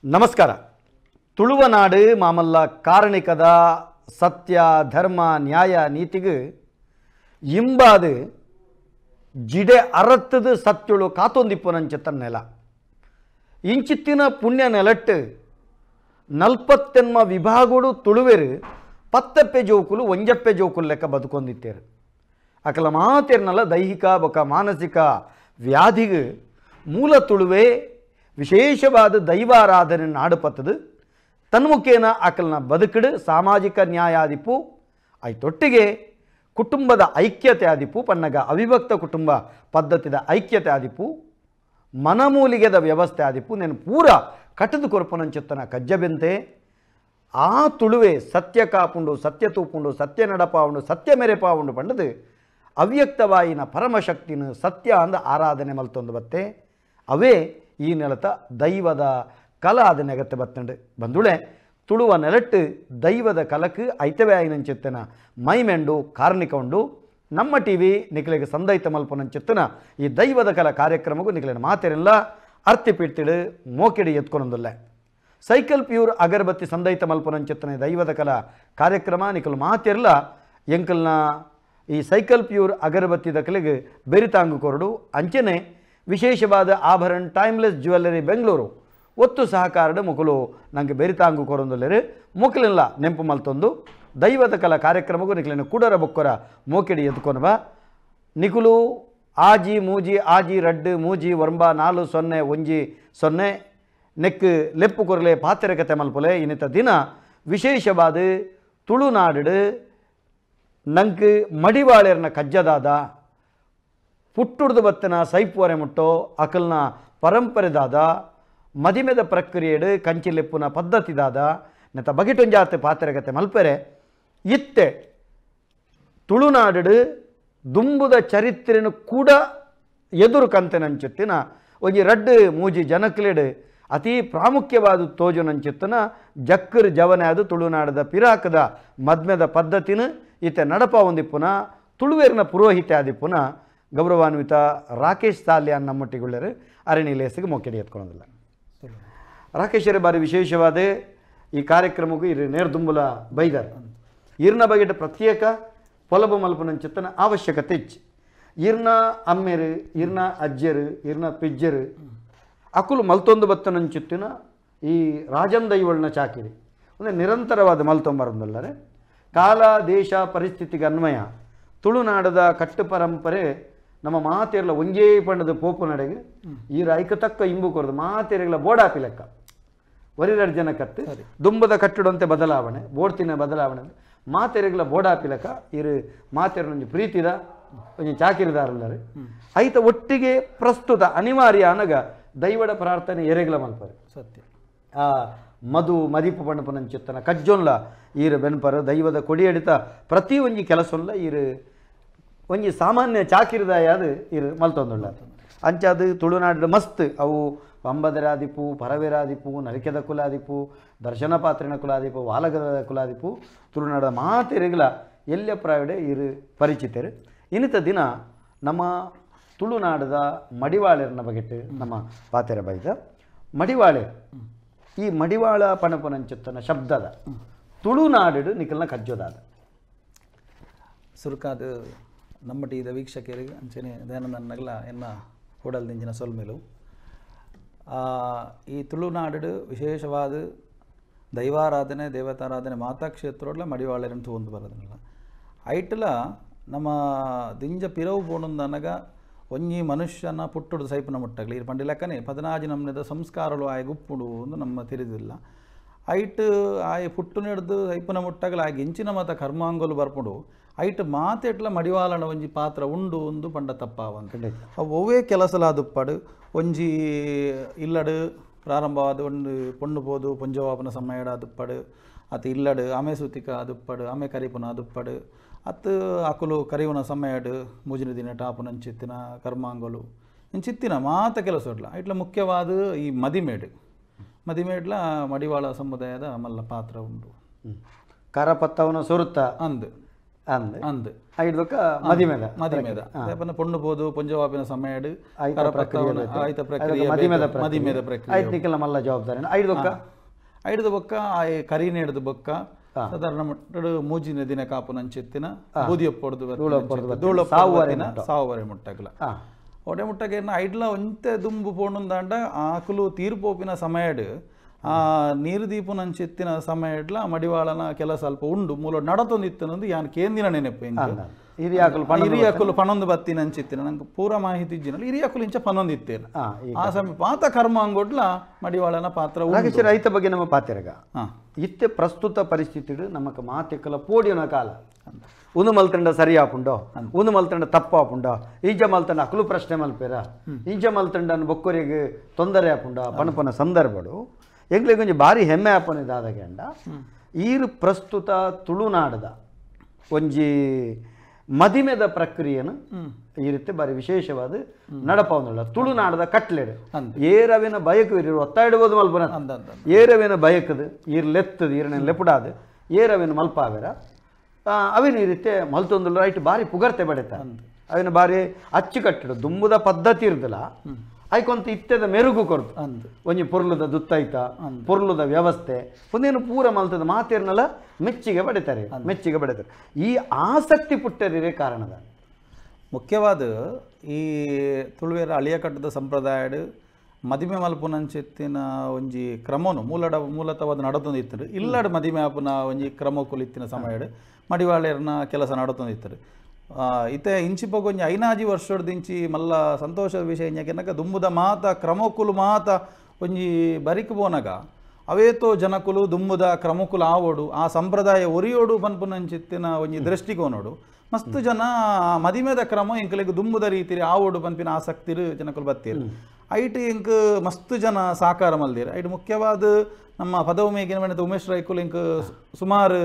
ನಮಸ್ಕಾರ. ತುಳುವನಾಡು ಮಾಮಲ್ಲ ಕಾರಣಿಕದ ಸತ್ಯ ಧರ್ಮ ನ್ಯಾಯ ನೀತಿಗೆ ಇಂಬಾದು ಜಿಡೆ ಅರತ್ತದು ಸತ್ಯಳು ಕಾತೊಂದಿಪ್ಪುನಂಚಿತ್ತ ನೆಲ. ಇಂಚಿತ್ತಿನ ಪುಣ್ಯ ನೆಲಟ್ಟು ನಲ್ಪತ್ತೆನ್ಮ ವಿಭಾಗೋಡು ತುಳುವೆರು ಪತ್ತಪ್ಪೆ ಜೋಕುಲು ಒಂಜಪ್ಪೆ ಜೋಕುಲು ಲೆಕ್ಕ ಬದುಕೊಂದಿತ್ತೇರು. ಅಕಲ ಮಾತೇರ್ನಲ್ಲ ದೈಹಿಕ ಬೊಕ ಮಾನಸಿಕ ವ್ಯಾಧಿಗೆ ಮೂಲ ತುಳುವೆ ವಿಶೇಷವಾದ ದೈವಾರಾಧನೆ ನಾಡುಪತ್ತದು ತನ್ಮುಖೇನ ಅಕಲ್ನ ಬದುಕಿಡು ಸಾಮಾಜಿಕ ನ್ಯಾಯಾದಿಪು ಐತೊಟ್ಟಿಗೆ ಕುಟುಂಬದ ಐಕ್ಯತೆ ಆದಿಪು ಪನ್ನಗ ಅವಿಭಕ್ತ ಕುಟುಂಬ ಪದ್ಧತಿದ ಐಕ್ಯತೆ ಆದಿಪು ಮನಮೂಲಿಗೆದ ವ್ಯವಸ್ಥೆ ಆದಿಪು ನೆನು ಪೂರ ಕಟ್ಟದು ಕೊರಪನಂಚಿತ್ತನ ಕಜ್ಜಬೆಂತೆ ಆ ತುಳುವೆ ಸತ್ಯ ಕಾಪುಂಡು ಸತ್ಯ ತೂಪುಂಡು ಸತ್ಯ ನಡಪಾವುಂಡು ಸತ್ಯ ಮೆರೆಪಾವುಂಡು ಪಂಡದು ಅವ್ಯಕ್ತವಾಯಿನ ಪರಮಶಕ್ತಿನ ಸತ್ಯ ಅಂದ ಆರಾಧನೆ ಮಲ್ತೊಂದು ಬತ್ತೆ. ಅವೇ ಈ ನೆಲತ ದೈವದ ಕಲ ಅದ ನೆಗತ್ತೆ ಬತ್ತಂಡು ಬಂದುಳೆ ತುಳುವ ನೆಲಟ್ಟು ದೈವದ ಕಲಕು ಐತವೇ ಆಯಿನಂಚಿತ್ತನ ಮೈಮೆಂಡು ಕಾರ್ಣಿಕ ಉಂಡು. ನಮ್ಮ ಟಿ ವಿ ನಿಖಲಿಗೆ ಸಂದೈತ ಮಲ್ಪನಂಚಿತ್ತನ ಈ ದೈವದ ಕಲ ಕಾರ್ಯಕ್ರಮಕ್ಕೂ ನಿಖಲಿನ ಮಾತೆರೆಲ್ಲ ಅರ್ತಿ ಪಿಡ್ತಿಡು ಮೋಕಿಡಿ ಎತ್ಕೊನೊಂದುಲ್ಲೆ. ಸೈಕಲ್ ಪ್ಯೂರ್ ಅಗರಬತ್ತಿ ಸಂದೈತ ಮಲ್ಪನಂಚಿತ್ತನ ದೈವದ ಕಲ ಕಾರ್ಯಕ್ರಮ ನಿಖಲು ಮಾತೆರ್ಲ ಎಂಕಲ್ನ ಈ ಸೈಕಲ್ ಪ್ಯೂರ್ ಅಗರಬತ್ತಿ ದಕಲಿಗೆ ಬೆರಿತಾಂಗು ಕೊರಡು. ಅಂಚನೆ ವಿಶೇಷವಾದ ಆಭರಣ ಟೈಮ್ಲೆಸ್ ಜ್ಯುವೆಲ್ಲರಿ ಬೆಂಗಳೂರು ಒತ್ತು ಸಹಕಾರದ ಮುಕುಲು ನಂಗೆ ಬೆರಿತಾಂಗು ಕೊರೊಂದುಲ್ಲೆರು ಮುಕಲಿಲ್ಲ ನೆಂಪು ಮಲ್ತೊಂದು ದೈವದ ಕಲ ಕಾರ್ಯಕ್ರಮಕ್ಕೂ ನಿಖಲಿನ ಕೂಡರ ಬೊಕ್ಕರ ಮೋಕಿಡಿ ಎತ್ಕೊನಬ. ನಿಕುಲು ಆಜಿ ಮೂಜಿ ಆಜಿ ರಡ್ಡು ಮೂಜಿ ಒಂಬ 4 0 1 0 ನೆಕ್ ಲೆಪ್ಪು ಕೊರಲೆ ಪಾತ್ರೆ ಕತೆ ಮಲ್ಪೊಲೆ. ಇನ್ನಿತ ದಿನ ವಿಶೇಷವಾದ ತುಳುನಾಡು ನಂಗೆ ಮಡಿವಾಳೆರ್ನ ಕಜ್ಜದಾದ ಪುಟ್ಟುಡ್ದು ಬತ್ತನ ಸೈಪುವರೆ ಮುಟ್ಟೋ ಅಕಲ್ನ ಪರಂಪರೆದಾದ ಮದಿಮೆದ ಪ್ರಕ್ರಿಯೆಡು ಕಂಚಿಲೆಪ್ಪುನ ಪದ್ಧತಿದಾದ ನೆತ್ತ ಬಗೆಟೊಂಜಾತೆ ಪಾತ್ರೆಗತೆ ಮಲ್ಪೆರೆ. ಇತ್ತೆ ತುಳುನಾಡು ದುಂಬುದ ಚರಿತ್ರೆನು ಕೂಡ ಎದುರು ಕಂತೆನಂಚಿತ್ತಿನ ಒಂಜಿ ರಡ್ಡು ಮೂಜಿ ಜನಕ್ಲೆಡು ಅತಿ ಪ್ರಾಮುಖ್ಯವಾದ ತೋಜುನಂಚಿತ್ತನ ಜಕ್ಕರ್ ಜವನೆ ಅದು ತುಳುನಾಡದ ಪಿರಾಕದ ಮದ್ಮೆದ ಪದ್ಧತಿನ ಈತ ನಡಪ ಒಂದಿಪ್ಪುನ ತುಳುವೇರಿನ ಪುರೋಹಿತೆ ಆದಿಪ್ಪುನ ಗೌರವಾನ್ವಿತ ರಾಕೇಶ್ ಸಾಲ್ಯಾನ್ ನಮ್ಮೊಟ್ಟಿಗುಳ್ಳರು ಅರಣಿ ಲೇಸಿಗೆ ಮೊಕ್ಕೆಡಿ ಎತ್ಕೊಳ್ಳೋದಿಲ್ಲ. ರಾಕೇಶರೇ ಬಾರಿ ವಿಶೇಷವಾದ ಈ ಕಾರ್ಯಕ್ರಮಕ್ಕೂ ಇರು ನೇರ್ದುಂಬುಲ ಬೈದಾರ್. ಇರ್ನ ಬಗೆಟ ಪ್ರತ್ಯೇಕ ಪೊಲಬು ಮಲ್ಪನಂಚಿತ್ತನ ಅವಶ್ಯಕತೆ ಇಚ್ಚು. ಇರ್ನ ಅಮ್ಮೆರು ಇರ್ನ ಅಜ್ಜರು ಇರ್ನ ಪಿಜ್ಜರು ಅಕುಲು ಮಲ್ತೊಂದು ಬತ್ತನಂಚಿತ್ತಿನ ಈ ರಾಜಂದೈವಳನ ಚಾಕಿರಿ ಅಂದರೆ ನಿರಂತರವಾದ ಮಲ್ತೊಂಬರಂದಲ್ಲರೆ ಕಾಲ ದೇಶ ಪರಿಸ್ಥಿತಿಗೆ ಅನ್ವಯ ತುಳುನಾಡದ ಕಟ್ಟು ಪರಂಪರೆ ನಮ್ಮ ಮಾತೆರ್ಲ ಒಂಜೇ ಪಂಡದ ಪೋಪು ನಡೆಗೆ ಈ ಐಕ ತಕ್ಕ ಇಂಬು ಕೊರದು ಮಾತೆರೆಗಳ ಬೋಡಾಪಿ ಲೆಕ್ಕ ಒರಿರಡು ಜನ ಕತ್ತು ದುಂಬದ ಕಟ್ಟಡಂತೆ ಬದಲಾವಣೆ ಬೋಡ್ತಿನ ಬದಲಾವಣೆ ಮಾತೆರೆಗಳ ಬೋಡಾಪಿ ಲೆಕ್ಕ ಇರು ಮಾತೆರನೊಂಜಿ ಪ್ರೀತಿದ ಒಂಜಿ ಚಾಕಿರಿದಾರಲ್ಲರು ಐತ ಒಟ್ಟಿಗೆ ಪ್ರಸ್ತುತ ಅನಿವಾರ್ಯ ಅನಗ ದೈವಡ ಪ್ರಾರ್ಥನೆ ಎರೆಗಳ ಮಲ್ಪರು ಸತ್ಯ. ಆ ಮಧು ಮದಿಪು ಪಣ್ಣಪನಂಚಿತ್ತನ ಕಜ್ಜೊನ್ಲ ಈರು ಬೆನ್ಪರು ದೈವದ ಕೊಡಿಯಡಿತ ಪ್ರತಿ ಒಂಜಿ ಕೆಲಸೊನ್ಲ ಈರು ಒಂಜಿ ಸಾಮಾನ್ಯ ಚಾಕಿರಿದಾಯಾದ ಇರು ಮಲ್ತೊಂದುಳ್ಳ. ಅಂಚಾದು ತುಳುನಾಡು ಮಸ್ತ್ ಅವು ಪಂಬದರಾದಿಪು ಪರವೇರಾದಿಪು ನರಿಕೆದ ಕುಲಾದಿಪು ದರ್ಶನ ಪಾತ್ರಿನ ಕುಲಾದಿಪು ವಾಲಗದ ಕುಲಾದಿಪು ತುಳುನಾಡ ಮಾತೆರೆಗಳ ಎಲ್ಲ ಪ್ರಾಯಡೆ ಇರು ಪರಿಚಿತರು. ಇನ್ನಿತ ದಿನ ನಮ್ಮ ತುಳುನಾಡದ ಮಡಿವಾಳೆರನ ಬಗೆಟ್ಟು ನಮ್ಮ ಪಾತೆರ ಬೈದ ಮಡಿವಾಳೆ ಈ ಮಡಿವಾಳ ಪಣಪನಂಚಿತ್ತನ ಶಬ್ದದ ತುಳುನಾಡು ನಿಖಲ್ನ ಕಜ್ಜೋದಾದ ಸುರುಕಾದ ನಮ್ಮ ಟೀದ ವೀಕ್ಷಕರಿಗೆ ಅಂಚನೆ ದಯಾನಂದನಗಲ ಎನ್ನ ಹೋಡಲ್ ದಿಂಜಿನ ಸೊಲ್ಮೆಲು. ಈ ತುಳುನಾಡು ವಿಶೇಷವಾದ ದೈವಾರಾಧನೆ ದೇವತಾರಾಧನೆ ಮಾತಾ ಕ್ಷೇತ್ರೋಡ್ಲ ಮಡಿವಾಳೆರನ್ನು ತೂವೊಂದು ಬರೋದನ್ನಲ್ಲ ಐಟ್ಲ ನಮ್ಮ ದಿಂಜ ಪಿರವು ಪೋಣಂದನಗ ಒಂಜಿ ಮನುಷ್ಯನ ಪುಟ್ಟುಡು ಸೈಪುನ ಮುಟ್ಟಗಲಿ ಇರು ಪಂಡಿ ಲೆಕ್ಕನೆ ಪದನಾಜಿ ನಮ್ಮನೆದ ಸಂಸ್ಕಾರಗಳು ಆಯ ಗುಪ್ಪುಡು ಒಂದು ನಮ್ಮ ತಿಳಿದಿಲ್ಲ. ಐಟ್ ಆಯ ಪುಟ್ಟು ನೆಡ್ದು ಸೈಪುನ ಮುಟ್ಟಗಲ ಆಯ ಇಂಚಿನ ಮತ ಕರ್ಮಾಂಗಲು ಬರ್ಪುಡು ಐಟ್ ಮಾತೆಟ್ಲ ಮಡಿವಾಳನ ಒಂಜಿ ಪಾತ್ರ ಉಂಡು ಒಂದು ಪಂಡ ತಪ್ಪಾವಂತ ಒವ್ವೇ ಕೆಲಸಲಾದುಪ್ಪಡು ಒಂಜಿ ಇಲ್ಲಡು ಪ್ರಾರಂಭವಾದ ಒಂದು ಪೊಣ್ಣು ಪೋದು ಪೊಂಜವಾಪನ ಸಮಯಡ ದುಪ್ಪಡು ಅತ್ ಇಲ್ಲಡು ಆಮೆ ಸುತಿಕ ದುಪ್ಪಡು ಆಮೆ ಕರಿಪುನ ದುಪ್ಪಡು ಅತ್ತು ಅಕುಲು ಕರಿಯುನ ಸಮಯಡು ಮೂಜಿನ ದಿನ ಟಾಪುನಂಚಿತ್ತಿನ ಕರ್ಮಾಂಗಲು ಇಂಚಿತ್ತಿನ ಮಾತ ಕೆಲಸ ಇಟ್ಲ ಮುಖ್ಯವಾದ ಈ ಮದಿಮೇಡು ಮದಿಮೇಡ್ಲ ಮಡಿವಾಳ ಸಮುದಾಯದ ಮಲ್ಲ ಪಾತ್ರ ಉಂಡು. ಕರಪತ್ತವನ ಸುರುತ್ತ ಅಂದು ಅಂದ್ ಅಂದ್ ಐದಕ್ಕ ಮದಿಮೆದ ಮದಿಮೆದ ಪನ್ನ ಪೊಣ್ಣು ಪೋದು ಪೊಂಜವಾಪಿನ ಸಮಯಡ್ ಆಯ್ತ ಪ್ರಕ್ರಿಯೆ ಮದಿಮೆದ ಪ್ರಕ್ರಿಯೆ ಐದು ನಿಕಲ ಮಲ್ಲ ಜವಾಬ್ದಾರಿ ಐದಕ್ಕ ಐದು ಬೊಕ್ಕ ಕರೀನೆ ಹಿಡ್ದು ಬೊಕ್ಕ ಸಾಧಾರಣ ಮಟ್ಟಡು ಮೂಜಿನ ದಿನ ಕಾಪು ನಂಚೆತ್ತಿನ ಬೂದಿಯಪ್ಪೊಡ್ದು ಸಾವುವರೆ ಮುಟ್ಟಗಲ ಒಡೆ ಮುಟ್ಟಗೆ ಐಡ್ಲ ಒಂತೆ ದುಂಬು ಪೋಣುಂದಾಂಡ ಆಕುಲು ತೀರ್ಪೋಪಿನ ಸಮಯಡ್ ಆ ನೀರು ದೀಪು ನಂಚೆತ್ತಿನ ಸಮಯಡ್ಲ ಮಡಿವಾಳನ ಕೆಲಸ ಸ್ವಲ್ಪ ಉಂಡು ಮೂಲ ನಡತೊಂದಿತ್ತನಂದು ಯಾನ್ ಕೇಂದಿನ ನೆನಪು ಹಿರಿಯಾಕುಲು ಪನೊಂದು ಬತ್ತಿನ ಅಂಚಿತ್ತಿನ ನಂಗೆ ಪೂರ ಮಾಹಿತಿ ಇಜ್ಜಿನ ಹಿರಿಯಾಕುಲು ಇಂಚ ಪನೊಂದಿತ್ತೇನೆ ಆ ಸಮಯ ಪಾತ ಕರ್ಮ ಅಂಗೊಡ್ಲ ಮಡಿವಾಳನ ಪಾತ್ರ ರೈತ ಬಗ್ಗೆ ನಮ್ಮ ಪಾತಿರಗ ಇತ್ತೆ ಪ್ರಸ್ತುತ ಪರಿಸ್ಥಿತಿ ನಮಕ್ ಮಾತೆಕಲ ಪೋಡಿಯನ ಕಾಲ ಒಂದು ಮಲ್ತಂಡ ಸರಿ ಆಪುಂಡೋ ಒಂದು ಮಲ್ತಂಡ ತಪ್ಪಾಪುಂಡೋ ಇಂಚ ಮಲ್ತಂಡ ಅಕಲು ಪ್ರಶ್ನೆ ಮಲ್ಪೇರ ಇಂಚ ಮಲ್ತಂಡನ ಬೊಕ್ಕೊರಿಗೆ ತೊಂದರೆ ಆಪುಂಡ ಪಣಪನ ಸಂದರ್ಭಡು ಎಂಗ್ಲಿಗೆ ಒಂಜಿ ಭಾರಿ ಹೆಮ್ಮೆ ಆಪುನ ದಾದಗೆಂಡ ಈರು ಪ್ರಸ್ತುತ ತುಳುನಾಡದ ಒಂಜಿ ಮದಿಮೆದ ಪ್ರಕ್ರಿಯೆನು ಈ ರೀತಿ ಬಾರಿ ವಿಶೇಷವಾದ ನಡಪವನ್ನುಳ್ಳ ತುಳುನಾಡದ ಕಟ್ಲೆಡು ಏರವಿನ ಬಯಕು ಇರು ಒತ್ತಾಯಿಡುವುದು ಮಲ್ಪನ ಏರವಿನ ಬಯಕದು ಈರ್ ಲೆತ್ತದು ಈರನ ಲೆಪುಡಾದು ಏರವಿನ ಮಲ್ಪಾವೆರ ಅವಿನ ಈ ರೀತಿ ಮಲ್ತೊಂದುಲ್ಲ ರೈಟ್ ಭಾರಿ ಪುಗರ್ತೆ ಬಡಿತ ಅವಿನ ಭಾರಿ ಅಚ್ಚುಕಟ್ಟಿಡು ದುಂಬುದ ಪದ್ಧತಿ ಇರ್ದಿಲ್ಲ ಐಕೊಂತ ಇತ್ತೆದ ಮೆರುಗು ಕೊರ್ದು ಒಂಜಿ ಪೊರ್ಲುದ ದುತ್ತೈತ ಪೊರ್ಲುದ ವ್ಯವಸ್ಥೆ ಒಂದೇನು ಪೂರ ಮಲ್ತದ ಮಾತೇರ್ನಲ್ಲ ಮೆಚ್ಚಿಗೆ ಬಡಿತಾರೆ ಮೆಚ್ಚಿಗೆ ಬಡಿತಾರೆ ಈ ಆಸಕ್ತಿ ಪುಟ್ಟರಿರೇ ಕಾರಣದ ಮುಖ್ಯವಾದ ಈ ತುಳುವೇರ ಅಳಿಯ ಕಟ್ಟದ ಸಂಪ್ರದಾಯಡ್ ಮದಿಮೆ ಮಲ್ಪುನಂಚೆತ್ತಿನ ಒಂಜಿ ಕ್ರಮನು ಮೂಲತವಾದ ನಡತೊಂದಿತ್ತರು ಇಲ್ಲಡ್ ಮದಿಮೆ ಆಪುನ ಒಂಜಿ ಕ್ರಮ ಕುಲಿತ್ತಿನ ಸಮಯಡ್ ಮಡಿವಾಳೆರ್ನ ಕೆಲಸ ನಡತೊಂದಿತ್ತರು ಇತ್ತೆ ಇಂಚಿಪೊಗ ಒಂಜಿ ಐನಾಜಿ ವರ್ಷಡ್ದಿಂಚಿ ಮಲ್ಲ ಸಂತೋಷದ ವಿಷಯ ಇಂಜಕೆನಕ ದುಂಬುದ ಮಾತ ಕ್ರಮಕುಲು ಮಾತ ಒಂಜಿ ಬರಿಕ್ ಪೋನಗ ಅವೇತೋ ಜನಕುಲು ದುಂಬುದ ಕ್ರಮಕುಲು ಆವೋಡು ಆ ಸಂಪ್ರದಾಯ ಒರಿಯೋಡು ಪನ್ಪುನಂಚಿತ್ತಿನ ಒಂಜಿ ದೃಷ್ಟಿಕೋನೋಡು ಮಸ್ತ್ ಜನ ಮದಿಮೆದ ಕ್ರಮ ಎಂಕಲೆಗ್ ದುಂಬುದ ರೀತಿರಿ ಆವೋಡು ಪನ್ಪಿನ ಆಸಕ್ತಿರು ಜನಕುಲು ಬತ್ತೀರು ಐಟ್ ಎಂಕ್ ಮಸ್ತ್ ಜನ ಸಾಕಾರ ಮಲ್ದಿರು ಐಟ್ ಮುಖ್ಯವಾದ ನಮ್ಮ ಪದವು ಮೇಗಿನ ಮನೆದ ಉಮೇಶ್ ರೈಕುಲು ಎಂಕ್ ಸುಮಾರು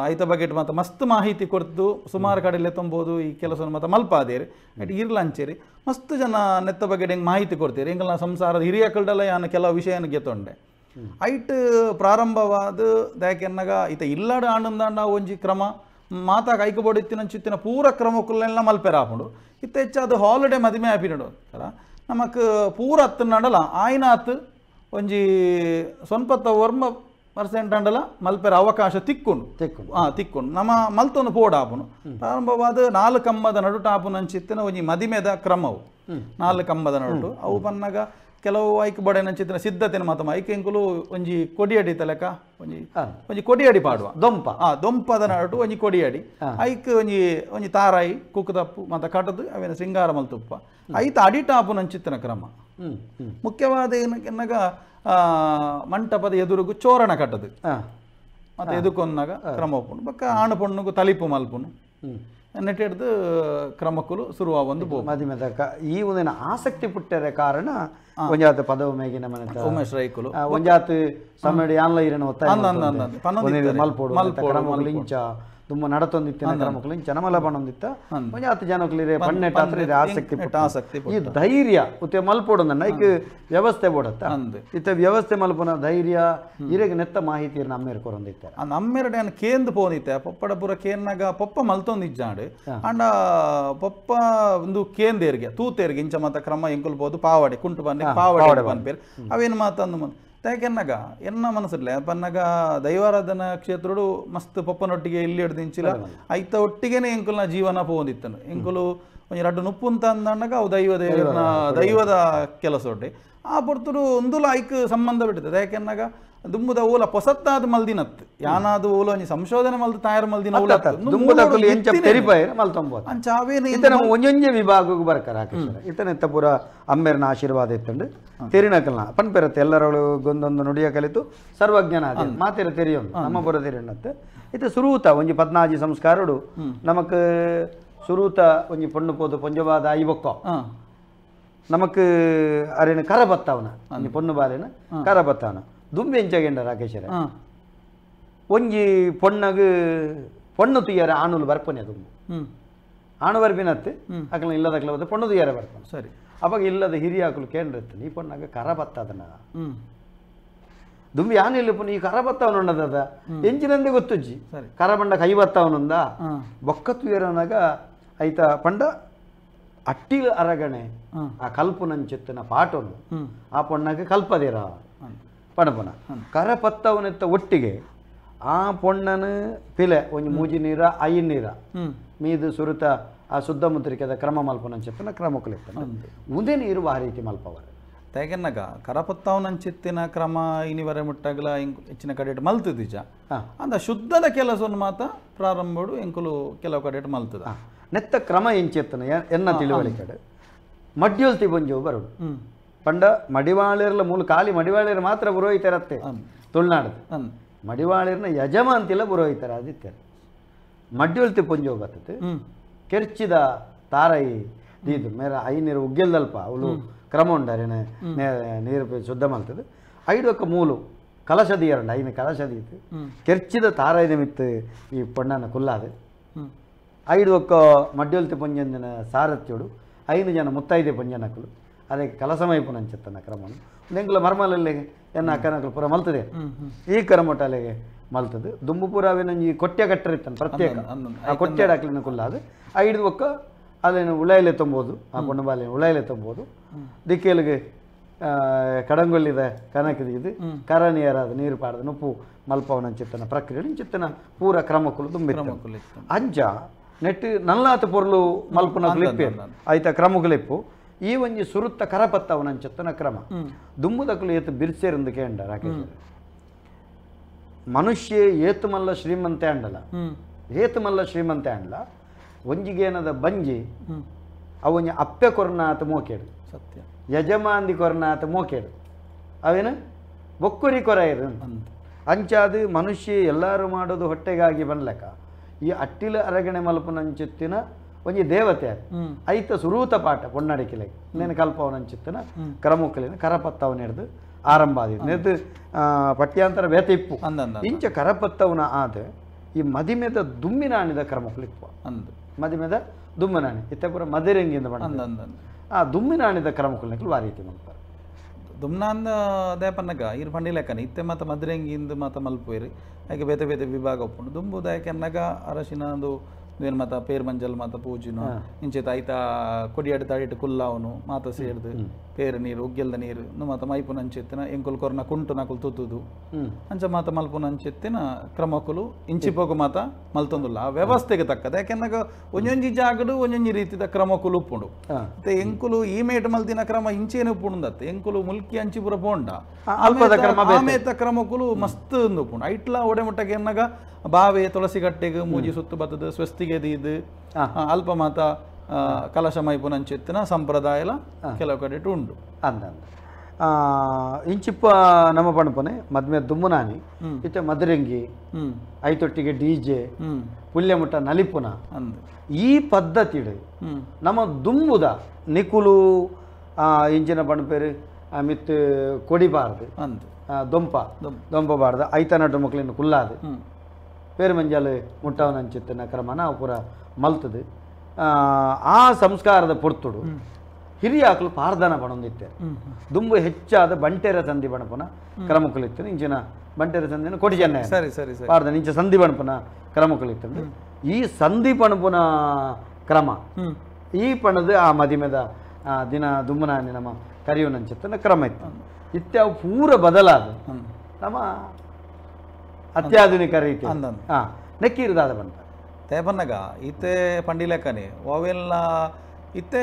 ಐತ ಬಗೆಟ್ ಮತ್ತು ಮಸ್ತ್ ಮಾಹಿತಿ ಕೊಡ್ತು ಸುಮಾರು ಕಡೆಯಲ್ಲೇ ತುಂಬೋದು ಈ ಕೆಲಸವನ್ನು ಮತ್ತು ಮಲ್ಪಾದೇರಿ ಐಟ್ ಇರ್ಲಂಚೇರಿ ಮಸ್ತ್ ಜನ ನೆತ್ತ ಬಗ್ಗೆ ಹೆಂಗೆ ಮಾಹಿತಿ ಕೊಡ್ತೀರಿ ಎಂಕಲ್ನ ಸಂಸಾರದ ಹಿರಿಯ ಕಲ್ಡಲ್ಲ ಯಾನು ಕೆಲವು ವಿಷಯನ ಗೆತ್ತೊಂಡೆ ಐಟ್ ಪ್ರಾರಂಭವಾದ ದಾಕೆನ್ನಗ ಈತ ಇಲ್ಲಾಡ ಆನಂದಾಂಡ ಒಂಜಿ ಕ್ರಮ ಮಾತಾ ಕೈಕಬೋಡಿತ್ತಿನ ಚಿತ್ತಿನ ಪೂರ ಕ್ರಮಕ್ಕುಲ್ಲೆಲ್ಲ ಮಲ್ಪೆರ ಆಪುಂಡು ಇತ್ತ ಹೆಚ್ಚಾದ ಹಾಲಿಡೇ ಮದಿಮೆ ಆಪಿನಡು ನಮಕ್ ಪೂರ ಹತ್ತು ನಡಲ ಆಯ್ನ ಹತ್ತು ಒಂಜಿ ಸ್ವಂಪತ್ತ ಒರ್ಮ ಪರ್ಸೆಂಟ್ ಅಂಡಲ ಮಲ್ಪೆರ ಅವಕಾಶ ತಿಕ್ಕೊಂಡು ತಿಕ್ಕೊಂಡು ನಮ್ಮ ಮಲ್ತೊಂದು ಪೋಡ ಆಪುನು ಪ್ರಾರಂಭವಾದ ನಾಲ್ಕು ಕಂಬದ ನಡುಟ ಆಪುನ ಅಂಚಿತ್ತಿನ ಒಂಜಿ ಮದಿಮೆದ ಕ್ರಮವು ನಾಲ್ಕು ಕಂಬದ ನಡುಟು ಅವು ಪನ್ನಾಗ ಕೆಲವು ಐಕ್ ಬಡೆನಂಚಿತ್ತಿನ ಸಿದ್ಧತೆನ ಮಾತ ಐಕ್ ಎಂಕುಲು ಒಂಜಿ ಕೊಡಿಯಡಿ ತಲೆಕ ಒಂಜಿ ಒಂಜಿ ಕೊಡಿಯಡಿ ಪಾಡುವ ದೊಂಪ ದೊಂಪದ ನಡುಟು ಒಂಜಿ ಕೊಡಿಯಡಿ ಐಕ್ ಒಂಜಿ ಒಂಜಿ ತಾರಾಯಿ ಕುಕ್ಕುದಪ್ಪು ಮತ್ತು ಕಟದು ಅವೇನ ಶೃಂಗಾರ ಮಲ್ತುಪ್ಪ ಐತ ಅಡಿಟ ಆಪುನ ಅಂಚಿತ್ತಿನ ಕ್ರಮ ಮುಖ್ಯವಾದ ಏನಕ್ಕೆನ್ನಾಗ ಮಂಟಪದ ಎದುರುಗು ಚೋರಣ ಕಟ್ಟದು ಮತ್ತೆ ಎದುಕೊಂದಾಗ ಕ್ರಮ ಒಪ್ಪುಂಡು ಬೊಕ್ಕ ಆಣು ಪೊಣ್ಣುಗು ತಲಿಪು ಮಲ್ಪುನು ನೆಟ್ಟಿಡ್ದು ಕ್ರಮಕ್ಕುಲು ಶುರುವಾಗೊಂದು ಮದಿಮೆದ ಈ ಒಂದಿನ ಆಸಕ್ತಿ ಪುಟ್ಟರೆ ಕಾರಣ ಒಂಜಾತ ಪದವು ಮೇಗಿನ ಮನೆ ಉಮೇಶ್ ರೈಕುಲು ಒಂಜಾತ ಸಮಯ ಯಾನ್ಲ ಇರನ ಒತ್ತಾಯ ಮಲ್ಪೋಡು ಕ್ರಮಕ್ಕುಲು ಇಂಚ ತುಂಬ ನಡತೊಂದಿತ್ತಿನ ಕ್ರಮಕ್ಕುಲು ಇಂಚ ನಮಲ ಪಣೊಂದಿತ್ತ ಒಂಜಾತ ಜನಕ್ಕುಲು ಪಣ್ಣೆಟ್ ಆಸಕ್ತಿ ಆಸಕ್ತಿ ಈ ಧೈರ್ಯ ಉತ್ತೆ ಮಲ್ಪೋಡು ನನ್ನ ಐಕ್ ವ್ಯವಸ್ಥೆ ಬೋಡತ್ತ ಇತ್ತ ವ್ಯವಸ್ಥೆ ಮಲ್ಪುನ ಧೈರ್ಯ ಇರೆಗ್ ನೆತ್ತ ಮಾಹಿತಿ ನಮ್ಮೇರ್ ಕೊರೊಂದಿತ್ತಾರೆ ನಮ್ಮೆರಡೆ ಅನ್ ಕೇಂದ್ ಪೋನಿತ್ತೆ ಪೊಪ್ಪಡ ಪೂರ ಕೇನ್ನಾಗ ಪೊಪ್ಪ ಮಲ್ತೊಂದಿಜ್ಜಾಂಡ್ ಅಂಡ ಪೊಪ್ಪ ಒಂದು ಕೇಂದೇರ್ಗೆ ತೂತೇರ್ಗೆ ಇಂಚ ಮಾತ ಕ್ರಮ ಎಂಕುಲು ಪೋದು ಪಾವಡೆ ಕುಂಟು ಬನ್ನಿ ಪಾವಡೆ ಪನ್ಪೇರು ಅವೇನು ಮಾತಂದು ಯಾಕೆನ್ನಾಗ ಎನ್ನ ಮನಸ್ಸಿರ್ಲೆ ಪನ್ನಾಗ ದೈವಾರಾಧನಾ ಕ್ಷೇತ್ರಡು ಮಸ್ತ್ ಪೊಪ್ಪನೊಟ್ಟಿಗೆ ಇಲ್ಲಿ ಹಿಡ್ದಿಂಚಿಲ್ಲ ಐತ ಒಟ್ಟಿಗೆನೆ ಎಂಕುಲ್ನ ಜೀವನ ಪೋಂದಿತ್ತನು ಎಂಕುಲು ಒಂಜಿ ರಡ್ಡು ನುಪ್ಪು ಅಂತ ಅಂದಾಗ ಅವು ದೈವ ದೈವದ ಕೆಲಸ ಒಡ್ಡೆ ಆ ಪೊರ್ತುಡು ಒಂದುಲ ಐಕ್ ಸಂಬಂಧ ಬಿಡ್ತದೆ ಯಾಕೆನ್ನಾಗ ದುಂಬುದ ಓಲ ಪೊಸತ್ತಾದ ಮಲ್ದಿನತ್ತು ಯಾನಾದ ಓಲ ಒಂಜಿ ಸಂಶೋಧನೆ ಮಲ್ದು ತಯಾರು ಮಲ್ದಿನ ಓಲ ಒಂಜೊಂಜೆ ವಿಭಾಗಕ್ಕೆ ಬರ್ಕರ ಇತನೆ ಪೂರ ಅಮ್ಮೇರ್ನ ಆಶೀರ್ವಾದ ಇತ್ತಂಡು ತೆರಿನಕಲ್ನ ಪನ್ಪೆರತ್ತೆ ಎಲ್ಲರೊಳು ಗೊಂದೊಂದು ನುಡಿಯ ಕಲಿತು ಸರ್ವಜ್ಞನ ಅದೇ ಮಾತಿರ ತೆರಿಯೊಂದು ನಮ್ಮ ಪುರ ತೆರಿಯಣ್ಣತ್ತೆ ಇತ್ತ ಸುರೂತ ಒಂಜಿ ಪದ್ನಾಜಿ ಸಂಸ್ಕಾರಡು ನಮಕ್ ಸುರೂತ ಒಂಜಿ ಪೊಣ್ಣು ಪೋದು ಪೊಂಜವಾದ ಐಬೊಕ್ಕ ನಮಕ್ ಅರೇನು ಕರ ಬತ್ತವನ ಒಂಜಿ ಪೊಣ್ಣು ಬಾಲೇನ ಕರ ಬತ್ತವನ ದುಂಬೆ ಎಂಚಗೆಂಡ ರಾಕೇಶರ ಒಂಜಿ ಪೊಣ್ಣಗ್ ಪೊಣ್ಣು ತುಯ್ಯಾರ ಆಣುಲು ಬರ್ಪನೆ ದುಂಬು ಆಣು ಬರ್ಪಿನತ್ತೆ ಅಕಲ ಇಲ್ಲದಕ್ಲ ಬತ್ತ ಪೊಣ್ಣು ತುಯ್ಯಾರ ಬರ್ಪನೆ ಸರಿ ಅವಾಗ ಇಲ್ಲದ ಹಿರಿಯ ಆಕಲು ಕೇಂದ್ರ ಇತ್ತು ಈ ಪೊಣ್ಣಾಗ ಕರ ಬತ್ತದನ ದುಂಬಿ ಯಾನಿಲ್ಲ ಪುನ ಈ ಕರ ಬತ್ತವನುಂಡದ ಎಂಚಿನಂದೆ ಗೊತ್ತುಜ್ಜಿ ಕರ ಬಂಡ ಕೈ ಬತ್ತವನುಂದ ಬೊಕ್ಕತ್ತು ಏರನಾಗ ಐತ ಪಂಡ ಅಟ್ಟಿಲ್ ಅರಗಣೆ ಆ ಕಲ್ಪುನಂಚಿತ್ತಿನ ಪಾಟೊನು ಆ ಪೊಣ್ಣಗೆ ಕಲ್ಪದಿರ ಪಣಪುನ ಕರ ಪತ್ತವನೆತ್ತ ಒಟ್ಟಿಗೆ ಆ ಪೊಣ್ಣನ ಪಿಲೆ ಒಂಜಿ ಮೂಜಿ ನೀರ ಐನ್ ನೀರ ಮೀದು ಸುರುತ ಆ ಶುದ್ಧ ಮುದ್ರಿಕೆದ ಕ್ರಮ ಮಲ್ಪುನಂಚಿತ್ತಿನ ಕ್ರಮಕ್ಕಲಿತ್ತ ಉಂದೇ ನೀರು ಆ ರೀತಿ ಮಲ್ಪವರು ತೇಗನ್ನಗ ಕರಪತ್ತಾವನಂಚಿತ್ತಿನ ಕ್ರಮ ಇನಿವರೆ ಮುಟ್ಟಾಗಲ ಹೆಚ್ಚಿನ ಕಡೆ ಮಲ್ತದಿಜ ಅಂದ ಶುದ್ಧದ ಕೆಲಸವನ್ನು ಮಾತ್ರ ಪ್ರಾರಂಭಡು ಎಂಕುಲು ಕೆಲವು ಕಡೆ ಮಲ್ತದ ನೆತ್ತ ಕ್ರಮ ಎಂಚೆತ್ತನ ಎನ್ನ ತಿಳಿವಳಿಕೆ ಮಡ್ಯುಲ್ತಿ ಬಂಜು ಬರುಡು ಪಂಡ ಮಡಿವಾಳಿರ್ಲ ಮೂಲ ಖಾಲಿ ಮಡಿವಾಳಿರ್ ಮಾತ್ರ ಪುರೋಹಿತರತ್ತೆ ತುಳುನಾಡು ಮಡಿವಾಳಿರ್ನ ಯಜಮಾಂತಿಲ್ಲ ಪುರೋಹಿತರ ಆದಿತ್ಯರು ಮಡ್ಯುಲ್ತಿ ಪೊಂಜೋ ಬರ್ತದೆ ಕೆರ್ಚಿದ ತಾರೈ ದೀದು ಮೇರ ಐನೀರು ಉಗ್ಗೆಲ್ದಲ್ಪ ಅವಳು ಕ್ರಮ ಉಂಡರೇನೆ ನೀರು ಶುದ್ಧ ಮಾಡ್ತದೆ ಐಡೊಕ್ಕ ಮೂಲು ಕಲಶ ದೀಯರಂಡ ಐನು ಕಲಶ ದೀತು ಕೆರ್ಚಿದ ತಾರೈದ ಮಿತ್ತು ಈ ಪೊಣ್ಣನ ಕುಲ್ಲಾದು ಐಡೊಕ್ಕ ಮಡ್ಯೊಲ್ತಿ ಪೊಂಜಂದಿನ ಸಾರಥ್ಯೋಡು ಐನು ಜನ ಮುತ್ತೈದೆ ಪೊಂಜನಕುಲು ಅದಕ್ಕೆ ಕಲಸಮೈಪುನಂಚತ್ತನ ಕ್ರಮನು ಎಂಕುಲ ಮರ್ಮಲಲ್ಲಿ ಎನ್ನ ಅಕ್ಕನಕುಲು ಪೂರ ಮಲ್ತದೆ ಈ ಕ್ರಮಟಲೆಗೆ ಮಲ್ತದೆ ದುಂಬು ಪೂರ ಅವೇನೊಂಜಿ ಕೊಟ್ಟೆ ಕಟ್ಟರಿತ್ತನ ಪ್ರತ್ಯೇಕ ಆ ಕೊಟ್ಟೆ ಡಾಕ್ಲಿನ ಕುಲ್ಲಾದು ಐದು ಒಕ್ಕ ಅದೇನು ಉಳಾಯಿಲೆ ತುಂಬೋದು ಆ ಪೊಣ್ಣು ಬಾಲೆ ಉಳಾಯಿಲೆ ತುಂಬೋದು ದಿಕ್ಕೇಲಿಗೆ ಕಡಂಗೊಲ್ಲಿದ ಕನಕದಿದ್ದು ಕರ ನೀರಾದ ನೀರು ಪಾಡದ ನುಪ್ಪು ಮಲ್ಪವನಂಚಿತ್ತನ ಪ್ರಕ್ರಿಯೆ ಇಂಚಿತ್ತನ ಪೂರ ಕ್ರಮಕ್ಕುಲು ತುಂಬಿತ್ತು ಅಂಚ ನೆಟ್ಟು ನಲ್ಲಾತ ಪೊರ್ಲು ಮಲ್ಪುನ ಕ್ಲಿಪ್ಪೆ ಆಯ್ತ ಕ್ರಮಕುಲಿಪ್ಪು ಈ ಒಂಜಿ ಸುರುತ್ತ ಕರಪತ್ತವನಂಚಿತ್ತನ ಕ್ರಮ ದುಂಬುದಕ್ಕಲು ಏತು ಬಿರ್ಸೇರಂದು ಕೇಂಡ ರಾಕೇಶ್ ಮನುಷ್ಯ ಏತು ಮಲ್ಲ ಶ್ರೀಮಂತೆ ಅಂಡಲ ಏತು ಮಲ್ಲ ಶ್ರೀಮಂತೆ ಅಂಡಲ ಒಂಜಿಗೇನದ ಬಂಜಿ ಅವೊಂಜಿ ಅಪ್ಪೆ ಕೊರ್ನಾತ ಮೋಕೇಡು ಸತ್ಯ ಯಜಮಾಂದಿ ಕೊರ್ನಾತ ಮೋಕೇಡು ಅವೇನು ಬೊಕ್ಕುರಿ ಕೊರೈರು ಅಂಚಾದು ಮನುಷ್ಯ ಎಲ್ಲರೂ ಮಾಡೋದು ಹೊಟ್ಟೆಗಾಗಿ ಬನ್ಲಕ ಈ ಅಟ್ಟಿಲ ಅರಗಣೆ ಮಲ್ಪನಂಚಿತ್ತಿನ ಒಂಜಿ ದೇವತೆ ಐತ ಸುರೂತ ಪಾಠ ಪೊನ್ನಡಿಕೆಲೆ ನೇನು ಕಲ್ಪವನಂಚಿತ್ತಿನ ಕ್ರಮಕ್ಕಲಿನ ಕರಪತ್ತವನ ಹಿಡ್ದು ಆರಂಭ ಆದಿತ್ತು ನೆದ್ದು ಪಠ್ಯಾಂತರ ಬೇತೆ ಇಪ್ಪು ಇಂಚ ಕರಪತ್ತವನ ಆದ ಈ ಮದಿಮೆದ ದುಮ್ಮಿನಾಣಿದ ಕ್ರಮಕ್ಕಲಿಪ್ಪು ಮದಿಮೆದ ದುಮ್ಮಿನಾಣಿ ಇತ್ತೆ ಪೂರ ಮದಿರಂಗಿಂದ ಬಣ್ಣ ಆ ದುಮ್ಮಿನಾಣಿದ ಕ್ರಮಕ್ಕಲಿಕ್ಕಲು ಆ ರೀತಿ ಮಲ್ಪಾರೆ ದುಮ್ನಾಂದ ದೇಪನ್ನಗ ಇರು ಪಂಡಿ ಲೆಕ್ಕನೆ ಇತ್ತೆ ಮಾತ ಮದ್ರಂಗಿಂದ ಮಾತ ಮಲ್ಪುಯಿರಿ ಹಾಗೆ ಬೇತೆ ಬೇತೆ ವಿಭಾಗ ಒಪ್ಪುಂಡು ದುಂಬು ದಾಯಕೆನ್ನಗ ಅರಶಿನ ಒಂದು ಏನು ಮಾತ ಪೇರ್ ಮಂಜಲ್ ಮಾತ ಪೂಜಿನ ಇಂಚೆ ತಾಯ್ತ ಕೊಡಿಯಾಡು ತಾಡಿಟ್ಟು ಕುಲ್ಲಾವನು ಮಾತ ಸೇರ್ದು ಪೇರು ನೀರು ಉಗ್ಗೆಲ್ದ ನೀರು ಮಾತ ಮೈಪುನ ಅಂಚೆತ್ತಿನ ಎಂಕುಲು ಕೊರ್ನ ಕುಂಟು ನಕುಲು ತುತ್ತುದು ಅಂಚ ಮಾತ ಮಲ್ಪುನ ಅಂಚೆತ್ತಿನ ಕ್ರಮಕುಲು ಇಂಚಿಪೋಗು ಮಾತ ಮಲ್ತೊಂದುಲ್ಲ ಆ ವ್ಯವಸ್ಥೆಗೆ ತಕ್ಕದ ಯಾಕೆನ್ನಾಗ ಒಂಜೊಂಜಿ ಜಾಗಡು ಒಂಜೊಂಜಿ ರೀತಿದ ಕ್ರಮಕುಲು ಉಪ್ಪುಂಡು ಮತ್ತೆ ಎಂಕುಲು ಈ ಮೇಟ್ ಮಲ್ತಿನ ಕ್ರಮ ಇಂಚೇನು ಉಪ್ಪುಂಡತ್ತೆ ಎಂಕುಲು ಮುಲ್ಕಿ ಅಂಚಿಪುರ ಪೋಂಡ ಆಮೇತ ಕ್ರಮಕುಲು ಮಸ್ತ್ ಉಪ್ಪುಂಡು ಐಟ್ಲ ಒಡೆ ಮುಟ್ಟಕ್ಕೆ ಎನ್ನಾಗ ಬಾವೆ ತುಳಸಿ ಕಟ್ಟೆಗೆ ಮೂಜಿ ಸುತ್ತು ಬತ್ತದ ಸ್ವಸ್ತಿಗೆ ದೀದು ಅಲ್ಪ ಮಾತ ಕಲಶ ಮೈಪುನಂಚಿತ್ತಿನ ಸಂಪ್ರದಾಯಲ ಕೆಲವು ಕಡೆ ಉಂಡು ಅಂದ ಇಂಚಿಪ್ಪ ನಮ್ಮ ಪಣಪನೆ ಮದ್ಮೆ ದುಮ್ಮುನಾನಿ ಇತ್ತೆ ಮದರಂಗಿ ಐತೊಟ್ಟಿಗೆ ಡಿಜೆ ಪುಲ್ಯಮುಟ್ಟ ನಲಿಪುನ ಈ ಪದ್ಧತಿಡು ನಮ್ಮ ದುಂಬುದ ನಿಕುಲು ಇಂಚಿನ ಪಣಪೇರು ಮಿತ್ತು ಕೊಡಿಬಾರ್ದು ದೊಂಪ ದೊಂಪ ಬಾರ್ದು ಐತ ನಟು ಮಕ್ಕಳಿನ ಕುಲ್ಲಾದು ಪೇರು ಮಂಜಾಲು ಮುಟ್ಟವನಂಚಿತ್ತಿನ ಕ್ರಮನ ಪೂರ ಮಲ್ತದು ಆ ಸಂಸ್ಕಾರದ ಪೊರ್ತುಡು ಹಿರಿಯಾಕಲು ಪಾರ್ದನ ಬಣೊಂದಿತ್ತೆ ದುಂಬು ಹೆಚ್ಚಾದ ಬಂಟೆರ ಸಂಧಿ ಬಣಪನ ಕ್ರಮಕ್ಕಲಿತ್ತು ಇಂಚಿನ ಬಂಟೆರ ಸಂಧಿನ ಕೊಡಿ ಜನ ಸರಿ ಸರಿ ಪಾರ್ದನ ಇಂಚ ಸಂಧಿ ಬಣಪನ ಕ್ರಮಕ್ಕಲಿತ್ತು ಈ ಸಂಧಿ ಪಣಪುನ ಕ್ರಮ ಈ ಪಣದ ಆ ಮದಿಮೆದ ದಿನ ದುಂಬುನ ನಮ್ಮ ಕರಿಯುನಂಚಿತ್ತನ ಕ್ರಮ ಇತ್ತು ಇತ್ಯಾವು ಪೂರ ಬದಲಾದ ನಮ್ಮ ಅತ್ಯಾಧುನಿಕ ರೀತಿ ಹಾಂ ನೆಕ್ಕೀರುದಾದ ಬಂತ ತೇಪನ್ನಗ ಇತ್ತೆ ಪಂಡಿಲೆಕ್ಕನೆ ಅವೆಲ್ಲ ಇತ್ತೆ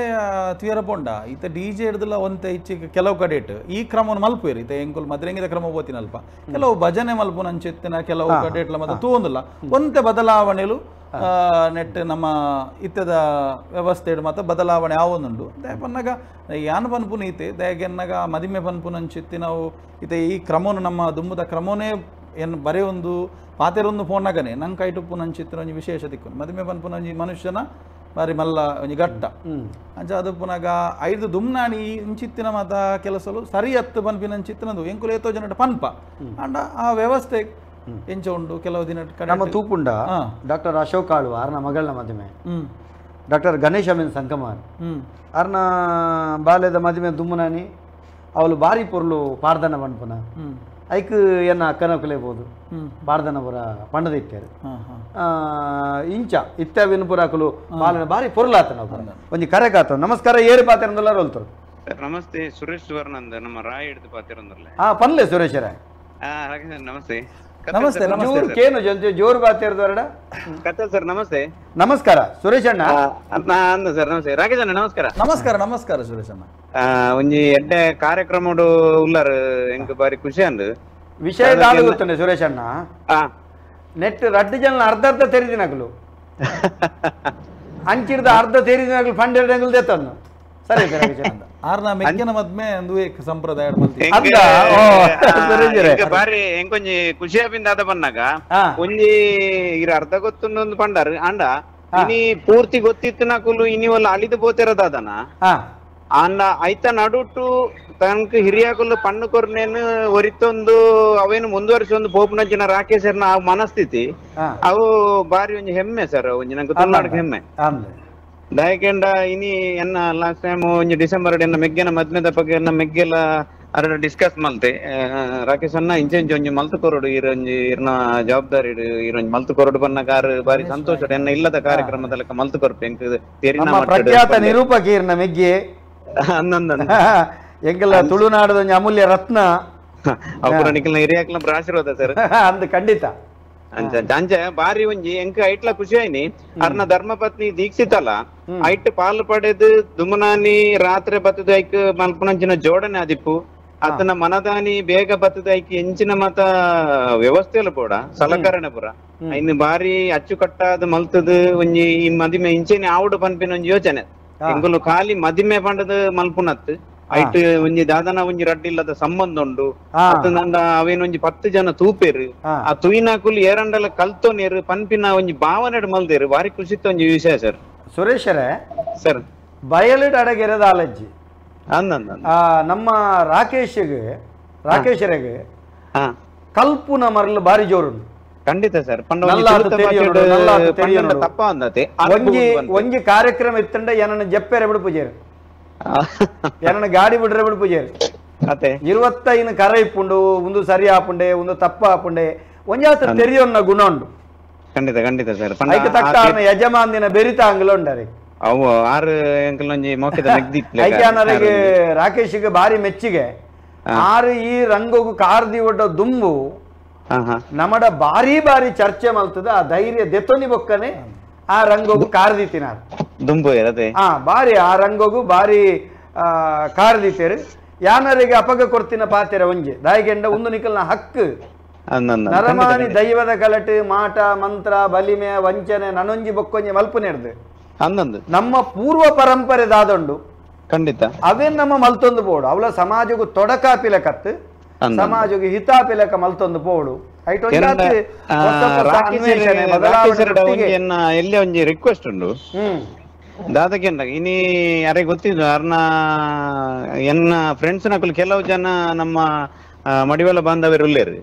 ತುಯರ ಪೋಂಡ ಇತ್ತೆ ಡಿ ಜೆ ಹಿಡ್ದಲ್ಲ ಒಂತೆ ಇಚ್ಚಿ ಕೆಲವು ಕಡೆ ಇಟ್ಟು ಈ ಕ್ರಮವನ್ನು ಮಲ್ಪುಯಿರಿ ಇತ್ತೆ ಎಂಕುಲು ಮದ್ರಂಗಿದ ಕ್ರಮ ಹೋತಿನಲ್ಪ ಕೆಲವು ಭಜನೆ ಮಲ್ಪುನಂಚಿತ್ತಿನ ಕೆಲವು ಕಡೆ ಇಟ್ಲ ಮತ್ತೆ ತೂಂದಿಲ್ಲ ಒಂತೆ ಬದಲಾವಣೆಲು ನೆಟ್ ನಮ್ಮ ಇತ್ತದ ವ್ಯವಸ್ಥೆ ಮಾತ್ರ ಬದಲಾವಣೆ ಆವೊಂದುಂಡು ದಯಪನ್ನಗ ಯಾನ್ ಪನ್ಪುನ ಇತ್ತೆ ದಯಗೆನ್ನಗ ಮದಿಮೆ ಪನ್ಪುನಂಚಿತ್ತಿ ನಾವು ಇತ್ತೆ ಈ ಕ್ರಮನು ನಮ್ಮ ದುಂಬುದ ಕ್ರಮನೇ ಏನು ಬರೇ ಒಂದು ಪಾತೆರೊಂದು ಫೋನ್ನಾಗನೆ ನಂಗೆ ಕೈಟುಪ್ಪು ನಂಚಿತ್ತಿನ ಒಂಜಿ ವಿಶೇಷ ದಿಕ್ಕು ಮದಿಮೆ ಪನ್ಪುನ ಒಂಜಿ ಮನುಷ್ಯನ ಬಾರಿ ಮಲ್ಲ ಒಂಜಿ ಗಟ್ಟ ಅಂಚ ಅದು ಪುನಗ ಐದು ದುಮ್ನಾಣಿ ಇಂಚಿತ್ತಿನ ಮಾತ ಕೆಲಸಲು ಸರಿ ಹತ್ತು ಪನ್ಪಿನ ಅಂಚಿತ್ತಿನದು ಎಂಕುಲು ಏತೋ ಜನಟ ಪನ್ಪ ಅಂಡ ಆ ವ್ಯವಸ್ಥೆ ಎಂಚ ಉಂಡು ಕೆಲವು ದಿನ ನಮ್ಮ ತೂಪುಂಡ ಡಾಕ್ಟರ್ ಅಶೋಕ್ ಆಳ್ವ ಅರ್ನ ಮಗಳನ್ನ ಮದುವೆ, ಡಾಕ್ಟರ್ ಗಣೇಶ್ ಅಮೀನ್ ಸಂಕಮಾರ್ ಅರ್ನ ಬಾಲ್ಯದ ಮದುವೆ ದುಮ್ಮನಾನಿ ಅವಳು ಬಾರಿ ಪೊರ್ಲು ಪಾರ್ದನ ಪನ್ಪುನ ಐಕ್ ಎನ್ನ ಅಕ್ಕನಕುಲೇ ಬೋದು ಬಾರ್ದನಪುರ ಪಂಡದ ಇತ್ತಾರೆ ಇಂಚ ಇತ್ತವಿನ ಪುರಾಕುಲು ಬಾಲನ ಬಾರಿ ಪೊರ್ಲಾತನ ಒಂಜಿ ಕರೆಕಾತ. ನಮಸ್ಕಾರ, ಏರು ಪಾತಿರಂದಲ್ಲ ರೋಲ್ತರು. ನಮಸ್ತೆ, ಸುರೇಶ್ ಸುವರ್ಣಂದ ನಮ್ಮ ರಾಯ್ ಹಿಡಿದು ಪಾತಿರಂದ್ರಲ್ಲ. ಹಾ ಪನ್ಲೆ ಸುರೇಶರೇ. ನಮಸ್ತೆ. ನಮಸ್ತೆ. ಜೋರು ಕೇನು ಜಲ್ದಿ ಜೋರು ಬಾತಿರ್ದವರಡ ಕತ್ತಲ್ ಸರ್. ನಮಸ್ತೆ. ನಮಸ್ಕಾರ ಸುರೇಶ್ ಅಣ್ಣ. ಸರ್ ನಮಸ್ತೆ. ರಾಕೇಶ್ ಅಣ್ಣ ನಮಸ್ಕಾರ. ನಮಸ್ಕಾರ. ನಮಸ್ಕಾರ ಸುರೇಶ್ ಅಣ್ಣ. ಒಂಜಿ ಎಡ್ಡೆ ಕಾರ್ಯಕ್ರಮ ಉಲ್ಲಾರ ಎಂಕ್ ಬಾರಿ ಖುಷಿ ಅಂದು ವಿಷಯ ಗೊತ್ತುಂಡೆ ಸುರೇಶ್ ಅಣ್ಣ. ನೆಟ್ ರಡ್ಡು ಜನ ಅರ್ಧ ಅರ್ಧ ತೆರಿದಿನಕಲು ಅಂಚಿಡ್ದ ಅರ್ಧ ತೆರಿದಿನಕಲು ಫಂಡ್ ಎರಡು ದೇತನ್ನು ಸರಿ ಸರ್. ಆರ್ನ ಮೆಕ್ಕಿನ ಮದ್ಮೆ ಅಂದು ಸಂಪ್ರದಾಯ ಬಾರಿ ಎಂಕೊಂಜಿ ಖುಷಿ ಆಪಿಂದ ಆದ ಬನ್ನಾಗ ಒಂಜಿ ಇರ ಅರ್ಧ ಗೊತ್ತೊಂದು ಪಂಡಾರ ಅಂಡ ಇನಿ ಪೂರ್ತಿ ಗೊತ್ತಿತ್ತು ನಾಕುಲು ಇನಿ ಒಲ್ಲ ಅಳಿದು ಪೋತಿರೋದಾದನ ಅಂಡ ಐತ ನಡುಟು ತನಕ ಹಿರಿಯಾಕುಲು ಪಣ್ಣು ಕೊರ್ನೇನು ಒರಿತೊಂದು ಅವೇನು ಮುಂದುವರಿಸೊಂದು ಪೋಪನಂಚಿನ ರಾಕೇಶರ್ನ ಆ ಮನಸ್ಥಿತಿ ಅವು ಬಾರಿ ಒಂಜಿ ಹೆಮ್ಮೆ ಸರ್. ಒಂಜಿ ನಂಗೆ ತುಳುನಾಡಿಗೆ ಹೆಮ್ಮೆ. ದಯಕೆಂಡ ಇನಿ ಎನ್ನ ಲಾಸ್ಟ್ ಟೈಮ್ ಒಂಜಿ ಡಿಸೆಂಬರ್ ಎನ್ನ ಮೆಗ್ಗೆನ ಮದ್ಮೆದ ಬಗ್ಗೆ ಎನ್ನ ಮೆಗ್ಗೆಲ ಅರಡ ಡಿಸ್ಕಸ್ ಮಲ್ತೆ ರಾಕೇಶ್ ಅಣ್ಣ ಇಂಚೆ ಇಂಚೆ ಒಂಜಿ ಮಲ್ತು ಕೊರಡು ಇರೊಂಜಿ ಇರ್ನ ಜವಾಬ್ದಾರಿ ಇರೊಂಜಿ ಮಲ್ತು ಕೊರಡು ಬನ್ನ ಕಾರ್ ಬಾರಿ ಸಂತೋಷ ಎನ್ನ ಇಲ್ಲದ ಕಾರ್ಯಕ್ರಮದ ಮಲ್ತು ಕೊರಪು ಎಂಕ್ ತೆರಿನ ಪ್ರಖ್ಯಾತ ನಿರೂಪಕಿ ಇರ್ನ ಮೆಗ್ಗೆ ಎಂಗೆಲ್ಲ ತುಳುನಾಡದ ಒಂಜಿ ಅಮೂಲ್ಯ ರತ್ನ ಅವರ ನಿಖಲ್ನ ಹಿರಿಯಾಕ್ಲ ಆಶೀರ್ವಾದ ಸರ್ ಅಂದ್ ಖಂಡಿತ. ಅಂಚ ಅಂಚ ಬಾರಿ ಒಂಜಿ ಎಂಕ್ ಐಟ್ಲ ಖುಷಿ ಆಯ್ನಿ ಅರ್ನ ಧರ್ಮಪತ್ನಿ ದೀಕ್ಷಿತಲ ಐಟ್ ಪಾಲು ಪಡೆದು ದುಮನಾನಿ ರಾತ್ರಿ ಬತ್ತದ ಐಕ್ ಮಲ್ಪನಂಚಿನ ಜೋಡಣೆ ಆದಿಪ್ಪು ಆತನ ಮನದಾನಿ ಬೇಗ ಬತ್ತದ ಐಕ್ ಎಂಚಿನ ಮತ ವ್ಯವಸ್ಥೆಲ ಪೋಡ ಸಲಕರಣೆ ಪುರ ಇನ್ನು ಬಾರಿ ಅಚ್ಚುಕಟ್ಟಾದ ಮಲ್ತದ ಒಂಜಿ ಈ ಮದಿಮೆ ಇಂಚೆನೆ ಆವುಡು ಪನ್ಪಿನ ಒಂಜಿ ಯೋಚನೆ ಎಂಗುಲು ಖಾಲಿ ಮದಿಮೆ ಪಂಡದ ಮಲ್ಪುನತ್ ಐಟ್ ಒಂಜಿ ದಾದನ ಒಂಜಿ ರಡ್ಡಿಲ್ಲದ ಸಂಬಂಧ ಉಂಡು ಅತನಂಡ ಅವೇನೊಂಜಿ 10 ಜನ ತೂಪೇರು ಆ ತುಯಿನಾಕುಲು ಏರಂಡಲ ಕಲ್ತೋನೇರು ಪನ್ಪಿನ ಒಂಜಿ ಭಾವನೆ ಮಲ್ದೇರು ಬಾರಿ ಖುಷಿತ್ತ ಒಂಜಿ ವಿಷಯ ಸರ್. ಸುರೇಶರೇ ಸರ್, ಬಯಲಿಡ್ ಅಡಗಿರದ ಅಲಜ್ಜಿ ನಮ್ಮ ರಾಕೇಶರಿಗೆ ಕಲ್ಪುನ ಮರಲು ಬಾರಿ ಜೋರುಂಡು. ಖಂಡಿತ ಸರ್. ತಪ್ಪ ಅಂದತೆ ಒಂಜಿ ಒಂಜಿ ಕಾರ್ಯಕ್ರಮ ಇತ್ತಂಡ ಏನನ್ನ ಜಪ್ಪೆರೆ ಬಿಡು ಪೂಜೆರು ಏನನ್ನ ಗಾಡಿ ಬಿಡ್ರೆ ಬಿಡು ಪೂಜೆರು 25 ಕರ ಇಪ್ಪುಂಡು ಒಂದು ಸರಿ ಆಪುಂಡೆ ಒಂದು ತಪ್ಪ ಆಪುಂಡೆ ಒಂಜಾತ ತೆರಿಯೊನ್ನ ಗುಣ ಉಂಡು. ಖಂಡಿತ ಖಂಡಿತ ಸರ್. ಐಕೆ ತಕ್ಕ ಯಜಮಾನ್ದಿನ ಬೆರಿತ ಅಂಗಲ ಉಂಡರೆ ಅವು ಆರು ಅಂಕಲ್ ಒಂಜಿ ಮೋಕೆದ ಮೆಗ್ದಿತ್ಲೆ ಐಕ್ಯಾನರಿಗೆ ರಾಕೇಶಿಗೆ ಬಾರಿ ಮೆಚ್ಚಿಗೆ ಆರು ಈ ರಂಗೋಗು ಕಾರ್ದಿ ಒಡ್ಡ ದುಂಬು ನಮಡ ಬಾರಿ ಬಾರಿ ಚರ್ಚೆ ಮಲ್ತದ ಆ ಧೈರ್ಯ ದೆತ್ತೊನಿ ಬೊಕ್ಕನೆ ಆ ರಂಗೋಗು ಕಾರ್ದಿತ್ತಿನಾರ್ ದುಂಬು ಇರದೆ ಆ ಬಾರಿ ಆ ರಂಗೋಗು ಬಾರಿ ಕಾರ್ದಿತ್ತೇರು ಯಾನರಿಗೆ ಅಪಗ ಕೊರ್ತಿನ ಪಾತೆರ ಒಂಜೆ ದಾಯಿಗೆಂಡ ಒಂದು ನಿಕಲ್ನ ಹಕ್ಕು ನರಮಾನಿ ದೈವದ ಕಲಟು ಮಾಟ ಮಂತ್ರ ಬಲಿಮೆ ವಂಚನೆ ನನೊಂಜಿ ಬೊಕ್ಕೊಂಜಿ ಮಲ್ಪುನೆರ್ದು ನಮ್ಮ ಪೂರ್ವ ಪರಂಪರೆ ದಾದುಂಡು ಖಂಡಿತ ಅವೇ ನಮ್ಮ ಮಲ್ತೊಂದು ಪೋಡು ಅವಳ ಸಮಾಜಕ್ಕೂ ತೊಡಕಾಪಿಲಕತ್ತು ಸಮಾಜಕ್ಕೆ ಹಿತಾಪಿಲಕ ಮಲ್ತೊಂದು ಪೋಡು ಎಲ್ಲಿ ಒಂಜಿ ರಿಕ್ವೆಸ್ಟ್ ಉಂಡು ದಾದಕ್ಕೆ ಇನಿ ಅರೆ ಗೊತ್ತಿದ್ದು ಅರ್ನ ಎನ್ನ ಫ್ರೆಂಡ್ಸ್ ನಕುಲು ಕೆಲವು ಜನ ನಮ್ಮ ಮಡಿವಾಳ ಬಾಂಧವರು ಉಲ್ಲೇರು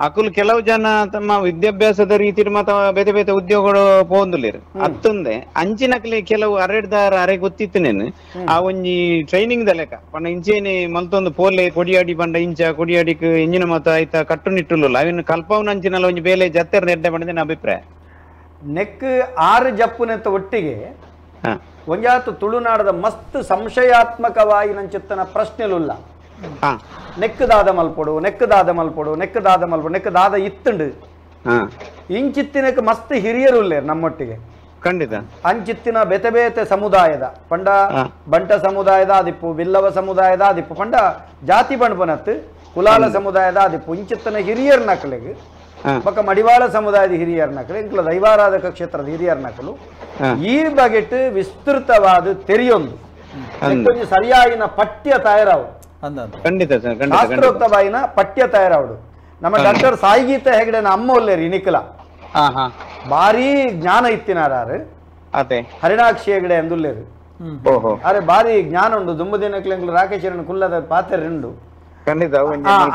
ಅಕುಲು ಕೆಲವು ಜನ ತಮ್ಮ ವಿದ್ಯಾಭ್ಯಾಸದ ರೀತಿ ಮತ ಬೇತೆ ಬೇತೆ ಉದ್ಯೋಗಗಳು ಪೋಂದುಲೇರು ಅತ್ತೊಂದೆ ಅಂಚಿನಕಲಿ ಕೆಲವು ಅರೆಡ್ದಾರ ಅರೆ ಗೊತ್ತಿತ್ತು ನೇನು ಆ ಒಂಜಿ ಟ್ರೈನಿಂಗ್ the ಲೆಕ್ಕ ಪಂಡ ಇಂಚೇನೆ ಮಲ್ತೊಂದು ಪೋಲೆ ಕೊಡಿಯಾಡಿ ಪಂಡ ಇಂಚ ಕೊಡಿಯಾಡಿಕ್ ಇಂಜಿನ ಮತ ಆಯ್ತಾ ಕಟ್ಟುನಿಟ್ಟುಲ್ಲ ಅವಿನ ಕಲ್ಪವನ ಅಂಚಿನಲ್ಲ ಒಂಜಿ ಬೇಲೆ ಜತ್ತೆರ್ ನೆಡ್ಡೆ ಪಂಡದಿನ ಅಭಿಪ್ರಾಯ ನೆಕ್ ಆರು ಜಪ್ಪುನೆತ್ತ ಒಟ್ಟಿಗೆ ಒಂಜಾತು ತುಳುನಾಡದ ಮಸ್ತ್ ಸಂಶಯಾತ್ಮಕವಾಗಿ ನಂಚಿತ್ತನ ಪ್ರಶ್ನೆಲುಲ್ಲ ನೆಕ್ ದಾದ ಮಲ್ಪೊಡು ನೆಕ್ ದಾದ ಮಲ್ಪೊಡು ನೆಕ್ ದಾದ ಮಲ್ಪೊಡು ನೆಕ್ ದಾದ ಇತ್ತುಂಡು ಇಂಚಿತ್ತಿನಕ್ಕೆ ಮಸ್ತ್ ಹಿರಿಯರು ಉಲ್ಲೇರು ನಮ್ಮೊಟ್ಟಿಗೆ ಖಂಡಿತ ಅಂಚಿತ್ತಿನ ಬೇತೆ ಬೇತೆ ಸಮುದಾಯದ ಪಂಡ ಬಂಟ ಸಮುದಾಯದ ಆದಿಪ್ಪು ಬಿಲ್ಲವ ಸಮುದಾಯದ ಆದಿಪ್ಪು ಪಂಡ ಜಾತಿ ಪಂಡ್ಪನತ್ತು ಕುಲಾಲ ಸಮುದಾಯದ ಆದಿಪ್ಪು ಇಂಚಿತ್ತನ ಹಿರಿಯರ್ ನಕಲಿಗೆ ಬೊಕ್ಕ ಮಡಿವಾಳ ಸಮುದಾಯದ ಹಿರಿಯರ್ ನಕಲು ಇಂಕ್ಲ ದೈವಾರಾಧಕ ಕ್ಷೇತ್ರದ ಹಿರಿಯರ್ ನಕಲು ಈ ಬಗೆಟ್ ವಿಸ್ತೃತವಾದ ತೆರಿಯೊಂದು ಕೊಂಚ ಸರಿಯಾಗಿನ ಪಠ್ಯ ತಯಾರಾವು ಖಂಡಿತ ಸರ್. ಶಾಸ್ತ್ರೋಕ್ತವಾಯಿನ ಪಠ್ಯ ತಯಾರಾವಡು ನಮ್ಮ ಡಾಕ್ಟರ್ ಸಾಯಿಗೀತ ಹೆಗಡೆನ ಅಮ್ಮ ಒಲ್ಲೇರಿ ನಿಖಲ ಭಾರಿ ಜ್ಞಾನ ಇತ್ತಿನಾರು ಹರಿಣಾಕ್ಷಿ ಹೆಗಡೆ ಅಂದುಲ್ಲೇರು ಅರೆ ಭಾರಿ ಜ್ಞಾನ ಉಂಡು ದುಂಬು ದಿನಕ್ಲೆ ರಾಕೇಶರನ್ ಕುಲ್ಲದ ಪಾತೆರುಂಡು ಖಂಡಿತ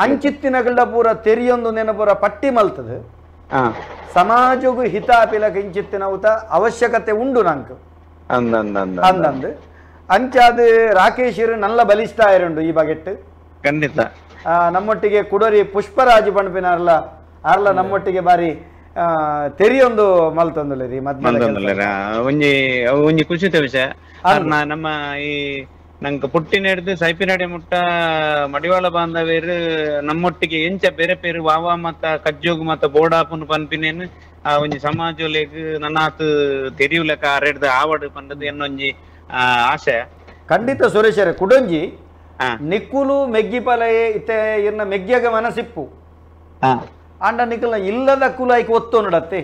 ಅಂಚಿತ್ತಿನಗಳ ಪೂರ ತೆರಿಯೊಂದು ನೆನಪೂರ ಪಟ್ಟಿ ಮಲ್ತದೆ ಸಮಾಜಗೂ ಹಿತಾಪಿಲಕ ಇಂಚಿತ್ತಿನ ಉತ ಅವಶ್ಯಕತೆ ಉಂಡು ನಂಕ್ ಅಂದಂದು ಅಂಚಾದ ರಾಕೇಶರು ನಲ್ಲ ಬಲಿಷ್ಠ ಆಯರುಂಡು ಈ ಬಗೆಟ್ ಖಂಡಿತ. ನಮ್ಮೊಟ್ಟಿಗೆ ಕುಡೋರಿ ಪುಷ್ಪರಾಜ್ ಪಂಡ್ಪಿನಾರ್ಲ ಆರ್ಲ ನಮ್ಮೊಟ್ಟಿಗೆ ಬಾರಿ ತೆರಿಯೊಂದು ಮಲ್ತೊಂದುಲ್ಲೇರಿ ಮಲ್ತೊಂದುಲ್ಲೇರ ಒಂಜಿ ಒಂಜಿ ಖುಷಿತ ವಿಷಯ. ನಮ್ಮ ಈ ನಂಗೆ ಪುಟ್ಟಿನ ಹಿಡ್ದು ಸೈಪಿನಡೆ ಮುಟ್ಟ ಮಡಿವಾಳ ಬಾಂಧವ್ಯರು ನಮ್ಮೊಟ್ಟಿಗೆ ಎಂಚ ಬೇರೆ ಬೇರೆ ವಾವಾ ಮತ್ತ ಕಜ್ಜೋಗು ಮತ್ತ ಬೋಡಾಪುನು ಪನ್ಪಿನೇನು ಆ ಒಂಜಿ ಸಮಾಜೊಲೆಗ್ ನನ್ನಾತ್ ತೆರಿಯುಲೆಕ ಅರೆಡ್ದು ಆವಡು ಪಂಡದು ಎನ್ನೊಂಜಿ ಆಶೆ. ಖಂಡಿತ ಸುರೇಶರೇ ಕುಡೊಂಜಿ ನಿಕ್ಕುಲು ಮೆಗ್ಗಿಪಲಯೆ ಇತ್ತೆ ಇರ್ನ ಮೆಗ್ಗಿಯಾಗ ಮನಸಿಪ್ಪು ಅಂಡ ನಿಕ್ಕುಲ ಇಲ್ಲದ ಕುಲಾಯ್ಕ ಒತ್ತೊಂದು ನಡತ್ತೆ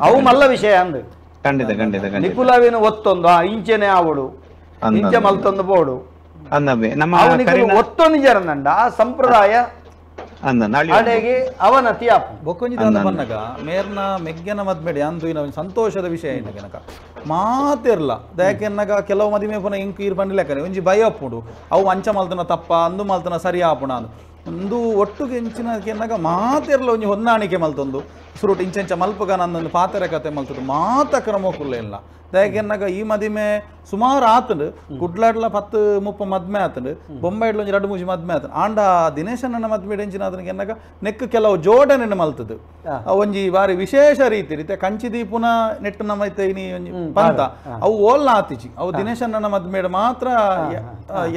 ಅವು ಮಲ್ಲ ವಿಷಯ ಅಂದು. ಖಂಡಿತ ಖಂಡಿತ ನಿಕುಲವೇನು ಒತ್ತೊಂದು ಇಂಚೆನೆ ಆವಡು ಇಂಚೆ ಮಲ್ತೊಂದು ಬೋಡು ಒತ್ತೊಂದು ಜರನಂಡ ಆ ಸಂಪ್ರದಾಯ ಅಡೆಗೆ ಅವನತಿ ಆಪು. ಬೊಕ್ಕೊಂಜಿ ದಾದ ಬನ್ನಗ ಮೇರ್ನ ಮೆಗ್ಗನ ಮದ್ಮೆಡೆ ಅಂದು ಇನ್ನ ಸಂತೋಷದ ವಿಷಯ ಏನಕ ಮಾತಿರ್ಲ ದಯಕೆನ್ನಗ ಕೆಲವು ಮದಿಮೆ ಪುನ ಇಂಕು ಈರ್ ಬಂಡಿಲೆಕ್ಕನೆ ಒಂಜಿ ಭಯ ಅಪ್ಪುಂಡು ಅವು ಅಂಚ ಮಲ್ತನ ತಪ್ಪ ಅಂದು ಮಲ್ತನ ಸರಿ ಆಪುಣ ಅಂದು ಒಂದು ಒಟ್ಟುಗೆ ಇಂಚಿನ ಕೆನ್ನಗ ಮಾತಿರ್ಲ ಒಂಜಿ ಹೊಂದಾಣಿಕೆ ಮಲ್ತೊಂದು ಸುರುಟು ಇಂಚೆಂಚ ಮಲ್ಪಗ ನಂದೊಂದು ಪಾತೆರ ಕತೆ ಮಲ್ತದು ಮಾತ ಕ್ರಮಕ್ಕುಲ್ಲ ಇಲ್ಲ. ದಯಕೆನ್ನಗ ಈ ಮದಿಮೆ ಸುಮಾರು ಆತಂಡು ಕುಡ್ಲಾಡ್ಲ 10-30 ಮದ್ಮೆ ಆತಂಡು ಬೊಂಬೈಡ್ಲ ಒಂಜಿ 2-3 ಮದ್ಮೆ ಆತಂಡು ಆಂಡ ದಿನೇಶನ ಮದ್ಮೆ ಎಂಚಿನ ಆತನಿಗೆ ಎನ್ನಗ ನೆಕ್ ಕೆಲವು ಜೋಡಣೆ ಮಲ್ತದು ಒಂಜಿ ಬಾರಿ ವಿಶೇಷ ರೀತಿ ರೀತಿ ಕಂಚಿ ದೀಪುನ ನೆಟ್ಟು ನಮ್ಮ ಇನಿ ಒಂಜಿ ಪಂತ ಅವು ಓಲ್ಲ ಆತಿಚಿ ಅವು ದಿನೇಶನ ಮದ್ಮೇಡ ಮಾತ್ರ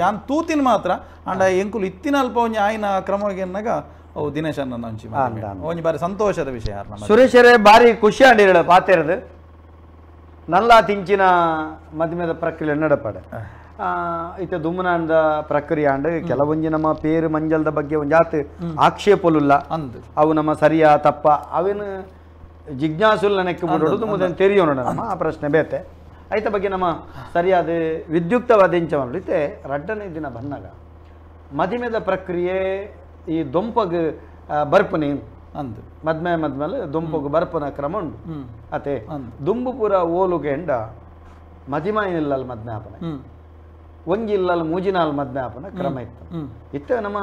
ಯಾನ್ ತೂತಿನ ಮಾತ್ರ ಆಂಡ ಎಂಕುಲು ಇತ್ತಿನ ಅಲ್ಪ ಒಂಜಿ ಆಯ್ನ ಕ್ರಮವಾಗಿ ಎನ್ನಗ ಅವು ದಿನೇಶನ ಒಂಜಿ ಒಂಜಿ ಬಾರಿ ಸಂತೋಷದ ವಿಷಯ. ಸುರೇಶರೇ ಬಾರಿ ಖುಷಿ ಆಂಡಿರಳ ಪಾತೆರದು ನಲ್ಲ ತಿಂಚಿನ ಮದ್ಮೆದ ಪ್ರಕ್ರಿಯೆ ನಡಪಡೆ ಇತ್ತೆ ದುಮ್ಮನಾಂದ ಪ್ರಕ್ರಿಯೆ ಅಂಡ್ ಕೆಲವೊಂಜಿ ನಮ್ಮ ಪೇರು ಮಂಜಲ್ದ ಬಗ್ಗೆ ಒಂಜಾತ್ ಆಕ್ಷೇಪಲುಲ್ಲ ಅವು ನಮ್ಮ ಸರಿಯಾ ತಪ್ಪ ಅವೇನು ಜಿಜ್ಞಾಸುಲ್ ನೆಕ್ಕೆ ಬಿಡೋದು ಮುದನ್ ತೆರಿಯೋಣ ನಮ್ಮ ಆ ಪ್ರಶ್ನೆ ಬೇತೆ ಐತ ಬಗ್ಗೆ ನಮ್ಮ ಸರಿಯಾದ ವಿದ್ಯುಕ್ತವಾದ ಇಂಚ ಇತ್ತೆ ರಡ್ಡನೇ ದಿನ ಬಂದಾಗ ಮದಿಮೆದ ಪ್ರಕ್ರಿಯೆ ಈ ದೊಂಪಗ್ ಬರ್ಪನೆ ಅಂದು ಮದ್ಮೆ ಮದ್ಮೇಲೆ ದುಂಪಗು ಬರ್ಪನ ಕ್ರಮ ಉಂಡು ಅತೆ ದುಂಬು ಪೂರ ಓಲುಗೆ ಎಂಡ ಮದಿಮಾಯಿನಿಲ್ಲಲ್ ಮದ್ಮೆ ಆಪನ ಒಂಜಿ ಇಲ್ಲಲ್ ಮೂಜಿನಾಲ್ ಮದ್ಮೆ ಆಪನ ಕ್ರಮ ಇತ್ತು. ಇತ್ತೆ ನಮ್ಮ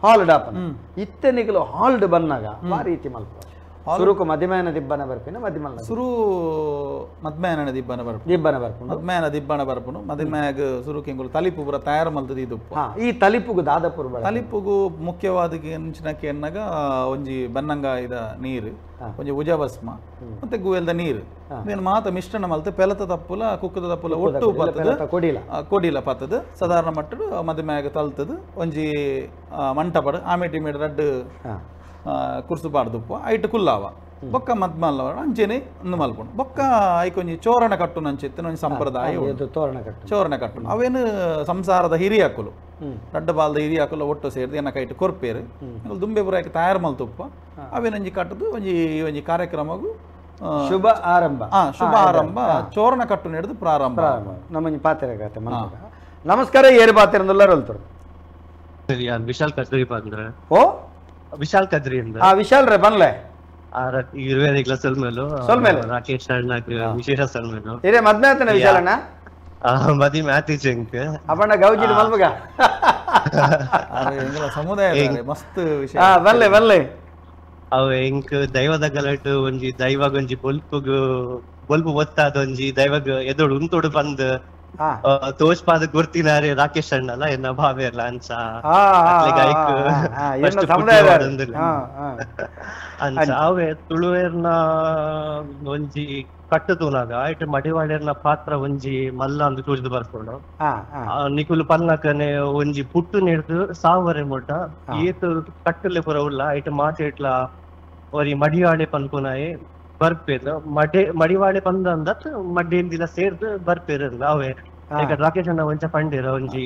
ಹಾಲ್ಡ್ ಆಪನ ಇತ್ತೆ ನಿಗಲು ಹಾಲ್ಡ್ ಬನ್ನಾಗ ಆ ರೀತಿ ಮಲ್ಪ ಸುರುಕು ಮದಿಮಾಯನ ದಿಬ್ಬನ ಬರ್ಪಿನ ಮದಿಮಲ್ಲ ಸುರು ಮದ್ಮಯನ ದಿಬ್ಬನ ಬರ್ಪು ದಿಬ್ಬನ ಬರ್ಪುಂಡು ಮದ್ಮಯನ ದಿಬ್ಬನ ಬರ್ಪುಂಡು ಮದಿಮಯಾಗ ಸುರುಕು ಎಂಗುಲು ತಲಿಪು ಪೂರ ತಯಾರು ಮಲ್ತದ ಇದು. ಈ ತಲಿಪುಗು ದಾದಪುರ ತಲಿಪುಗು ಮುಖ್ಯವಾದ ಎಂಚಿನಕ್ಕೆ ಎನ್ನಗ ಒಂಜಿ ಬನ್ನಂಗಾಯದ ನೀರು ಒಂಜಿ ಉಜಭಸ್ಮ ಮತ್ತೆ ಗುವೆಲ್ದ ನೀರು ಇದನ್ನು ಮಾತ ಮಿಶ್ರಣ ಮಲ್ತು ಪೆಲತ ತಪ್ಪುಲ ಕುಕ್ಕದ ತಪ್ಪುಲ ಒಟ್ಟು ಪತ್ತದ ಕೊಡಿಲ ಕೊಡಿಲ ಪತ್ತದ ಸಾಧಾರಣ ಮಟ್ಟಡು ಮದಿಮಯಾಗ ತಲ್ತದ ಒಂಜಿ ಮಂಟಪಡು ಆಮೇಟಿ ಮೇಡ್ ರಡ್ಡು ಕುರ್ಸು ಪಾಡ್ದುಪ್ಪ ಐಟ್ ಕುಲ್ಲಾವ ಬೊಕ್ಕ ಮದ್ಮಲ್ಲ ಅಂಚೆನೆ ಒಂದು ಮಲ್ಪುಂಡು ಬೊಕ್ಕ ಐಕೊಂಜಿ ಚೋರಣ ಕಟ್ಟು ನಂಚಿತ್ತಿನ ಒಂಜಿ ಸಂಪ್ರದಾಯ ತೋರಣ ಕಟ್ಟು ಚೋರಣ ಕಟ್ಟು ಅವೇನು ಸಂಸಾರದ ಹಿರಿಯಾಕುಲು ರಡ್ಡ ಬಾಲ್ದ ಹಿರಿಯಾಕುಲು ಒಟ್ಟು ಸೇರಿದು ಎನ್ನ ಕೈಟ್ ಕೊರ್ಪೇರು ದುಂಬೆ ಪುರಾಯ್ಕೆ ತಯಾರು ಮಲ್ತುಪ್ಪ ಅವೇನೊಂಜಿ ಕಟ್ಟದು ಒಂಜಿ ಒಂಜಿ ಕಾರ್ಯಕ್ರಮಗೂ ಶುಭ ಆರಂಭ ಶುಭ ಆರಂಭ ಚೋರಣ ಕಟ್ಟು ನಡೆದು ಪ್ರಾರಂಭ ನಮ್ಮೊಂಜಿ ಪಾತ್ರೆ ನಮಸ್ಕಾರ ಏರು ಪಾತ್ರೆ ಹೇಳ್ತಾರೆ ವಿಶಾಲ್ ಕದ್ರಿ ಬಂದ್ರೆ ಓ ವಿಶಾಲ್ ಕದ್ರಿ ಅಂದ ವಿಶಾಲ್ ರೇ ಬನ್ಲೆ ಇರುವೆ ಸೊಲ್ಮೇಲು ಸೊಲ್ಮೇಲು ರಾಕೇಶ್ ಅಣ್ಣ ವಿಶೇಷ ಸೊಲ್ಮೇಲು ಇರೇ ಮದ್ಮೆ ಆತನ ವಿಶಾಲ್ ಅಣ್ಣ ಮದಿಮೆ ಆತಿಜಂಕ್ ಅಪ್ಪಣ್ಣ ಗೌಜಿಡ್ ಮಲ್ಬಗ ಸಮುದಾಯ ಮಸ್ತ್ ವಿಷಯ ಬಲ್ಲೆ ಬಲ್ಲೆ ಅವು ಎಂಕ್ ದೈವದ ಗಲಟು ಒಂಜಿ ದೈವಗೊಂಜಿ ಬೊಲ್ಪುಗು ಬೊಲ್ಪು ಒತ್ತಾದೊಂಜಿ ದೈವಗ ಎದುಡು ಉಂತೊಡು ಬಂದ್ ತೋಚ್ಪಾದ ಗುರ್ತಿನಾರೆ ರಾಕೇಶ್ ಅಣ್ಣಲ್ಲ ಎನ್ನ ಭಾವೇರ್ಲ ಅಂಚ ಅಂಚ ಅವೇ ತುಳುವೇರ್ನ ಒಂಜಿ ಕಟ್ಟು ತೂನಾಗ ಐಟ್ ಮಡಿವಾಳೆರ್ನ ಪಾತ್ರ ಒಂಜಿ ಮಲ್ಲ ಅಂದ್ ತೋಜ್ದು ಬರ್ಕೊಂಡು ನಿಕುಲು ಪನ್ನಕನೆ ಒಂಜಿ ಪುಟ್ಟು ನೆಡ್ದು ಸಾವರೆ ಮುಟ್ಟ ಏತು ಕಟ್ಟಲೆ ಪುರ ಉಲ್ಲ ಐಟ್ ಮಾತೆಟ್ಲ ಒರಿ ಮಡಿವಾಳೆ ಪನ್ಪುನಾಯೆ ಬರ್ಪೇರು ಮಡೆ ಮಡಿವಾಳೆ ಪಂದಂದ ಮಡ್ಡೆಂದಿಲ ಸೇರ್ದು ಬರ್ಪೇರಲ್ಲ ಅವೇ ರಾಕೇಶ್ ಅಣ್ಣ ಒಂಚ ಪಂಡೇರ ಒಂಜಿ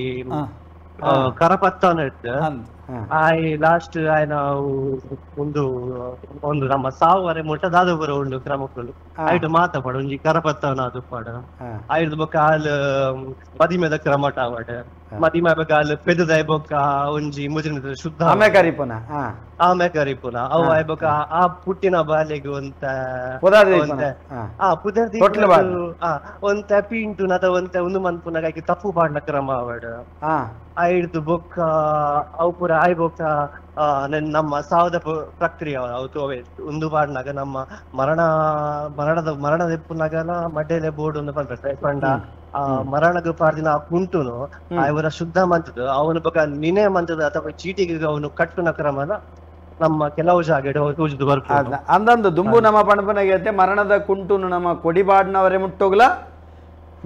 ಕರಪತ್ತನ ಇತ್ತು ಆಯ್ ಲಾಸ್ಟ್ ಆಯ್ನ ಒಂದು ಒಂದು ನಮ್ಮ ಸಾವುವರೆ ಮುಟ್ಟ ದಾದಪುರ ಉಂಡು ಕ್ರಮಕ್ಕಳು ಐಟ್ ಮಾತ ಪಾಡು ಒಂಜಿ ಕರಪತ್ತನ ಅದು ಪಾಡ ಆಯ್ದು ಬೊಕ್ಕ ಹಾಲ್ ಮದಿಮೆದ ಕ್ರಮಟ ಆವಡ ಮದಿಮೆ ಬೊಕ್ಕ ಹಾಲ್ ಪೆದುದಾಯ್ ಬೊಕ್ಕ ಒಂಜಿ ಮುಜಿನ ಶುದ್ಧ ಆಮೆ ಕರಿಪುನ ಆಮೆ ಕರಿಪುನ ಅವು ಆಯ್ ಬೊಕ್ಕ ಆ ಪುಟ್ಟಿನ ಬಾಲೆಗ್ ಒಂತ ಆ ಪುದರ್ ಒಂತ ಪಿಂಟು ನದ ಒಂತ ಒಂದು ಮನ್ಪುನಾಗ ಆಯ್ಕೆ ತಪ್ಪು ಪಾಡ್ನ ಕ್ರಮ ಆವಡ ಆಯ್ದು ಬೊಕ್ಕ ಅವು ಪೂರ ಆಯ್ ಬೊಕ್ಕ ನಮ್ಮ ಸಾವದ ಪ್ರಕ್ರಿಯೆ ಅವತ್ತು ಒಂದು ಪಾಡ್ನಾಗ ನಮ್ಮ ಮರಣ ಮರಣದ ಮರಣದ ಎಪ್ಪುನಾಗಲ ಮಡ್ಡೆಲೆ ಬೋರ್ಡ್ ಒಂದು ಪನ್ಪೆರ್ ಪಂಡ ಆ ಮರಣಗ ಪಾರ್ದಿನ ಆ ಕುಂಟುನು ಅವರ ಶುದ್ಧ ಮಂತದ ಅವನ ಬೊಕ ನಿನೆ ಮಂತದ ಅಥವಾ ಚೀಟಿಗೆ ಅವನು ಕಟ್ಟುನ ಕ್ರಮನ ನಮ್ಮ ಕೆಲವು ಜಾಗ ತೋಜುದು ಬರ್ಪುಂಡು. ಅಂದಂದು ದುಂಬು ನಮ್ಮ ಪಣಪನಗೆ ಮರಣದ ಕುಂಟುನು ನಮ್ಮ ಕೊಡಿಬಾಡ್ನವರೇ ಮುಟ್ಟೋಗ್ಲ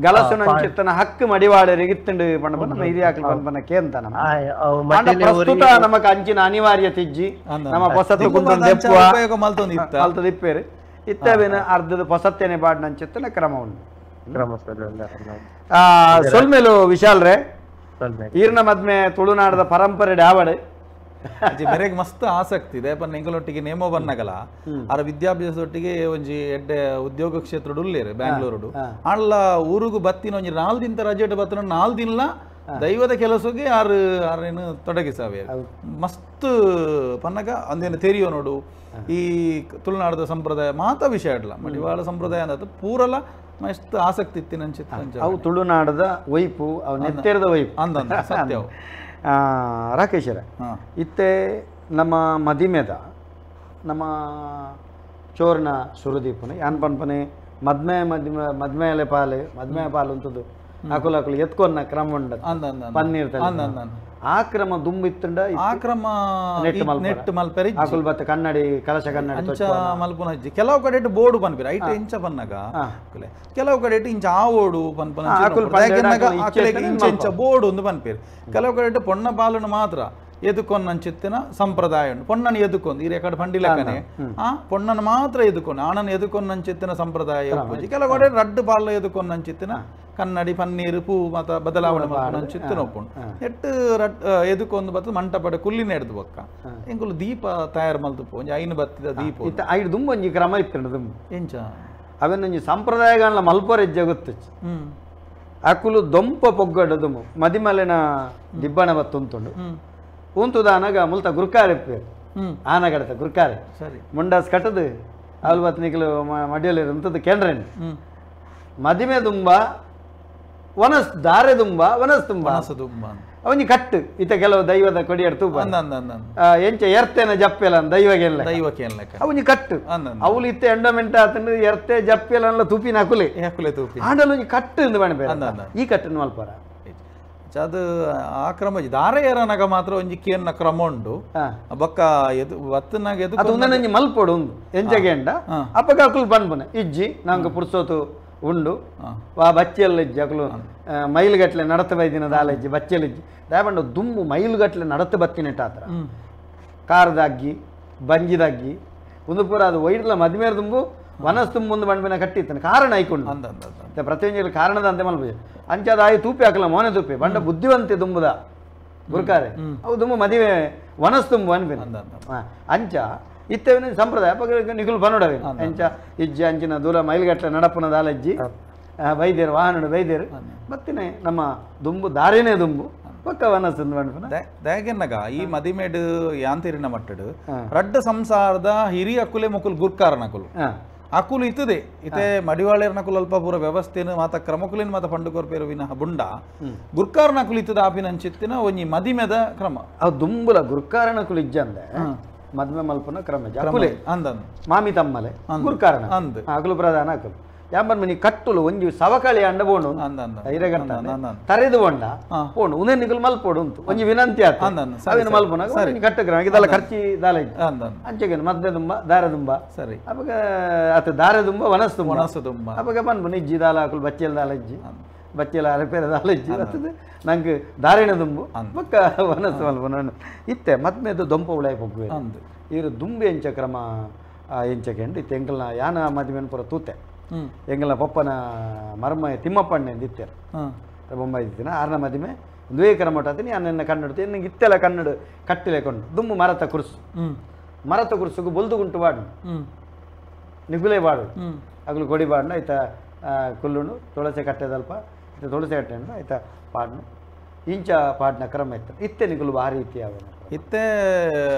ಗಲಸುನಂಚಿತ್ತನ ಹಕ್ಕು ಮಡಿವಾಳರಿಗೆ ಇತ್ತುಂಡು ಪಣಪನ ನಮ್ಮ ಹಿರಿಯಾಕ್ಲು ಪಣಪನ ಕೇಂತ ನಮ್ಮ ಪ್ರಸ್ತುತ ನಮಕ್ ಅಂಚಿನ ಅನಿವಾರ್ಯತೆ ಇಜ್ಜಿ ನಮ್ಮ ಪೊಸತ್ತು ಕುಂಟು ಉಪಯೋಗ ಮಲ್ತೊಂದು ಇಪ್ಪೇರು ಇತ್ತವೇನ ಅರ್ಧದ ಪೊಸತ್ತೇನೆ ಬಾಡ್ನಂಚಿತ್ತನ ಕ್ರಮ ಉಂಟು. ಸೊಲ್ಮೇಲು ವಿಶಾಲ್ರೆ ಈರ್ನ ಮದ್ಮೆ ತುಳುನಾಡದ ಪರಂಪರೆ ಡಾವಡೆ ಮೇರೆಗೆ ಮಸ್ತ್ ಆಸಕ್ತಿ ಇದೆ ಪನ್ನ ಎಂಕಲೊಟ್ಟಿಗೆ ನೇಮೋ ಬನ್ನಗಲ ಆರ ವಿದ್ಯಾಭ್ಯಾಸದೊಟ್ಟಿಗೆ ಒಂಜಿ ಎಡ್ಡೆ ಉದ್ಯೋಗ ಕ್ಷೇತ್ರಡು ಉಲ್ಲೇರು ಬ್ಯಾಂಗ್ಳೂರುಡು ಆಂಡ್ಲ ಊರುಗು ಬತ್ತಿನ ಒಂಜಿ 4 ದಿನ ರಜೆಟ್ ಬತ್ತಿನ 4 ದಿನ ದೈವದ ಕೆಲಸಕ್ಕೆ ಆರು ಆರೇನು ತೊಡಗಿಸಾವೆ ಮಸ್ತ್ ಪನ್ನಗ ಅಂದೇನು ತೆರಿಯೋ ನೋಡು ಈ ತುಳುನಾಡದ ಸಂಪ್ರದಾಯ ಮಾತಾ ವಿಷಯ ಇಡಲ ಮಡಿವಾಳ ಸಂಪ್ರದಾಯ ಅಂದ ಪೂರಲ ಮಸ್ತ್ ಆಸಕ್ತಿ ಇತ್ತಿನ ಅಂಚಿತ್ತು. ಅವು ತುಳುನಾಡದ ವೈಪು ಅವು ನೆತ್ತೆರದ ವೈಪು ಅಂದ ಸತ್ಯ. ರಾಕೇಶರ ಇತ್ತೆ ನಮ್ಮ ಮದಿಮೆದ ನಮ್ಮ ಚೋರ್ನ ಸುರದೀಪನ ಯಾನ್ ಪನ್ಪನೆ ಮದ್ಮೆ ಮದ್ಮೆ ಮದ್ಮೆಲೆ ಪಾಲು ಮದ್ಮೆ ಪಾಲು ಅಂತದ್ದು ಅಕುಲು ಅಕುಲು ಎತ್ಕೊನ್ನ ಕ್ರಮ ಉಂಡ ಪನ್ನೀರ್ ಆ ಕ್ರಮ ದುಂಬು ಇತ್ತುಂಡ ಆ ಕ್ರಮ ನೆಟ್ ಮಲ್ಪೆರೆ ಅಕುಲು ಬತ್ತ ಕನ್ನಡಿ ಕಲಶ ಕನ್ನಡಿ ಅಂಚ ಮಲ್ಪುನ ಅಜ್ಜಿ ಕೆಲವು ಕಡೆ ಬೋರ್ಡು ಪನ್ಪಿರ ಐಟ್ ಇಂಚ ಪನ್ನಗ ಕೆಲವು ಕಡೆ ಇಂಚ ಆ ಓಡು ಪನ್ಪನ ಇಂಚ ಇಂಚ ಬೋರ್ಡು ಒಂದು ಪನ್ಪಿರ್ ಕೆಲವು ಕಡೆ ಪೊಣ್ಣ ಪಾಲನ್ನು ಮಾತ್ರ ಎದುಕೊನ್ನಂಚಿತ್ತಿನ ಸಂಪ್ರದಾಯ ಉಂಟು. ಪೊಣ್ಣನ ಎದುಕೊಂದು ಈ ಕಡೆ ಪಂಡಿಲಕ್ಕನೆ ಆ ಪೊಣ್ಣನ ಮಾತ್ರ ಎದುಕೊಂಡು ಆಣನ ಎದುಕೊನ್ನಂಚಿತ್ತಿನ ಸಂಪ್ರದಾಯ ಉಪ್ಪುಜಿ. ಕೆಲವು ಕಡೆ ರಡ್ಡು ಪಾಲ ಎದುಕೊನ್ನಂಚಿತ್ತಿನ ಕನ್ನಡಿ ಪನ್ನೀರು ಪೂ ಮತ ಬದಲಾವಣೆ ಮಲ್ಪುನಂಚಿತ್ತಿನ ಒಪ್ಪುಂಡು. ಎಟ್ಟು ರಡ್ ಎದುಕೊಂದು ಬತ್ತ ಮಂಟಪಡ ಕುಲ್ಲಿನ ಎಡ್ದು ಬೊಕ್ಕ ಎಂಕುಲು ದೀಪ ತಯಾರು ಮಲ್ತುಪ್ಪು ಒಂಜಿ ಐನು ಬತ್ತಿದ ದೀಪ ಐದು ದುಂಬು ಒಂಜಿ ಕ್ರಮ ಇತ್ತುಂಡು ದುಂಬು ಎಂಚ ಅವನ್ನೊಂಜಿ ಸಂಪ್ರದಾಯಗಳನ್ನ ಮಲ್ಪೊರೆಜ್ಜ ಗೊತ್ತು ಅಕುಲು ದೊಂಪ ಪೊಗ್ಗಡ ದುಂಬು ಮದಿಮಲೆನ ದಿಬ್ಬಣ ಬತ್ತುಂಟುಂಡು ಉಂತುದ ಅನಗ ಮುಲ್ತ ಗುರ್ಕಾರೆ ಆನಗಡತ ಗುರ್ಕಾರೆ ಸರಿ ಮುಂಡಾಸ್ ಕಟ್ಟದು ಅವಳು ಬತ್ನಿಕಲು ಮಡಿಯಲ್ಲಿ ಉಂತದ್ದು ಕೇಂದ್ರೇನು ಮದಿಮೆ ದುಂಬ ವನಸ್ ದಾರೆ ದುಂಬ ವನಸ್ ತುಂಬ ಅವನಿ ಕಟ್ಟು ಇತ ಕೆಲವು ದೈವದ ಕೊಡಿಯರ್ ತೂಪ ಎಂಚ ಎರ್ತೇನ ಜಪ್ಪೆಲ ದೈವಗೆಲ್ಲ ದೈವಕ್ಕೆ ಅವನಿ ಕಟ್ಟು ಅವಳು ಇತ್ತ ಎಂಡೋಮೆಂಟ್ ಆತನ ಎರ್ತೆ ಜಪ್ಪೆಲ ತೂಪಿನ ಅಕುಲೆ ಅಕುಲೆ ತೂಪಿ ಆಂಡಲ ಒಂಜಿ ಕಟ್ಟು ಇಂದು ಬಣ್ಣ ಈ ಕಟ್ಟನ್ನು ಮಲ್ಪರ ಅದು ಆ ಕ್ರಮ ದಾರೆ ಏರನಗ ಮಾತ್ರ ಒಂಜಿ ಕೇನ್ನ ಕ್ರಮ ಉಂಡು ಬೊಕ್ಕ ಎದು ಬತ್ತನಾಗ ಎದು ಅದು ಒಂದೊಂಜಿ ಮಲ್ಪೊಡು ಉಂದು ಎಂಚಗೆಂಡ ಅಪ್ಪಗ ಅಕುಲು ಪನ್ಪುನೆ ಇಜ್ಜಿ ನಂಗೆ ಪುರ್ಸೋತು ಉಂಡು ವಾ ಬಚ್ಚೆಲ್ಲ ಇಜ್ಜಿ ಅಕುಲು ಮೈಲುಗಟ್ಲೆ ನಡತ ಬೈದಿನ ದಾಲ ಇಜ್ಜಿ ಬಚ್ಚೆಲ್ಲ ಇಜ್ಜಿ ದಾಯಪಂಡ ದುಂಬು ಮೈಲುಗಟ್ಲೆ ನಡತ ಬತ್ತಿನೆಟ್ಟ ಆತರ ಕಾರದಾಗ್ಗಿ ಬಂಜಿದಾಗ್ಗಿ ಒಂದು ಪೂರ ಅದು ಒಯ್ಡ್ಲ ಮದ್ಮೇರ ದುಂಬು ವನಸ್ ತುಂಬ ಒಂದು ಬಣ್ಬಿನ ಕಟ್ಟಿತ್ತಾನೆ ಕಾರಣ ಐಕೊಂಡು ಪ್ರತಿಯೊಂದು ಕಾರಣದ ಅಂತೆ ಮಲ್ಪುಜೆ ಅಂಚಾದ ಆಯಿ ತೂಪಿ ಹಾಕಲ್ಲ ಮೋನೆ ತೂಪಿ ಬಂಡ ಬುದ್ಧಿವಂತೆ ದುಂಬುದ ಗುರುಕಾರೆ ಅವು ದುಂಬು ಮದುವೆ ವನಸ್ ತುಂಬು ಅನ್ಬಿನ ಅಂಚ ಇತ್ತವಿನ ಸಂಪ್ರದಾಯ ನಿಗುಲು ಬನ್ನೋಡವೆ ಅಂಚ ಇಜ್ಜಿ ಅಂಚಿನ ದೂರ ಮೈಲ್ಗಟ್ಲೆ ನಡಪುನ ದಾಲಜ್ಜಿ ಬೈದೇರು ವಾಹನ ಬೈದೇರು ಮತ್ತಿನ ನಮ್ಮ ದುಂಬು ದಾರಿನೇ ದುಂಬು ಪಕ್ಕ ವನಸ್ ಬಣ್ಪುನ ದಯಗೆನ್ನಗ ಈ ಮದಿಮೇಡು ಯಾಂತಿರಿನ ಮಟ್ಟಡು ರಡ್ಡ ಸಂಸಾರದ ಹಿರಿಯ ಅಕುಲೆ ಮುಕುಲ್ ಗುರ್ಕಾರನಕುಲು ಅಕುಲು ಇತ್ತದೆ ಇತ್ತೆ ಮಡಿವಾಳೇರ್ನಕುಲು ಅಲ್ಪ ಪೂರ ವ್ಯವಸ್ಥೆನು ಮಾತ ಕ್ರಮಕುಲಿನ ಮಾತ ಪಂಡು ಕೊರ್ಪೇರು ವಿನಃ ಬುಂಡ ಗುರ್ಕಾರನಕುಲು ಇತ್ತದ ಆಪಿನಂಚಿತ್ತಿನ ಒಂಜಿ ಮದಿಮೆದ ಕ್ರಮ ಅವು ದುಂಬುಲ ಗುರ್ಕಾರನಕುಲು ಇಜ್ಜಂದೆ ಮದ್ಮೆ ಮಲ್ಪನ ಕ್ರಮ ಅಕುಲೆ ಅಂದ ಮಾಮಿ ತಮ್ಮಲೆ ಗುರ್ಕಾರಣ ಅಂದ್ ಅಕುಲು ಪ್ರಧಾನ ಅಕುಲು ಯಾಂಬನ್ ಮನಿ ಕಟ್ಟುಲು ಒಂಜಿ ಸವಕಳಿ ಅಂಡ ಬೋಂಡು ತರೆದು ಬೋಂಡ ಪೋಂಡು ಉಂದೇ ನಿಕುಲು ಮಲ್ಪೋಡು ಉಂಟು ಒಂಜಿ ವಿನಂತಿ ಆತ ಅವೇನು ಮಲ್ಪುನಾಗ ಒಂಜಿ ಕಟ್ಟು ಕ್ರಮ ಇದೆಲ್ಲ ಖರ್ಚಿ ದಾಲ ಅಂಚೆಗೆ ಮದ್ಮೆ ದುಂಬ ದಾರೆ ದುಂಬ ಸರಿ ಅವಾಗ ಆತ ದಾರೆ ದುಂಬ ವನಸ್ ತುಂಬ ವನಸ್ ದುಂಬ ಅವಾಗ ಪನ್ಪುನ ಇಜ್ಜಿ ದಾಲ ಅಕುಲು ಬಚ್ಚೆಲ್ ದಾಲ ಇಜ್ಜಿ ಬಚ್ಚೆಲ ಅರೆಪೇರೆ ದಾಲ ಇಜ್ಜಿ ಬರ್ತದೆ ನಂಗೆ ದಾರಿನ ದುಂಬು ಬೊಕ್ಕ ವನಸ್ ಮಲ್ಪುನ ಇತ್ತೆ ಮದ್ಮೆದು ದೊಂಪ ಉಳಾಯಿ ಪೊಗ್ಗುವೆ ಇರು ದುಂಬು ಎಂಚ ಕ್ರಮ ಎಂಚಕೆಂಡು ಇತ್ತೆ ಎಂಕಲ್ನ ಯಾನ ಮದ್ಮೆನ್ ಪೂರ ತೂತೆ ಎಂಗಲ ಪಪ್ಪನ ಮರ್ಮ ತಿಮ್ಮಪ್ಪಣ್ಣೆ ಇತ್ತಾರೆ ಬೊಂಬಾಯಿ ಇದ್ದೀನಿ ಆರನ ಮದಿಮೆ ಒಂದುವೇ ಕ್ರಮ ಆತೀನಿ ನನ್ನ ಕನ್ನಡ ನಿಂಗೆ ಇತ್ತೆಲ್ಲ ಕನ್ನಡ ಕಟ್ಟಿಲೆ ಕೊಂಡು ದುಂಬು ಮರತ ಕುರ್ಸು ಮರತ ಕುರ್ಸುಗು ಬೊಲ್ದು ಗುಂಟು ಬಾಡು ನಿಗುಲೇ ಬಾಡು ಅಗಲು ಕೊಡಿ ಬಾಡ್ನ ಆಯ್ತಾ ಕುಲ್ಲುಂಡು ತುಳಸಿ ಕಟ್ಟೆದಲ್ಪ ಇತ್ತ ತುಳಸಿ ಕಟ್ಟೆ ಆಯ್ತಾ ಪಾಡ್ನು ಇಂಚ ಪಾಡ್ನ ಕ್ರಮ ಇತ್ತು ಇತ್ತೆ ನಿಗುಲು ಭಾರಿ ರೀತಿ ಯಾವ ಇತ್ತೆ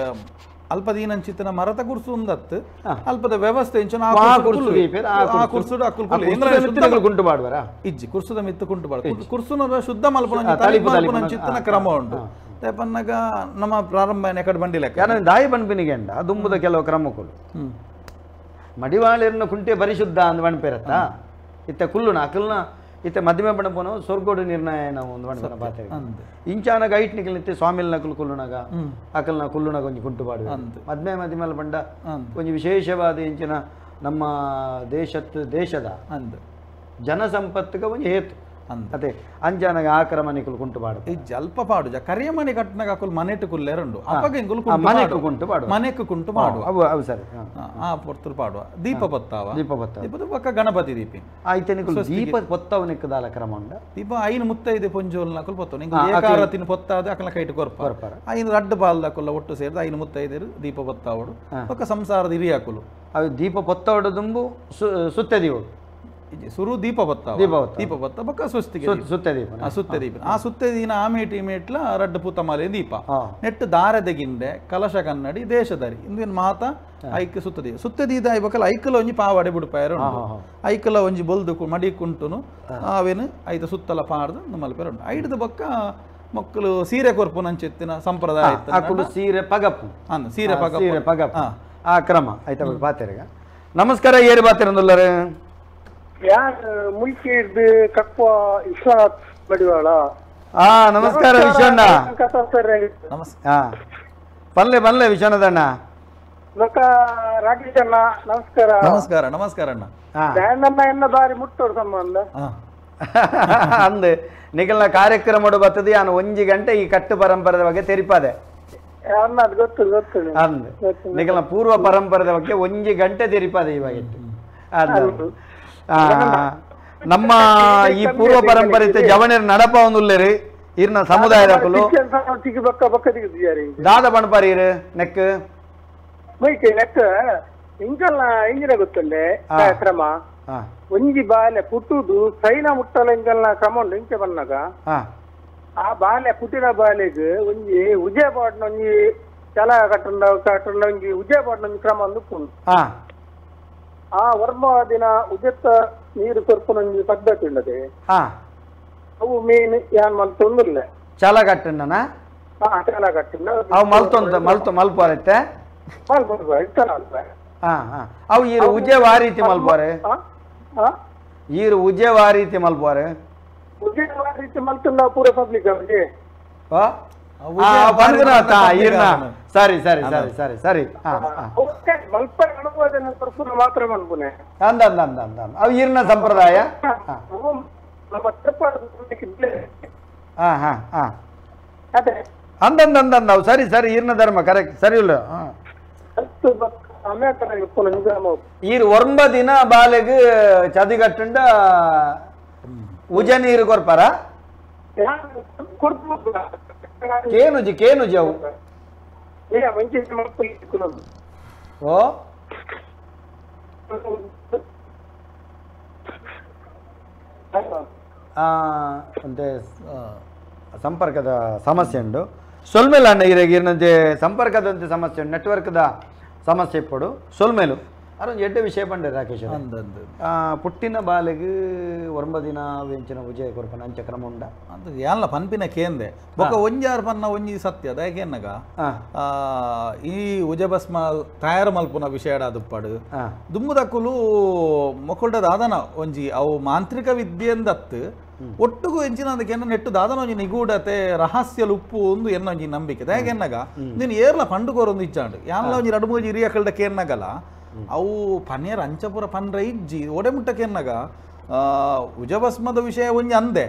ಅಲ್ಪ ದೀನಂಚಿತ್ತಿನ ಮರತ ಕುರ್ಸು ಉಂದತ್ತು ಅಲ್ಪದ ವ್ಯವಸ್ಥೆ ಕುಂಟು ಮಾಡುವರ ಇಜ್ಜಿ ಕುರ್ಸುದ ಮಿತ್ತು ಕುಂಟು ಬಾಡ ಕುರ್ಸುನ ಶುದ್ಧ ಮಲ್ಪನಂಚಿತ್ತಿನ ಕ್ರಮ ಉಂಟು ಪನ್ನಾಗ ನಮ್ಮ ಪ್ರಾರಂಭ ಎಕಡೆ ಬಂಡಿ ಲೆಕ್ಕ ದಾಯಿ ಬಣ್ಪಿನಿಗೆ ಅಂಡ ದುಂಬುದ ಕೆಲವು ಕ್ರಮಕ್ಕಳು ಮಡಿವಾಳಿರ್ನ ಕುಂಟೆ ಪರಿಶುದ್ಧ ಅಂದ್ ಬಣ್ಪೇರತ್ತ ಇತ್ತ ಕುಲ್ಲುನ ಅಕಲ್ನ ಇತ್ತೆ ಮಧ್ಯಮ ಬಣ್ಣ ಪೋನ ಸ್ವರ್ಗೋಡು ನಿರ್ಣಯ ನಾವು ಒಂದು ಬಣ್ಣ ಪಾತ್ರ ಇಂಚಾನ ಗೈಟ್ ನಿಕಲಿತ್ತೆ ಸ್ವಾಮಿಲ್ ನಕಲು ಕುಲ್ಲುನಗ ಅಕಲ್ನ ಕುಲ್ಲುನಗ ಒಂಜಿ ಕುಂಟು ಪಾಡು ಮದ್ಮೆ ಮಧ್ಯಮಲ್ ಬಂಡ ಒಂಜಿ ವಿಶೇಷವಾದ ಇಂಚಿನ ನಮ್ಮ ದೇಶದ ಜನಸಂಪತ್ತಿಗೆ ಒಂಜಿ ಹೇತು ಅದೇ ಅಂಜಾನಗ ಆಕ್ರಮ ನಿಕುಲು ಕುಂಟು ಪಾಡು ಈ ಜಲ್ಪ ಪಾಡು ಕರಿಯಮಣಿ ಕಟ್ಟನಾಗ ಅಕುಲು ಮನೆಟ್ಟು ಕುಲ್ಲೇರುಂಡು ಅಪ್ಪಗ ಇಂಗುಲು ಮನೆಕ್ ಕುಂಟು ಪಾಡು ಮನೆಕ್ ಕುಂಟು ಪಾಡುವ ಅವು ಅವು ಸರಿ ಆ ಪೊರ್ತುಲು ಪಾಡುವ ದೀಪ ಪೊತ್ತಾವ ದೀಪ ಪೊತ್ತಾವ ದೀಪದ ಪಕ್ಕ ಗಣಪತಿ ದೀಪಿ ಆಯ್ತು ನಿಕುಲು ದೀಪ ಪೊತ್ತವ ನಿಕ್ಕದಾಲ ಕ್ರಮ ಉಂಡ ದೀಪ ಐನು ಮುತ್ತೈದೆ ಪೊಂಜೋಲ್ ನಕುಲು ಪೊತ್ತವ ನಿಂಗೆ ಏಕಾರತಿನ ಪೊತ್ತಾದ ಅಕಲ ಕೈಟ್ ಕೊರ್ಪ ಐನು ರಡ್ಡು ಬಾಲ್ದ ಅಕುಲ ಒಟ್ಟು ಸೇರಿದ ಐನು ಮುತ್ತೈದೆರು ದೀಪ ಪೊತ್ತಾವಡು ಪಕ್ಕ ಸಂಸಾರದ ಹಿರಿಯಾಕುಲು ಅವು ದೀಪ ಪೊತ್ತವಡು ದುಂಬು ಸುತ್ತೆ ದೀವಡು ಸುರು ದೀಪ ಬತ್ತ ದೀಪ ಬತ್ತ ಬಕ್ಕ ಸ್ವಸ್ತಿಗೆ ಸುತ್ತೆ ದೀಪ ಸುತ್ತೆ ದೀಪ ಆ ಸುತ್ತೆ ದಿನ ಆಮೇಟಿ ಮೇಟ್ಲ ರಡ್ಡು ಪೂತಮಾಲೆ ದೀಪ ನೆಟ್ಟು ದಾರದೆಗಿಂದೆ ಕಲಶ ಕನ್ನಡಿ ದೇಶದರಿ ಇಂದಿನ ಮಾತ ಐಕ್ ಸುತ್ತ ದೀಪ ಸುತ್ತೆ ದೀದ ಐಬಕಲ ಐಕಲ ಒಂಜಿ ಪಾವಾಡೆ ಬಿಡುಪಾಯರು ಐಕಲ ಒಂಜಿ ಬೊಲ್ದು ಮಡಿ ಕುಂಟುನು ಅವೇನು ಐತ ಸುತ್ತಲ ಪಾಡ್ದು ನಮ್ಮಲ್ಲಿ ಉಂಟು ಐಡ್ದ ಬಕ್ಕ ಮಕ್ಕಳು ಸೀರೆ ಕೊರ್ಪು ನಂಚೆತ್ತಿನ ಸಂಪ್ರದಾಯ ಸೀರೆ ಪಗಪ್ಪು ಸೀರೆ ಪಗಪ್ಪು ಸೀರೆ ಪಗಪ್ಪು ಆ ಕ್ರಮ ಆಯ್ತಾ ಬಾತೆರಗ. ನಮಸ್ಕಾರ ಏರು ಬಾತೆರಂದುಲ್ಲರು ಯಾರು ಮುಲ್ಕಿ ಕಕ್ವ ವಿಶ್ವನಾಥ್ ಮಡಿವಾಳ. ಆ ನಮಸ್ಕಾರ ವಿಶ್ವಣ್ಣ. ನಮಸ್ಕಾರ ಪಲ್ಲೆ ಪಲ್ಲೆ ವಿಶ್ವನಾಥ್ ಅಣ್ಣ. ರಾಕೇಶ್ ಅಣ್ಣ ನಮಸ್ಕಾರ. ನಮಸ್ಕಾರ ನಮಸ್ಕಾರ ಅಣ್ಣ. ಎನ್ನ ಬಾರಿ ಮುಟ್ಟೋರು ಸಂಬಂಧ ಅಂದೆ ನಿಗಲ್ನ ಕಾರ್ಯಕ್ರಮ ಬರ್ತದೆ ನಾನು ಒಂಜಿ ಗಂಟೆ ಈ ಕಟ್ಟು ಪರಂಪರೆದ ಬಗ್ಗೆ ತೆರಿಪಾದೆ ಗೊತ್ತು ಗೊತ್ತು ಅಂದೆ ನಿಗಲ್ನ ಪೂರ್ವ ಪರಂಪರೆದ ಬಗ್ಗೆ ಒಂಜಿ ಗಂಟೆ ತೆರಿಪಾದೆ ಇವಾಗ ನಮ್ಮ ಈ ಪೂರ್ವ ಪರಂಪರೆ ಜವಣರ ನಡಪ ಒಂದುಲ್ಲೇರಿ ಇರ್ನ ಸಮುದಾಯದ ದಾದ ಬಣಪಾರಿ ಇರು ನೆಕ್ ನೆಕ್ ಇಂಕಲ್ನ ಇಂಜಿನ ಗೊತ್ತಲ್ಲೇ ಕ್ರಮ ಒಂಜಿ ಬಾಲೆ ಪುಟ್ಟುದು ಸೈನ ಮುಟ್ಟಲ ಇಂಕಲ್ನ ಕ್ರಮ ಉಂಡು ಇಂಚೆ ಬಂದಾಗ ಆ ಬಾಲೆ ಪುಟ್ಟಿನ ಬಾಲೆಗ್ ಒಂಜಿ ಉಜಯ ಬಾಡ್ನ ಒಂಜಿ ಚಲ ಕಟ್ಟಂಡ ಕಟ್ಟಂಡ ಒಂಜಿ ಉಜಯ ಬಾಡ್ನ ಒಂಜಿ ಕ್ರಮ ಒಂದು ಉಂಟು. ಆ ವರ್ಮ ದಿನ ಉಜತ್ತ ನೀರು ಕೊರ್ಪುನ ಒಂಜಿ ಪದ್ಧತಿ ಉಂಡದೆ ಅವು ಮೇನ್ ಯಾನ್ ಮಲ್ತೊಂದುಲ್ಲೆ ಚಲ ಕಟ್ಟಂಡನ ಚಲ ಕಟ್ಟಂಡ ಅವು ಮಲ್ತೊಂತ ಮಲ್ತು ಮಲ್ಪೋರತ್ತೆ ಅವು ಈರು ಉಜೆ ವಾ ರೀತಿ ಮಲ್ಪೋರೆ ಈರು ಉಜೆ ವಾ ರೀತಿ ಮಲ್ಪೋರೆ ಉಜೆ ವಾ ರೀತಿ ಮಲ್ತುಂಡ ಪೂರ ಪಬ್ಲಿಕ್ ಅವರಿಗೆ ಸರಿ ಸರಿ ಸರಿ ಸರಿ ಸರಿ ಮಾತ್ರ ಮನ್ಪುನೆ ಅಂದ ಅಂದ ಅಂದ ಅಂದ ಅವು ಈರ್ನ ಸಂಪ್ರದಾಯ. ಹಾ ಹಾ ಹಾ ಅಂದಂದ ಅಂದ ಅವು ಸರಿ ಸರಿ ಈರ್ನ ಧರ್ಮ ಕರೆಕ್ಟ್ ಸರಿ ಇಲ್ಲ. ಈರ್ ಒಂಬ ದಿನ ಬಾಲೆಗ್ ಚದಿಗಟ್ಟುಂಡ ಉಜ ನೀರು ಕೊರ್ಪಾರ ಕೇನುಜಿ ಕೇನುಜಿ ಅವು ಓ ಅಂತೆ ಸಂಪರ್ಕದ ಸಮಸ್ಯೆ ಉಂಡು ಸೊಲ್ಮೇಲು ಅಣ್ಣ ಇರೇಗ ಇರ್ನಂತೆ ಸಂಪರ್ಕದಂತೆ ಸಮಸ್ಯೆ ಉಂಡು ನೆಟ್ವರ್ಕ್ದ ಸಮಸ್ಯೆ ಇಪ್ಪಡು ಸೊಲ್ಮೇಲು ಅರೊಂದು ಎಡ್ಡೆ ವಿಷಯ ಪಂಡೆ ರಾಕೇಶ್ ಪುಟ್ಟಿನ ಬಾಲೆಗ್ ಒಂಬ ದಿನ ವೆಂಚಿನ ಉಜಯ ಕೊರ್ಪನ ಅಂಚ ಕ್ರಮ ಉಂಡ ಅಂತ ಯಾನ್ಲ ಪನ್ಪಿನ ಕೇಂದೆ ಬೊಕ ಒಂಜಾರು ಪನ್ನ ಒಂಜಿ ಸತ್ಯ ದಯಕೇನ್ನಗ ಈ ಉಜಭಸ್ಮ ತಯಾರು ಮಲ್ಪುನ ವಿಷಯ ದುಪ್ಪಾಡು ದುಮ್ಮುದಕ್ಕುಲು ಮೊಕ್ಕುಲ್ಡ ದಾದನ ಒಂಜಿ ಅವು ಮಾಂತ್ರಿಕ ವಿದ್ಯೆಂದತ್ತು ಒಟ್ಟುಗು ಎಂಚಿನ ಅದಕ್ಕೆ ನೆಟ್ಟು ದಾದನ ಒಂಜಿ ನಿಗೂಢತೆ ರಹಸ್ಯ ಲುಪ್ಪು ಒಂದು ಎನ್ನ ಒಂಜಿ ನಂಬಿಕೆ ದಯಕೆನ್ನಗ ನೀನು ಏರ್ಲ ಪಂಡುಕೋರೊಂದು ಇಚ್ಚಾಂಡು ಯಾನ್ಲ ಒಂಜಿ ರಡು ಮೂಜಿ ಹಿರಿಯಕಲ್ಡ ಕೇನ್ನಗಲ ಅವು ಪನ್ನೇರ್ ಅಂಚಪುರ ಪನ್ರ ಇಜ್ಜಿ ಒಡೆ ಮುಟ್ಟಕೆನ್ನಗ ಉಜಭಸ್ಮದ ವಿಷಯ ಒಂಜಿ ಅಂದೆ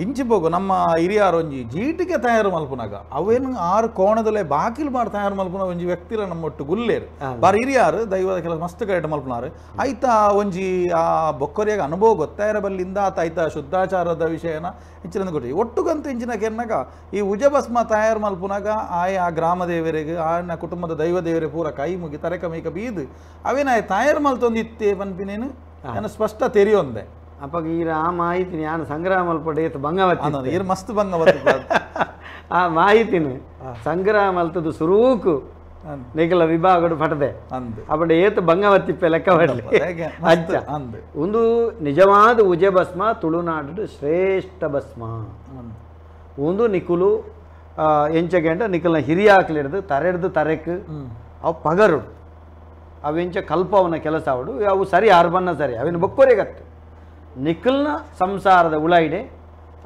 ಇಂಚಿ ಪೋಗು ನಮ್ಮ ಹಿರಿಯಾರು ಒಂಜಿ ಜೀಟಿಗೆ ತಯಾರು ಮಲ್ಪುನಾಗ ಅವೇನು ಆರು ಕೋಣದಲ್ಲೇ ಬಾಕಿಲ್ ಮಾಡಿ ತಯಾರು ಮಲ್ಪುನ ಒಂಜಿ ವ್ಯಕ್ತಿರ ನಮ್ಮ ಒಟ್ಟು ಗುಲ್ಲೇರು ಬಾರಿ ಹಿರಿಯಾರು ದೈವದ ಕೆಲಸ ಮಸ್ತ್ ಕರೆಕ್ಟ್ ಮಲ್ಪುನಾರು ಆಯ್ತಾ ಒಂಜಿ ಆ ಬೊಕ್ಕರಿಯಾಗ ಅನುಭವ ಗೊತ್ತಾಯಿರ ಬಲ್ಲಿಂದ ಆತ ಆಯ್ತಾ ಶುದ್ಧಾಚಾರದ ವಿಷಯನ ಇಂಚಿನ ಗೊತ್ತಿ ಒಟ್ಟುಗಂತ ಇಂಚಿನ ಕೆನ್ನಾಗ ಈ ಉಜಭಸ್ಮ ತಯಾರು ಮಲ್ಪುನಾಗ ಆಯ ಆ ಗ್ರಾಮ ದೇವರಿಗೆ ಆಯನ ಕುಟುಂಬದ ದೈವ ದೇವರಿಗೆ ಪೂರ ಕೈ ಮುಗಿ ತರೆಕ ಮೈಕ ಬೀದು ಅವೇನ ತಯಾರು ಮಲ್ತೊಂದು ಇತ್ತೆ ಪನ್ಪಿನೇನು ನಾನು ಸ್ಪಷ್ಟ ತೆರಿಯೊಂದೆ ಅಪ್ಪ ಈರ ಆ ಮಾಹಿತಿ ನಾನು ಸಂಗ್ರಹ ಮಲ್ಪಡೆ ಇತ್ತು ಬಂಗವತಿ ಈರ್ ಮಸ್ತ್ ಬಂಗವತಿ ಆ ಮಾಹಿತಿನ ಸಂಗ್ರಹ ಮಲ್ತದ್ದು ಸುರೂಕು ನಿಗಲ ವಿಭಾಗಡು ಪಟದೆ ಅಪ್ಪಂಡ ಏತು ಬಂಗವತಿಪ್ಪೆ ಲೆಕ್ಕ ಮಾಡಲಿ ಅಜ್ಜ ಒಂದು ನಿಜವಾದ ಉಜೆ ಭಸ್ಮ ತುಳುನಾಡು ಶ್ರೇಷ್ಠ ಭಸ್ಮ ಒಂದು ನಿಕುಲು ಎಂಚಗೆಂಡ ನಿಕಲ್ನ ಹಿರಿಯಾಕ್ಲಿಡ್ದು ತರೆಡ್ದು ತರೆಕ್ ಅವು ಪಗರು ಅವೆಂಚ ಕಲ್ಪವನ ಕೆಲಸ ಅವಡು ಅವು ಸರಿ ಆರ್ಬನ್ನ ಸರಿ ಅವಿನ ಬೊಕ್ಕೋರೆಗತ್ತು ನಿಖಲ್ನ ಸಂಸಾರದ ಉಳಾಯಿಡೆ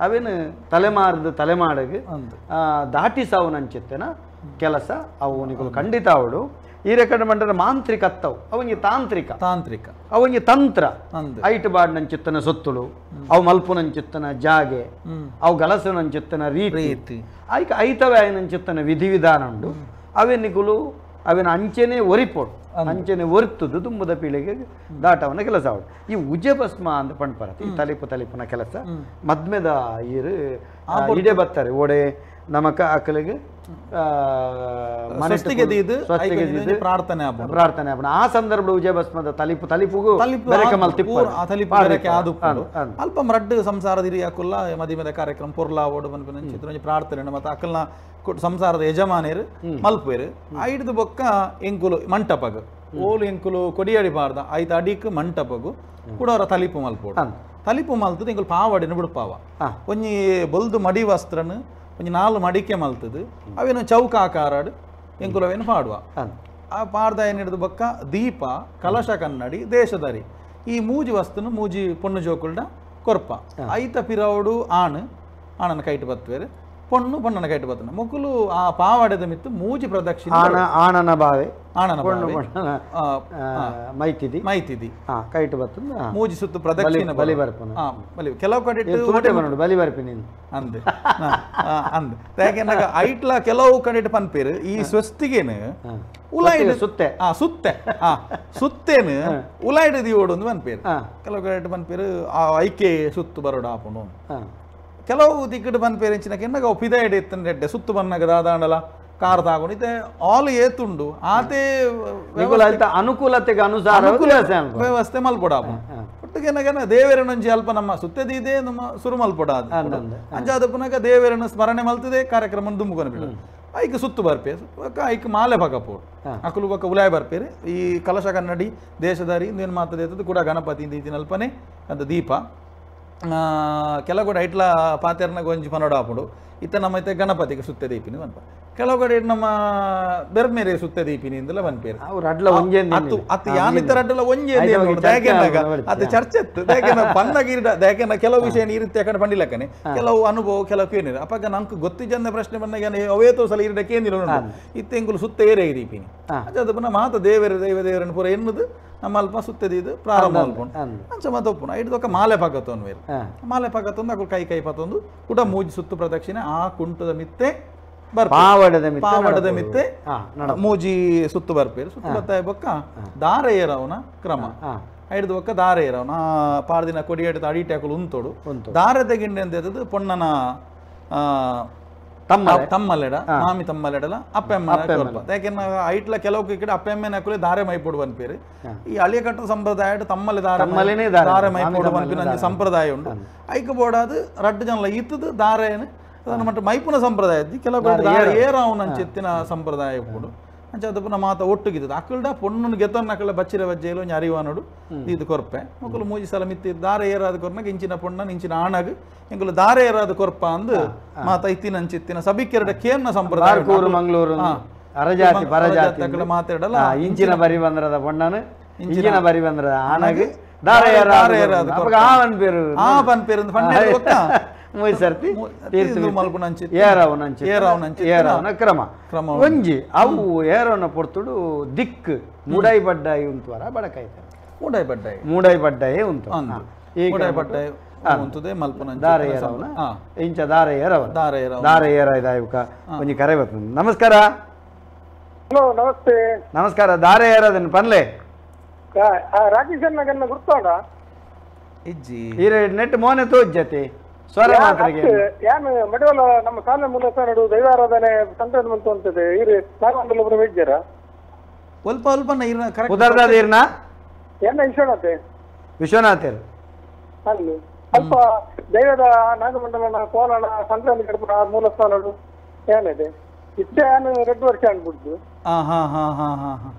ಅವೇನು ತಲೆಮಾರದ ತಲೆಮಾಡಗೆ ದಾಟಿ ಸಾವು ನಂಚಿತ್ತನ ಕೆಲಸ ಅವು ನಿಕಲು ಖಂಡಿತ ಅವಳು ಈ ರೆಕಾರ್ಡ್ ಮಂಡಲ ಮಾಂತ್ರಿಕ ಅತ್ತವು ಅವಂಗೆ ತಾಂತ್ರಿಕ ತಾಂತ್ರಿಕ ಅವಂಗೆ ತಂತ್ರ ಐಟ್ ಬಾಡ್ ನಂಚಿತ್ತನ ಸೊತ್ತುಳು ಅವು ಮಲ್ಪು ನಂಚಿತ್ತನ ಜಾಗೆ ಅವು ಗಲಸು ನಂಚಿತ್ತನ ರೀತಿ ಐಕ ಐತವೇ ನಂಚಿತ್ತನ ವಿಧಿವಿಧಾನ ಉಂಡು ಅವೇ ನಿಕುಲು ಅವೇನ ಅಂಚೆನೆ ಒರಿಪೋಡು ಅಂಚೆನೆ ಒರ್ತುದು ತುಂಬದ ಪೀಳಿಗೆ ದಾಟವನ ಕೆಲಸ ಅವಳು ಈ ಉಜೆ ಭಸ್ಮ ಅಂತ ಪಂಡ್ಪರತ್ ಈ ತಲಿಪು ತಲಿಪುನ ಕೆಲಸ ಮದ್ಮೆದ ಈರು ಇಡೆ ಬರ್ತಾರೆ ಓಡೆ ನಮಕ ಅಕಲಿಗೆ ಪ್ರಾರ್ಥನೆ ಪ್ರಾರ್ಥನೆ ಆ ಸಂದರ್ಭ ಉಜಯ ಭಸ್ಮದ ತಲಿಪು ತಲಿಪುಗು ಅಲ್ಪ ರಡ್ಡು ಸಂಸಾರದ ಹಿರಿಯಾಕುಲ್ಲ ಮದಿಮೆದ ಕಾರ್ಯಕ್ರಮ ಪೊರ್ಲಾ ಓಡು ಮನ್ಪಿನ ಪ್ರಾರ್ಥನೆ ಮತ್ತೆ ಅಕಲ್ನ ಸಂಸಾರದ ಯಜಮಾನೇರು ಮಲ್ಪೇರು ಐಡ್ದು ಬೊಕ್ಕ ಎಂಕುಲು ಮಂಟಪಗು ಓಲು ಎಂಕುಲು ಕೊಡಿಯಡಿ ಬಾರ್ದ ಐತ ಅಡಿಕ್ ಮಂಟಪಗು ಕೂಡ ತಲಿಪು ಮಲ್ಪೋಡು ತಲಿಪು ಮಲ್ತದ ಎಂಕುಲು ಪಾವಡಿನ ಬಿಡ್ಪಾವ ಒಂಜಿ ಬೊಲ್ದು ಮಡಿ ವಸ್ತ್ರನು ಒಂಜಿ ನಾಲ್ ಮಡಿಕೆ ಮಲ್ತದು ಅವೇನು ಚೌಕ ಆಕಾರಾಡು ಎಂಕುಲು ಅವೇನು ಪಾಡುವ ಆ ಪಾಡ್ದ ಏನಿಡ್ದು ಬೊಕ್ಕ ದೀಪ ಕಲಶ ಕನ್ನಡಿ ದೇಶದರಿ ಈ ಮೂಜಿ ವಸ್ತುನು ಮೂಜಿ ಪೊಣ್ಣು ಜೋಕುಲ್ಡ ಕೊರ್ಪ ಐತ ಪಿರವಡು ಆಣ್ ಆಣನ ಕೈಟ್ ಬತ್ತುವೇರು ಪೊಣ್ಣು ಪೊಣ್ಣನ ಕೈಟ್ ಬತ್ತನ ಮೊಕುಲು ಆ ಪಾವಾಡೆದ ಮಿತ್ತು ಮೂಜಿ ಪ್ರದಕ್ಷಿಣೆ ಆಣನ ಬಾವೆ ಆಣನ ಮೈತಿದಿ ಮೈತಿದಿ ಕೈಟ್ ಬತ್ತು ಮೂಜಿ ಸುತ್ತು ಪ್ರದಕ್ಷಿಣೆ ಬಲಿ ಬರ್ಪನ ಬಲಿ ಕೆಲವು ಕಡೆ ಬಲಿ ಬರ್ಪಿನಿ ಅಂದೆ ಅಂದೆ ಯಾಕೆಂದಾಗ ಐಟ್ಲ ಕೆಲವು ಕಡೆ ಪನ್ಪೇರು ಈ ಸ್ವಸ್ತಿಗೇನು ಉಲಾಯ್ಡ್ ಸುತ್ತೆ ಸುತ್ತೆ ಸುತ್ತೇನು ಉಲಾಯ್ಡ್ ದಿವೋಡು ಒಂದು ಪನ್ಪೇರು ಕೆಲವು ಕಡೆ ಪನ್ಪೇರು ಆ ಐಕೆ ಸುತ್ತು ಬರೋಡ ಆಪುಂಡು ಕೆಲವು ದಿಕ್ಕಡು ಪನ್ಪೇರು ಎಂಚಿನ ಕೆನ್ನಗ ಅವು ಪಿದಾಯ್ಡ್ ಎತ್ತಂಡೆ ಸುತ್ತು ಬನ್ನಗ ದಾದಾಂಡಲ ಕಾರ್ ತಾಗೊಂಡು ಆಲ್ ಏತುಂಡು ಆತೆ ಅನುಕೂಲತೆಗೆ ಅನುಸಾರ ವ್ಯವಸ್ಥೆ ಮಲ್ಪೊಡ ಒಟ್ಟಿಗೆ ದೇವರನೊಂಜಿ ಅಲ್ಪ ನಮ್ಮ ಸುತ್ತದಿದೆ ನಮ್ಮ ಸುರು ಮಲ್ಪೊಡ ಅಂಚಾದ ಪುನಃ ದೇವರನ್ನು ಸ್ಮರಣೆ ಮಲ್ತದೆ ಕಾರ್ಯಕ್ರಮ ದುಂಬುಕೊನ ಬಿಡು ಐಕ್ ಸುತ್ತು ಬರ್ಪೆ ಐಕ್ ಮಾಲೆ ಪಕಪೋಡು ಅಕುಲು ಬೊಕ್ಕ ಉಲಾಯ್ ಬರ್ಪೇರು ಈ ಕಲಶ ಕನ್ನಡಿ ದೇಶದಾರಿ ಇಂದೇನು ಮಾತದೆ ಕೂಡ ಗಣಪತಿ ಇಂದ ಅಲ್ಪನೆ ಅಂತ ದೀಪ ಕೆಲವು ಕಡೆ ಐಟ್ಲ ಪಾತೆರ್ನ ಗೊಂಜಿ ಪನೋಡ ಆಪುಂಡು ಇತ್ತ ನಮ್ಮ ಇತ್ತೆ ಗಣಪತಿಗೆ ಸುತ್ತೆ ದೀಪಿನಿ ಪನ್ಪ ಕೆಲವು ಕಡೆ ನಮ್ಮ ಬೆರ್ಮೇರೆ ಸುತ್ತೆ ದೀಪಿನಿ ಇಂದಲ ಪನ್ಪೇರು ಅತ್ತು ಯಾನಿತ್ತ ರಡ್ಡಲ ಒಂಜೆ ಅದು ಚರ್ಚೆ ಇತ್ತು ದಾಕೆನ ಪನ್ನಗ ಇರ್ಡ ದಾಕೆನ ಕೆಲವು ವಿಷಯ ಇರುತ್ತೆ ಯಾಕಂದ್ರೆ ಪಂಡಿಲಕ್ಕನೆ ಕೆಲವು ಅನುಭವ ಕೆಲವು ಏನಿರ ಅಪ್ಪಾಗ ನಂಗೆ ಗೊತ್ತಿಜಂದ ಪ್ರಶ್ನೆ ಬಂದಾಗ ಅವೇತೋ ಸಲ ಇರಡಕ್ಕೆ ಏನಿಲ್ಲ ಇತ್ತೆ ಎಂಕುಲು ಸುತ್ತೆ ಏರೇ ದೀಪಿನಿ ಅದು ಪುನಃ ಮಾತ ದೇವರ ದೈವ ದೇವರನ್ನು ಪೂರ ಎನ್ನುದು ನಮ್ಮ ಅಲ್ಪ ಸುತ್ತದಿದ್ದು ಪ್ರಾರಂಭ ಅನ್ಕೊಂಡು ಅಂಚ ಮತ್ತೆ ಒಪ್ಪುನ ಐಡ್ದೊಕ್ಕ ಮಾಲೆ ಪಗತೊಂದು ಬೇರೆ ಮಾಲೆ ಪಗತೊಂದು ಅಕುಲು ಕೈ ಕೈ ಪತ್ತೊಂದು ಕೂಡ ಮೂಜಿ ಸುತ್ತು ಪ್ರದಕ್ಷಿಣೆ ಆ ಕುಂಟದ ಮಿತ್ತೆ ಪಾವಡದ ಮಿತ್ತೆ ಮೂಜಿ ಸುತ್ತು ಬರ್ಪೇರು ಸುತ್ತು ಬರ್ತಾಯ ಬೊಕ್ಕ ದಾರೆ ಏರವನ ಕ್ರಮ ಐಡ್ದು ಬೊಕ್ಕ ದಾರೆ ಏರವನ ಪಾಡ್ದಿನ ಕೊಡಿ ಹಿಡಿದು ಅಡಿಟೆ ಅಕುಲು ಉಂತೋಡು ದಾರೆ ತೆಗಿಂಡೆ ಅಂತ ಎತ್ತದು ಪೊಣ್ಣನ ತಮ್ಮಲೆಡ ಮಾಮಿ ತಮ್ಮಲೆಡಲ ಅಪ್ಪೆಮ್ಮ ಯಾಕೆಂದ್ರೆ ಐಟ್ಲ ಕೆಲವು ಕಡೆ ಅಪ್ಪೆಮ್ಮನ ಹಾಕುಲೆ ದಾರೆ ಮೈಪೋಡು ಪನ್ಪೇರು ಈ ಅಳಿಯ ಕಟ್ಟು ಸಂಪ್ರದಾಯ ತಮ್ಮಲೆ ದಾರೆ ದಾರೆ ಮೈಪೋಡು ಪನ್ಪಿನ ಸಂಪ್ರದಾಯ ಉಂಟು ಐಕ ಬೋಡಾದು ರಡ್ಡು ಜನಲ ಇತ್ತದು ದಾರೆನು ಅದನ್ನು ಮಟ್ಟ ಮೈಪುನ ಸಂಪ್ರದಾಯ ಕೆಲವು ಕಡೆ ದಾರೆ ಏರಾವನ ಅಂಚೆತ್ತಿನ ಸಂಪ್ರದಾಯ ಉಪ್ಪುಡು ಅಂಚ ಅದು ಪುನಃ ಮಾತ ಒಟ್ಟುಗಿದ್ದದು ಅಕ್ಕಲ್ಡ ಪೊಣ್ಣು ಗೆತ್ತೊನ್ನ ಅಕ್ಕಳ ಬಚ್ಚಿರ ಬಜ್ಜೆಲು ಒಂಜಿ ಅರಿವಾನೋಡು ಇದು ಕೊರ್ಪೆ ಮೊಕಲು ಮೂಜಿ ಸಲ ಮಿತ್ತಿ ದಾರೆ ಏರಾದ ಕೊರ್ನಾಗ ಇಂಚಿನ ಪೊಣ್ಣನ ಇಂಚಿನ ಆಣಗ್ ಎಂಕುಲು ದಾರೆ ಏರಾದ ಕೊರ್ಪ ಅಂದು ಮಾತ ಇತ್ತಿನ ಅಂಚಿತ್ತಿನ ಸಭಿಕೆರಡ ಕೇನ್ನ ಸಂಪ್ರದಾಯ ಮಂಗಳೂರು ಅರಜಾತಿ ಪರಜಾತಿ ಅಕ್ಕಳ ಮಾತಾಡಲ್ಲ ಇಂಚಿನ ಬರಿ ಬಂದ್ರದ ಪೊಣ್ಣನು ಇಂಚಿನ ಬರಿ ಬಂದ್ರದ ಆಣಗ್ ದಾರೆ ಏರಾದ ಆವನ್ ಪೇರು ಆ ಪನ್ಪೇರು ಮೂಜಿ ಸರ್ತಿ ಏರವನ ಕ್ರಮ ಕ್ರಮ ಒಂಜಿ ಅವು ಏರವನ ಪೊರ್ತುಡು ದಿಕ್ಕು ಮೂಡಾಯಿ ಬಡ್ಡಾಯಿ ಉಂತುವರ ಬಡಕಾಯ್ತಾರೆ ಮೂಡಾಯಿ ಬಡ್ಡಾಯಿ ಮೂಡಾಯಿ ಬಡ್ಡಾಯಿ ಉಂಟು ಮೂಡಾಯಿ ಬಡ್ಡಾಯಿ ಉಂತುದೆ ಮಲ್ಪುನ ದಾರೆ ಏರವನ ಇಂಚ ದಾರೆ ಏರವನ ದಾರೆ ಏರವನ ದಾರೆ ಏರ ಇದಾಯುಕ ಒಂಜಿ ಕರೆ ಬರ್ತದೆ. ನಮಸ್ಕಾರ. ಹಲೋ ನಮಸ್ತೆ. ನಮಸ್ಕಾರ. ದಾರೆ ಏರದನ್ ಪನ್ಲೆ ರಾಜೇಶ್ ನಗರ್ನ ಗುರ್ತಾಡ ಇಜ್ಜಿ ನೆಟ್ ಮೋನೆ ತೋಜ್ಜತೆ ಸ್ವರ ಮಾತ್ರೆಗೆ ಯಾನ್ ಮಡಿವಾಳ ನಮ್ಮ ಸಾಲ ಮೂಲಕ ನಡು ದೈವಾರಾಧನೆ ಸಂಕ್ರಾಂತಿ ಮಂತು ಅಂತದೆ ಇರು ನಾಗಮಂಡಲಪುರ ವೈದ್ಯರ ಅಲ್ಪ ಅಲ್ಪ ಇರ್ನ ಕರೆಕ್ಟ್ ಉದರ್ದಾದ ಇರ್ನ ಏನ ವಿಶ್ವನಾಥೆ ವಿಶ್ವನಾಥರ್ ಅಲ್ಲಿ ಅಲ್ಪ ದೈವದ ನಾಗಮಂಡಲನ ಕೋಲನ ಸಂಕ್ರಾಂತಿ ಕಡಪುರ ಮೂಲಸ್ಥಾನಡು ಏನಿದೆ ಇತ್ತೆ ಯಾನು 2 ವರ್ಷ ಅನ್ಬಿಡ್ದು. ಹಾ ಹಾ ಹಾ ಹಾ ಹಾ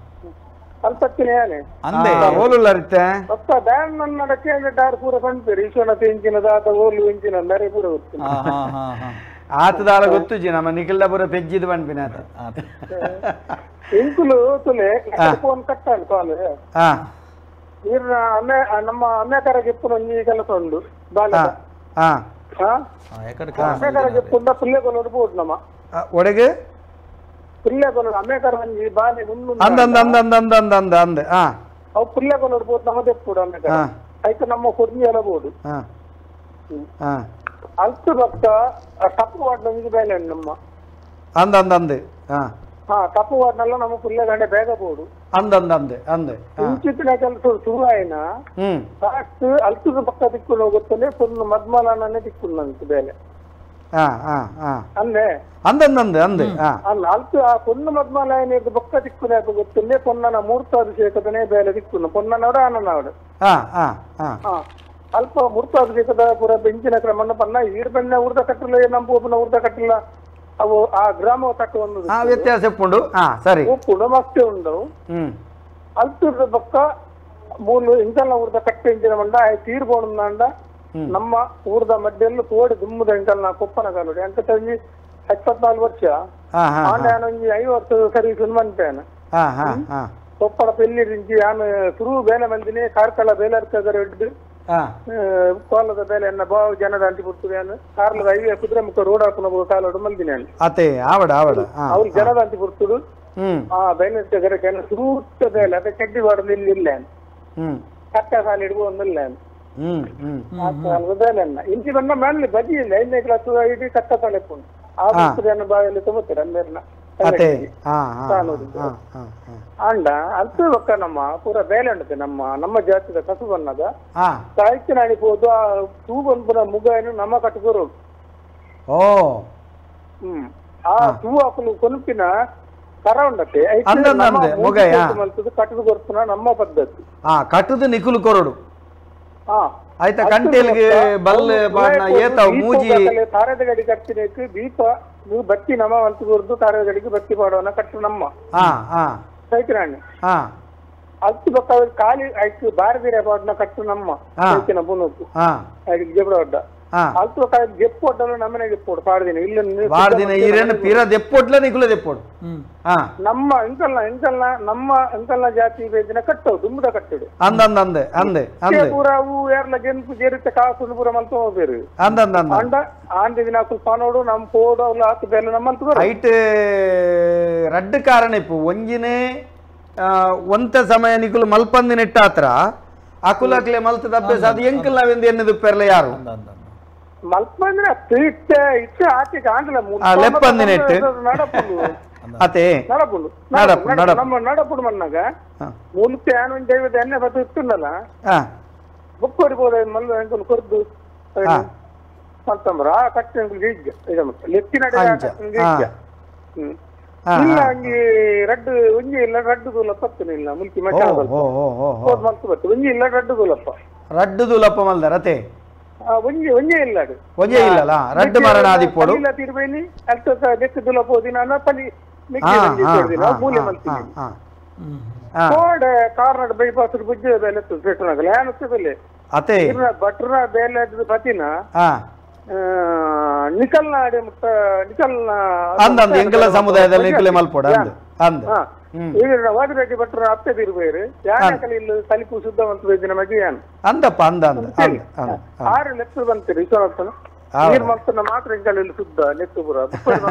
ಅಲ್ಪತ್ತಿನ ಯಾನೆ ಅಂದೆ ಓಲುಲ್ಲರಿತ್ತೆ ಒತ್ತ ಬ್ಯಾನ್ ನನ್ನ ಕೇಂದ್ರ ಪೂರ ಪಂಪೇರು ವಿಶ್ವನಾಥ ಇಂಚಿನ ದಾತ ಓಲು ಇಂಚಿನ ಬೇರೆ ಪೂರ ಗೊತ್ತು. ಹಾ ಹಾ ಹಾ ಹಾ ಆತದಾಳ ಗೊತ್ತು ಜಿ ನಮ್ಮ ನಿಖಿಲ್ದ ಪೂರ ಪೆಜ್ಜಿದ್ ಪನ್ಪಿನ ಆತ ಇಂಕುಲು ತುಲೆ ಫೋನ್ ಕಟ್ಟಾನು ಕಾಲ್. ಹಾ ಈರ್ನ ಅಮ್ಮೆ ನಮ್ಮ ಅಮ್ಮೇಕರ ಗೆಪ್ಪುನ ಒಂಜಿ ಕೆಲಸ ಉಂಡು ಬಾಲದ ಅಮ್ಮೇಕರ ಗೆಪ್ಪುಂಡ ಪುಲ್ಲೆ ಕೊಲೋಡು ಬೋಡು ನಮ್ಮ ಒಡೆಗೆ ಪುಲ್ಲೆ ಕೊಲೋಡು ಅಮ್ಮೇಕರ ಒಂಜಿ ಬಾಲೆ ಅಂದ ಅಂದ ಅಂದ ಅಂದ ಅಂದ ಅಂದ ಅಂದ ಅಂದ ಅವು ಪುಲ್ಲೆ ಕೊಲೋಡು ಬೋದು ನಮ್ಮ ದೆಪ್ಪುಡು ಅಮ್ಮೇಕರ ಐತ ನಮ್ಮ ಕೊಡ್ನಿ ಎಲ್ಲ ಬೋಡು ಅಲ್ತು ಭಕ್ತ ತಪ್ಪು ವಾರ್ಡ್ ಒಂಜಿ ಬೇಲೆ ನಮ್ಮ ಅಂದ ಅಂದ ಅಂದೆ ತಪ್ಪು ವಾರ್ಡ್ನಲ್ಲ ನಮ್ಮ ಪುಲ್ಲೆ ಗಂಡೆ ಬೇಗ ಬೋಡು ಅಂದ ಅಂದ ಅಂದೆ ಅಂದೆ ಇಂಚಿತ್ತಿನ ಕೆಲಸ ಶುರು ಆಯ್ನ ಫಾಸ್ಟ್ ಅಲ್ತದ ಪಕ್ಕ ದಿಕ್ಕುನ ಗೊತ್ತಲೇ ಪೊನ್ನು ಮದ್ಮಲನೇ ದಿಕ್ಕುನಂತ ಬೇಲೆ ಅಂದೆ ಅಂದಂದಂದೆ ಅಂದೆ ಅಲ್ಲ ಅಲ್ತು ಆ ಪೊನ್ನು ಮದ್ಮಲಾಯನ ಬೊಕ್ಕ ದಿಕ್ಕುನ ಗೊತ್ತಲೇ ಪೊನ್ನನ ಮೂರ್ತಾಭಿಷೇಕದನೇ ಬೇಲೆ ದಿಕ್ಕುನ ಪೊನ್ನನವಡ ಆನನವಡ ಅಲ್ಪ ಮೂರ್ತಾಭಿಷೇಕದ ಪೂರ ಬೆಂಚಿನ ಕ್ರಮನ ಪನ್ನ ಈರ್ ಬೆಣ್ಣೆ ಊರ್ದ ಕಟ್ಟಿಲ್ಲ ನಮ್ಮ ಪೋಪನ ಊರ್ದ ಕಟ್ಟಿಲ್ಲ ಅವು ಆ ಗ್ರಾಮ ತಕ್ಕ ಒಂದು ವ್ಯತ್ಯಾಸ ಉಪ್ಪುಂಡು ಸರಿ ಉಪ್ಪುಂಡು ಮಸ್ತೆ ಉಂಡು ಅಲ್ತುರ್ದ ಬೊಕ್ಕ ಮೂಲು ಇಂಚಲ್ನ ಊರ್ದ ಕಟ್ಟೆ ಇಂಚಿನ ಮಂಡ ತೀರ್ಬೋಣಂದ ನಮ್ಮ ಊರ್ದ ಮಧ್ಯದಲ್ಲಿ ತೋಡಿ ದುಮ್ಮದ ಇಂಚಲ್ನ ಕೊಪ್ಪನ ಕಾಲುಡಿ ಅಂಕ ಒಂಜಿ 74 ವರ್ಷ ಆಂಡ ಒಂಜಿ 5 ವರ್ಷ ಸರ್ವಿಸ್ ಮಂತೇನೆ ಕೊಪ್ಪಳ ಪೆಲ್ಲಿ ಇಂಚಿ ಯಾನು ಸುರು ಬೇಲೆ ಮಂದಿನಿ ಕಾರ್ಕಳ ಬೇಲರ್ಕಗರ ಹಿಡ್ದು ಕೋಲದ ಬೇಲೆ ಎನ್ನ ಬಾವು ಜನದ ಅಂಟಿ ಬಿಡ್ತದೆ ಕಾರ್ಲದ ಹೈವೇ ಕುದುರೆಮುಖ ರೋಡ್ ಹಾಕೊಂಡು ಕಾಲೋಡು ಮಲ್ದಿನಿ ಅತೆ ಆವಡ ಆವಡ ಅವ್ರು ಜನದ ಅಂಟಿ ಬಿಡ್ತುಡು ಆ ಬೇಲೆ ಸುರೂತ ಬೇಲೆ ಅದೇ ಚಡ್ಡಿ ಬಾಡದು ಇಲ್ಲಿ ಇಲ್ಲ ಕಟ್ಟ ಸಾಲ ಹಿಡ್ಕೊ ಒಂದಿಲ್ಲ ಆ ಕಾಲದ ಬೇಲೆ ಅನ್ನ ಇಂಚಿ ಬಂದ ಮೇಲೆ ಬಜಿ ಇಲ್ಲ 5ನೇ ಕ್ಲಾಸ್ ಇಡೀ ಕಟ್ಟ ಸಾಲ ಇಪ್ಪುಂಡು ಆ ಬರ್ತದೆ ಬಾಯಲ್ಲಿ ತುಂಬುತ್ತಾರೆ ಅಂಬೇರ್ನ ಅಂಡ ಅಲ್ತು ಬೊಕ್ಕ ನಮ್ಮ ಪೂರ ಬೇಲೆ ಉಂಟು ನಮ್ಮ ನಮ್ಮ ಜಾತಿದ ಕಸು ಬನ್ನದ ಸಾಹಿತ್ಯ ನಾಡಿಬೋದು ಆ ತೂ ಬಂದ್ಪುರ ಮುಗ ಏನು ನಮ್ಮ ಕಟ್ಟುಕೋರು ಆ ತೂ ಹಾಕಲು ಕೊನುಪಿನ ಕರ ಉಂಡತ್ತೆ ಕಟ್ಟದು ಕೊರ್ಪುನ ನಮ್ಮ ಪದ್ಧತಿ ಕಟ್ಟದು ನಿಕುಲು ಕೊರಡು ಆಯ್ತಾ ಕಂಟೆಲ್ಗೆ ಬಲ್ಲೆ ಬಾಣ ಏತಾವ್ ಮೂಜಿ ತಾರದ ಗಡಿ ಕಟ್ಟಿನಕ್ಕೆ ದೀಪ ನೀವು ಬತ್ತಿ ನಮ್ಮ ಅಂತ ಕೊರ್ದು ತಾರದ ಗಡಿಗೆ ಬತ್ತಿ ಪಾಡೋಣ ಕಟ್ಟು ನಮ್ಮ ಸೈತಿರಾಣಿ ಅಲ್ತು ಬೊಕ್ಕ ಖಾಲಿ ಆಯ್ತು ಬಾರದಿರ ಪಾಡ್ನ ಕಟ್ಟು ನಮ್ಮ ಸೈತಿನ ಬುನೋಕು ಜಬಡ ಅಡ್ಡ ಅಲ್ತು ಬೊಕ್ಕ ಜೆಪ್ಪು ಅಡ್ಡಲ್ಲ ನಮ್ಮನೆ ಜೆಪ್ಪೋಡು ಪಾಡ್ದಿನ ಇಲ್ಲ ಪಾಡ್ದಿನ ಈರೇನು ಪೀರ ದೆಪ್ಪೊಡ್ಲ ನಿಕುಲ ದೆಪ್ಪೋಡು ನಮ್ಮ ಇಂಕಲ್ನ ಇಂಕಲ್ನ ನಮ್ಮ ಇಂಕಲ್ನ ಜಾತಿ ಬೇದಿನ ಕಟ್ಟವು ದುಂಬುದ ಕಟ್ಟಡು ಅಂದ ಅಂದ ಅಂದೆ ಅಂದೆ ಅಂದೆ ಪೂರ ಅವು ಯಾರ್ಲ ಗೆನ್ಪು ಜೇರಿತ ಕಾಸು ಪೂರ ಮಲ್ತ ಹೋಗ್ಬೇರು ಅಂದ ಅಂದ ಅಂದ ಅಂಡ ಆಂಡ ದಿನ ಅಕುಲು ಪಾನೋಡು ನಮ್ಮ ಪೋಡು ಅವ್ಲ ಆತು ಬೇಲೆ ನಮ್ಮಂತ ರೈಟ್ ರಡ್ಡು ಕಾರಣ ಇಪ್ಪು ಒಂಜಿನೇ ಒಂತ ಸಮಯ ನಿಕುಲು ಮಲ್ಪಂದಿನ ಇಟ್ಟಾತ್ರ ಅಕುಲಕ್ಲೆ ಮಲ್ತದ ಅಭ್ಯಾಸ ಅದು ಎಂಕಲ್ ನಾವೆಂದು ಎನ್ನದು ಪೆರ್ಲೆ ಯಾರು ಮಲ್ಪಂದ್ರೆ ಇಟ್ಟೆ ಇಟ್ಟೆ ಆಚೆಗೆ ಆಂಡಲ ಲೆಪ್ಪಂದಿನ ಇಟ್ಟು ಅತೆ ನಡಪುಂಡು ನಮ್ಮ ನಡಪುಡು ಮನ್ನಾಗ ಮೂಲಕ್ಕೆ ಆನೊಂದು ದೈವದ ಎಣ್ಣೆ ಬತ್ತು ಇತ್ತುಂಡಲ್ಲ ಬುಕ್ ಹೊಡಿಬೋದು ಮಲ್ಲ ಎಂಕುಲು ಕೊರ್ದು ಮಲ್ತಂಬ್ರ ಆ ಕಟ್ಟಿ ಎಂಕುಲು ಲೆತ್ತಿನ ಇಲ್ಲ ಒಂಜಿ ರಡ್ಡು ಒಂಜಿ ಇಲ್ಲ ರಡ್ಡು ದೂಲಪ್ಪ ಇಲ್ಲ ಮುಲ್ಕಿ ಮಟ್ಟ ಮಲ್ತು ಬತ್ತು ಒಂಜಿ ಇಲ್ಲ ರಡ್ಡು ದೂಲಪ್ಪ ರಡ್ಡು ದೂಲಪ್ಪ ಮಲ್ದಾರ ಅತೆ ಒಂಜಿ ಒಂಜೇ ಇಲ್ಲ ಅದು ಒಂಜೇ ಇಲ್ಲಲ್ಲ ರಡ್ಡು ಮರಣ ಆದಿಪ್ಪೋಡು ಇಲ್ಲ ತಿರುಬೇನಿ ಅಲ್ತ ಬೆಕ್ಕ ದೂಲಪ್ಪ ಓದಿನ ಪಲಿ ಮಿಕ್ಕಿ ಮೂಲೆ ಮಲ್ತೀನಿ ಕೋಡೆ ಕಾರ್ನಾಡ್ ಬೈಪಾಸ್ ಬುಜ್ಜೆ ಬೇಲೆ ಪೆಟ್ಟುನಾಗಲ್ಲ ಏನುತ್ತೆ ಬೆಲೆ ಅತೆ ಭಟ್ರ ಬೇಲೆ ಪತಿನ ನಿಕಲ್ನ ಅಡೆ ಮುಟ್ಟ ನಿಕಲ್ನ ಅಂದ ಅಂದ ಎಂಕಲ ಸಮುದಾಯದಲ್ಲಿ ನಿಕಲೆ ಮಲ್ಪೋಡ ಅಂದ ಅಂದ ಈಗ ವಾದಿರಾಜ ಭಟ್ರ ಅತ್ತೆ ತಿರುಬೇರು ಯಾನೆ ಕಲಿ ಇಲ್ಲ ತಲಿಪು ಶುದ್ಧ ಅಂತ ಬೇದಿನ ಮಗಿ ಯಾನ್ ಅಂದಪ್ಪ ಅಂದ ಅಂದ ಅಂದ 6 ಲಕ್ಷ ಬಂತೀರಿ ವಿಶ್ವನಾಥನ ನೀರ್ ಮಲ್ತನ ಮಾತ್ರ ಎಂಕಲ್ ಇಲ್ಲಿ ಶುದ್ಧ ನೆತ್ತುಪುರ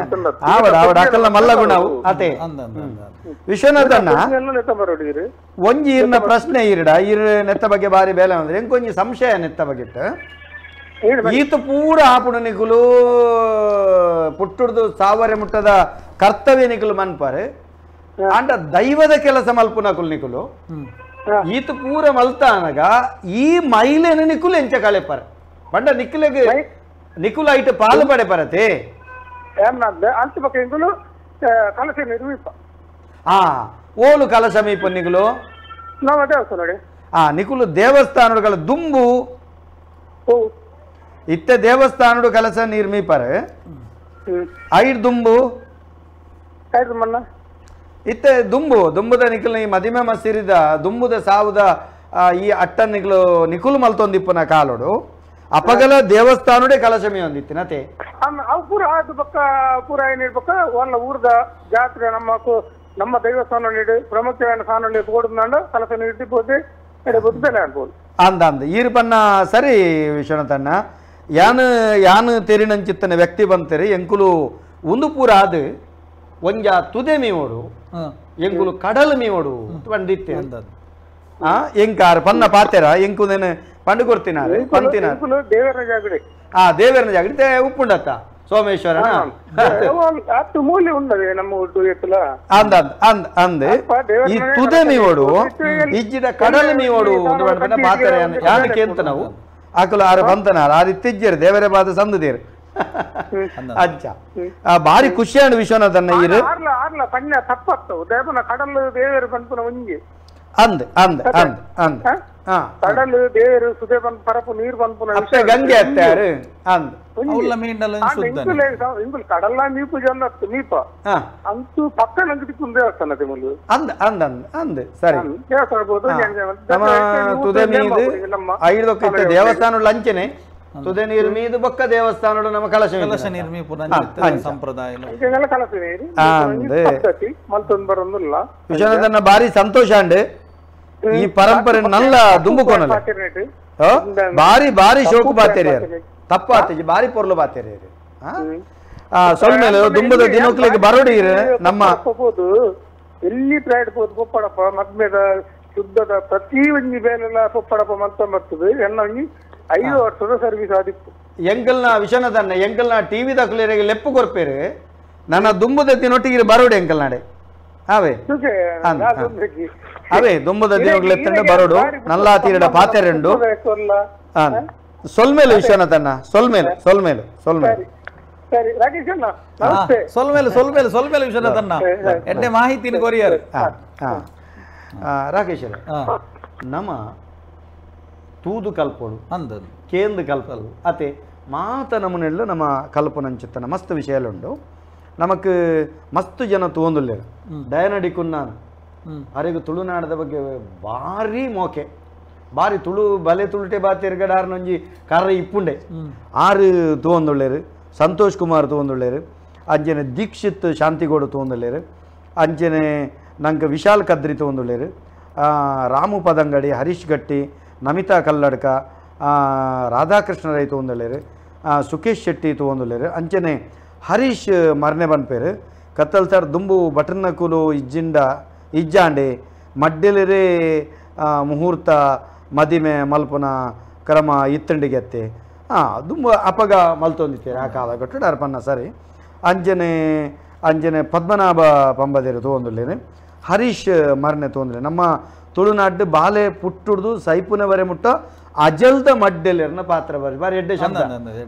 ಆವಡ ಆವಡ ಅಕಲ್ನ ಮಲ್ಲ ಗುಣವು ಅತೆ ವಿಶ್ವನಾಥಣ್ಣ ಒಂಜಿ ಈರ್ನ ಪ್ರಶ್ನೆ ಈರ್ಡ ಈರ್ ನೆತ್ತ ಬಗ್ಗೆ ಬಾರಿ ಬೇಲೆ ಅಂದ್ರೆ ಎಂಕೊಂಜಿ ಸಂಶಯ ನೆತ್ತ ಬಗ್ಗೆ ಈತ ಪೂರ ಆಪುಣ ನಿಕುಲು ಪುಟ್ಟುಡ್ದು ಸಾವರೆ ಮುಟ್ಟದ ಕರ್ತವ್ಯ ನಿಕುಲು ಮನ್ಪಾರೆ ಅಂಡ ದೈವದ ಕೆಲಸ ಮಲ್ಪುನಕುಲು ನಿಕುಲು ಈತ ಪೂರ ಮಲ್ತಾನಗ ಈ ಮೈಲೇನ ನಿಕುಲು ಎಂಚ ಕಳೆಪಾರೆ ಬಂಡ ನಿಕ್ಕುಲೆಗೆ ನಿಕುಲು ಐಟ್ ಪಾಲು ಪಡೆ ಪರತೆ ಓಲು ಕಲಶ ಮೀಪ ನಿಕುಲು ನಿಕುಲು ದೇವಸ್ಥಾನಗಳ ದುಂಬು ಇತ್ತೆ ದೇವಸ್ಥಾನಡು ಕಲಸ ನೀರ್ ಮೀಪರೆ ಐಡ್ ದುಂಬು ಇತ್ತೆ ದುಂಬು ದುಂಬುದ ನಿಕುಲು ಈ ಮದಿಮೆ ಮಸಿರಿದ ದುಂಬುದ ಸಾವುದ ಈ ಅಟ್ಟ ನಿಕುಲು ನಿಕುಲು ಮಲ್ತೊಂದಿಪ್ಪನ ಕಾಲೋಡು ಅಪಗಲ ದೇವಸ್ಥಾನಡೆ ಕಲಶ ಮೀ ಒಂದಿತ್ತಿನತೆ ಅವು ಪೂರ ಅದು ಬಕ್ಕ ಪೂರ ಏನಿರ್ಬೇಕ ಒಲ್ಲ ಊರ್ದ ಜಾತ್ರೆ ನಮ್ಮ ನಮ್ಮ ದೇವಸ್ಥಾನ ನೀಡಿ ಪ್ರಮುಖ ಸ್ಥಾನ ಕೊಡುಂಡು ಕಲಸ ನೀಡಿ ಪೋದು ಅಂದ ಅಂದ ಈರು ಪನ್ನ ಸರಿ ವಿಶ್ವನಾಥಣ್ಣ ಯಾನು ಯಾನು ತೆರಿನಂಚಿತ್ತನ ವ್ಯಕ್ತಿ ಬಂತೇರಿ ಎಂಕುಲು ಒಂದು ಪೂರ ಅದು ಒಂಜ ತುದೆ ಮೀವೋಡು ಎಂಕುಲು ಕಡಲ್ ಮೀವೋಡು ಪಂಡಿತ್ತೆ ಎಂಕಾರು ಪನ್ನ ಪಾತೆರ ಎಂಕುದೇನು ಪಂಡು ಕೊಡ್ತಿನಾರು ಪಂತಿನಾರು ಆ ದೇವರನ ಜಾಗೃತಿ ಉಪ್ಪುಂಡತ್ತ ಸೋಮೇಶ್ವರನ ಅಂದ ಅಂದ ಅಂದ ಈ ತುದೆ ಮೀವೋಡು ಇಜ್ಜಿಡ ಕಡಲ್ ಮೀವೋಡು ಒಂದು ಪಂಡ ಪಾತೆರ ಯಾನಕ್ಕೆ ಅಂತ ನಾವು ಆಕಲು ಆರು ಬಂತನಾರ ಆರು ಇತ್ತಿಜ್ಜರು ದೇವರೇ ಬಾದ ಸಂದದೇರು ಅಜ್ಜ ಬಾರಿ ಖುಷಿಯಾಣ ವಿಶ್ವನಾಥನ್ನ ಇರು ಅಂದ್ ಅಂದ್ ಅಂದ್ ಅಂದ್ ಕಡಲು ದೇವರು ಸುದೆ ಬಂದ್ ಪರಪು ನೀರು ಬಂದ್ಪುನ ಅಪ್ಪೆ ಗಂಗೆ ಅತ್ತಾರು ಅಂದ್ ಕಡಲ ಮೀಪು ಜನ ಮೀಪ ಅಂತೂ ಪಕ್ಕ ನಂಗೆ ತಿಕ್ಕು ದೇವಸ್ಥಾನ ತಿಮ್ಮಲು ಅಂದ್ ಅಂದ್ ಅಂದ್ ಅಂದ್ ಸರಿ ದೇವಸ್ಥಾನ ತುದೆ ಮೀದು ಐದಕ್ಕೆ ದೇವಸ್ಥಾನ ಲಂಚನೆ ತುದೆ ನೀರು ಮೀದು ಬೊಕ್ಕ ದೇವಸ್ಥಾನ ನಮ್ಮ ಕಲಶ ಕಲಶ ಸಂಪ್ರದಾಯ ವಿಶ್ವನಾಥನ ಭಾರಿ ಸಂತೋಷ ಅಂಡ್ ಈ ಪರಂಪರೆ ನಲ್ಲ ದುಂಬುಕೋನಲ್ಲ ಬಾರಿ ಬಾರಿ ಶೋಕು ಬಾತೇರಿ ತಪ್ಪಾತೇಜಿ ಬಾರಿ ಪೊರ್ಲು ಬಾತೇರಿ ಸೊಲ್ಮೇಲೆ ದುಂಬದ ದಿನಕ್ಲಿಗೆ ಬರೋಡಿ ನಮ್ಮ ಎಲ್ಲಿ ಪ್ರೈಡ್ ಪೋದು ಪೊಪ್ಪಡಪ್ಪ ಮದ್ಮೇದ ಶುದ್ಧದ ಪ್ರತಿ ಒಂಜಿ ಬೇಲೆಲ್ಲ ಪೊಪ್ಪಡಪ್ಪ ಮಲ್ತ ಬರ್ತದೆ ಎನ್ನ ಒಂಜಿ 5 ವರ್ಷದ ಸರ್ವಿಸ್ ಆದಿತ್ತು ಎಂಕಲ್ನ ವಿಶ್ವನಾಥಣ್ಣ ಎಂಕಲ್ನ ಟಿವಿ ದಾಖಲೆಗೆ ಲೆಪ್ಪು ಕೊರ್ಪೇರು ನನ್ನ ದುಂಬದ ದಿನೊಟ್ಟಿಗೆ ಬರೋಡಿ ಎಂಕಲ್ ನಾಡೆ ಅವೇ ಅವೇ ದುಂಬದ ದಿನಗಳು ಬರೋಡು ನಲ್ಲಾ ತೀರಡ ಪಾತೆರೆಂಡು ಸೊಲ್ಮೇಲು ವಿಶ್ವನಾಥಣ್ಣ ಸೊಲ್ಮೇಲು ಸೊಲ್ಮೇಲು ಸೊಲ್ಮೇಲು ಸೊಲ್ಮೇಲು ಸೊಲ್ಮೇಲು ಸೊಲ್ಮೇಲು ವಿಶ್ವನಾಥಣ್ಣ ಎಡ್ಡೆ ಮಾಹಿತಿನ ಕೊರಿಯರ್ ರಾಕೇಶ್ ನಮ್ಮ ತೂದು ಕಲ್ಪೋಡು ಅಂದ ಕೇಂದ್ರ ಕಲ್ಪಲು ಅತೆ ಮಾತ ನಮನೆಲ್ಲ ನಮ್ಮ ಕಲ್ಪನಂಚಿತ್ತನ ಮಸ್ತ್ ವಿಷಯಲುಂಡು ನಮಕ್ ಮಸ್ತ್ ಜನ ತೂಂದುಲ್ಲೇರು ಡಯನಡಿ ಕುನ್ನಾನ್ ಅರೆಗು ತುಳುನಾಡದ ಬಗ್ಗೆ ಭಾರಿ ಮೋಕೆ ಭಾರಿ ತುಳು ಬಲೆ ತುಳುಟೆ ಬಾತಿರ್ಗಡಾರ್ನೊಂಜಿ ಕರ್ರ ಇಪ್ಪುಂಡೆ ಆರು ತೂಂದುಳ್ಳೇರು ಸಂತೋಷ್ ಕುಮಾರ್ ತೂಂದುಳ್ಳೇರು ಅಂಚನೆ ದೀಕ್ಷಿತ್ ಶಾಂತಿಗೌಡ ತೂಂದುಳ್ಳೇರು ಅಂಚನೆ ನಂಗೆ ವಿಶಾಲ್ ಕದ್ರಿ ತೂಂದುಳ್ಳೇರು ರಾಮು ಪದಂಗಡಿ ಹರೀಶ್ ಗಟ್ಟಿ ನಮಿತಾ ಕಲ್ಲಡ್ಕ ರಾಧಾಕೃಷ್ಣ ರೈ ತೂಂದುಳ್ಳೇರು ಸುಕೇಶ್ ಶೆಟ್ಟಿ ತೂಂದುಳ್ಳೇರು ಅಂಚನೆ ಹರೀಶ್ ಮರ್ನೆ ಬನ್ಪೇರು ಕತ್ತಲ್ ಸರ್ ದುಂಬು ಬಟನ್ನಕುಲು ಇಜ್ಜಿಂಡ ಇಜ್ಜಾಂಡೆ ಮಡ್ಡೆಲರೇ ಮುಹೂರ್ತ ಮದಿಮೆ ಮಲ್ಪುನ ಕ್ರಮ ಇತ್ತಂಡಿಗೆತ್ತೆ ದುಂಬು ಅಪಗ ಮಲ್ತೊಂದಿತ್ತೇರು ಆ ಕಾಲ ಗಟ್ಟು ಅರ್ಪನ್ನ ಸರಿ ಅಂಜನೆ ಅಂಜನೆ ಪದ್ಮನಾಭ ಪಂಬದೇರು ತೂಂದುಳ್ಳೇನೆ ಹರೀಶ್ ಮರ್ನೆ ತೋಂದ್ರೆ ನಮ್ಮ ತುಳುನಾಡು ಬಾಲೆ ಪುಟ್ಟುಡ್ದು ಸೈಪುನವರೆ ಮುಟ್ಟ ಅಜಲ್ದ ಮಡ್ಡೆಲೆರ್ನ ಪಾತ್ರ ಬಾರಿ ಬಾರಿ ಎಡ್ಡೆ ಶಬ್ದ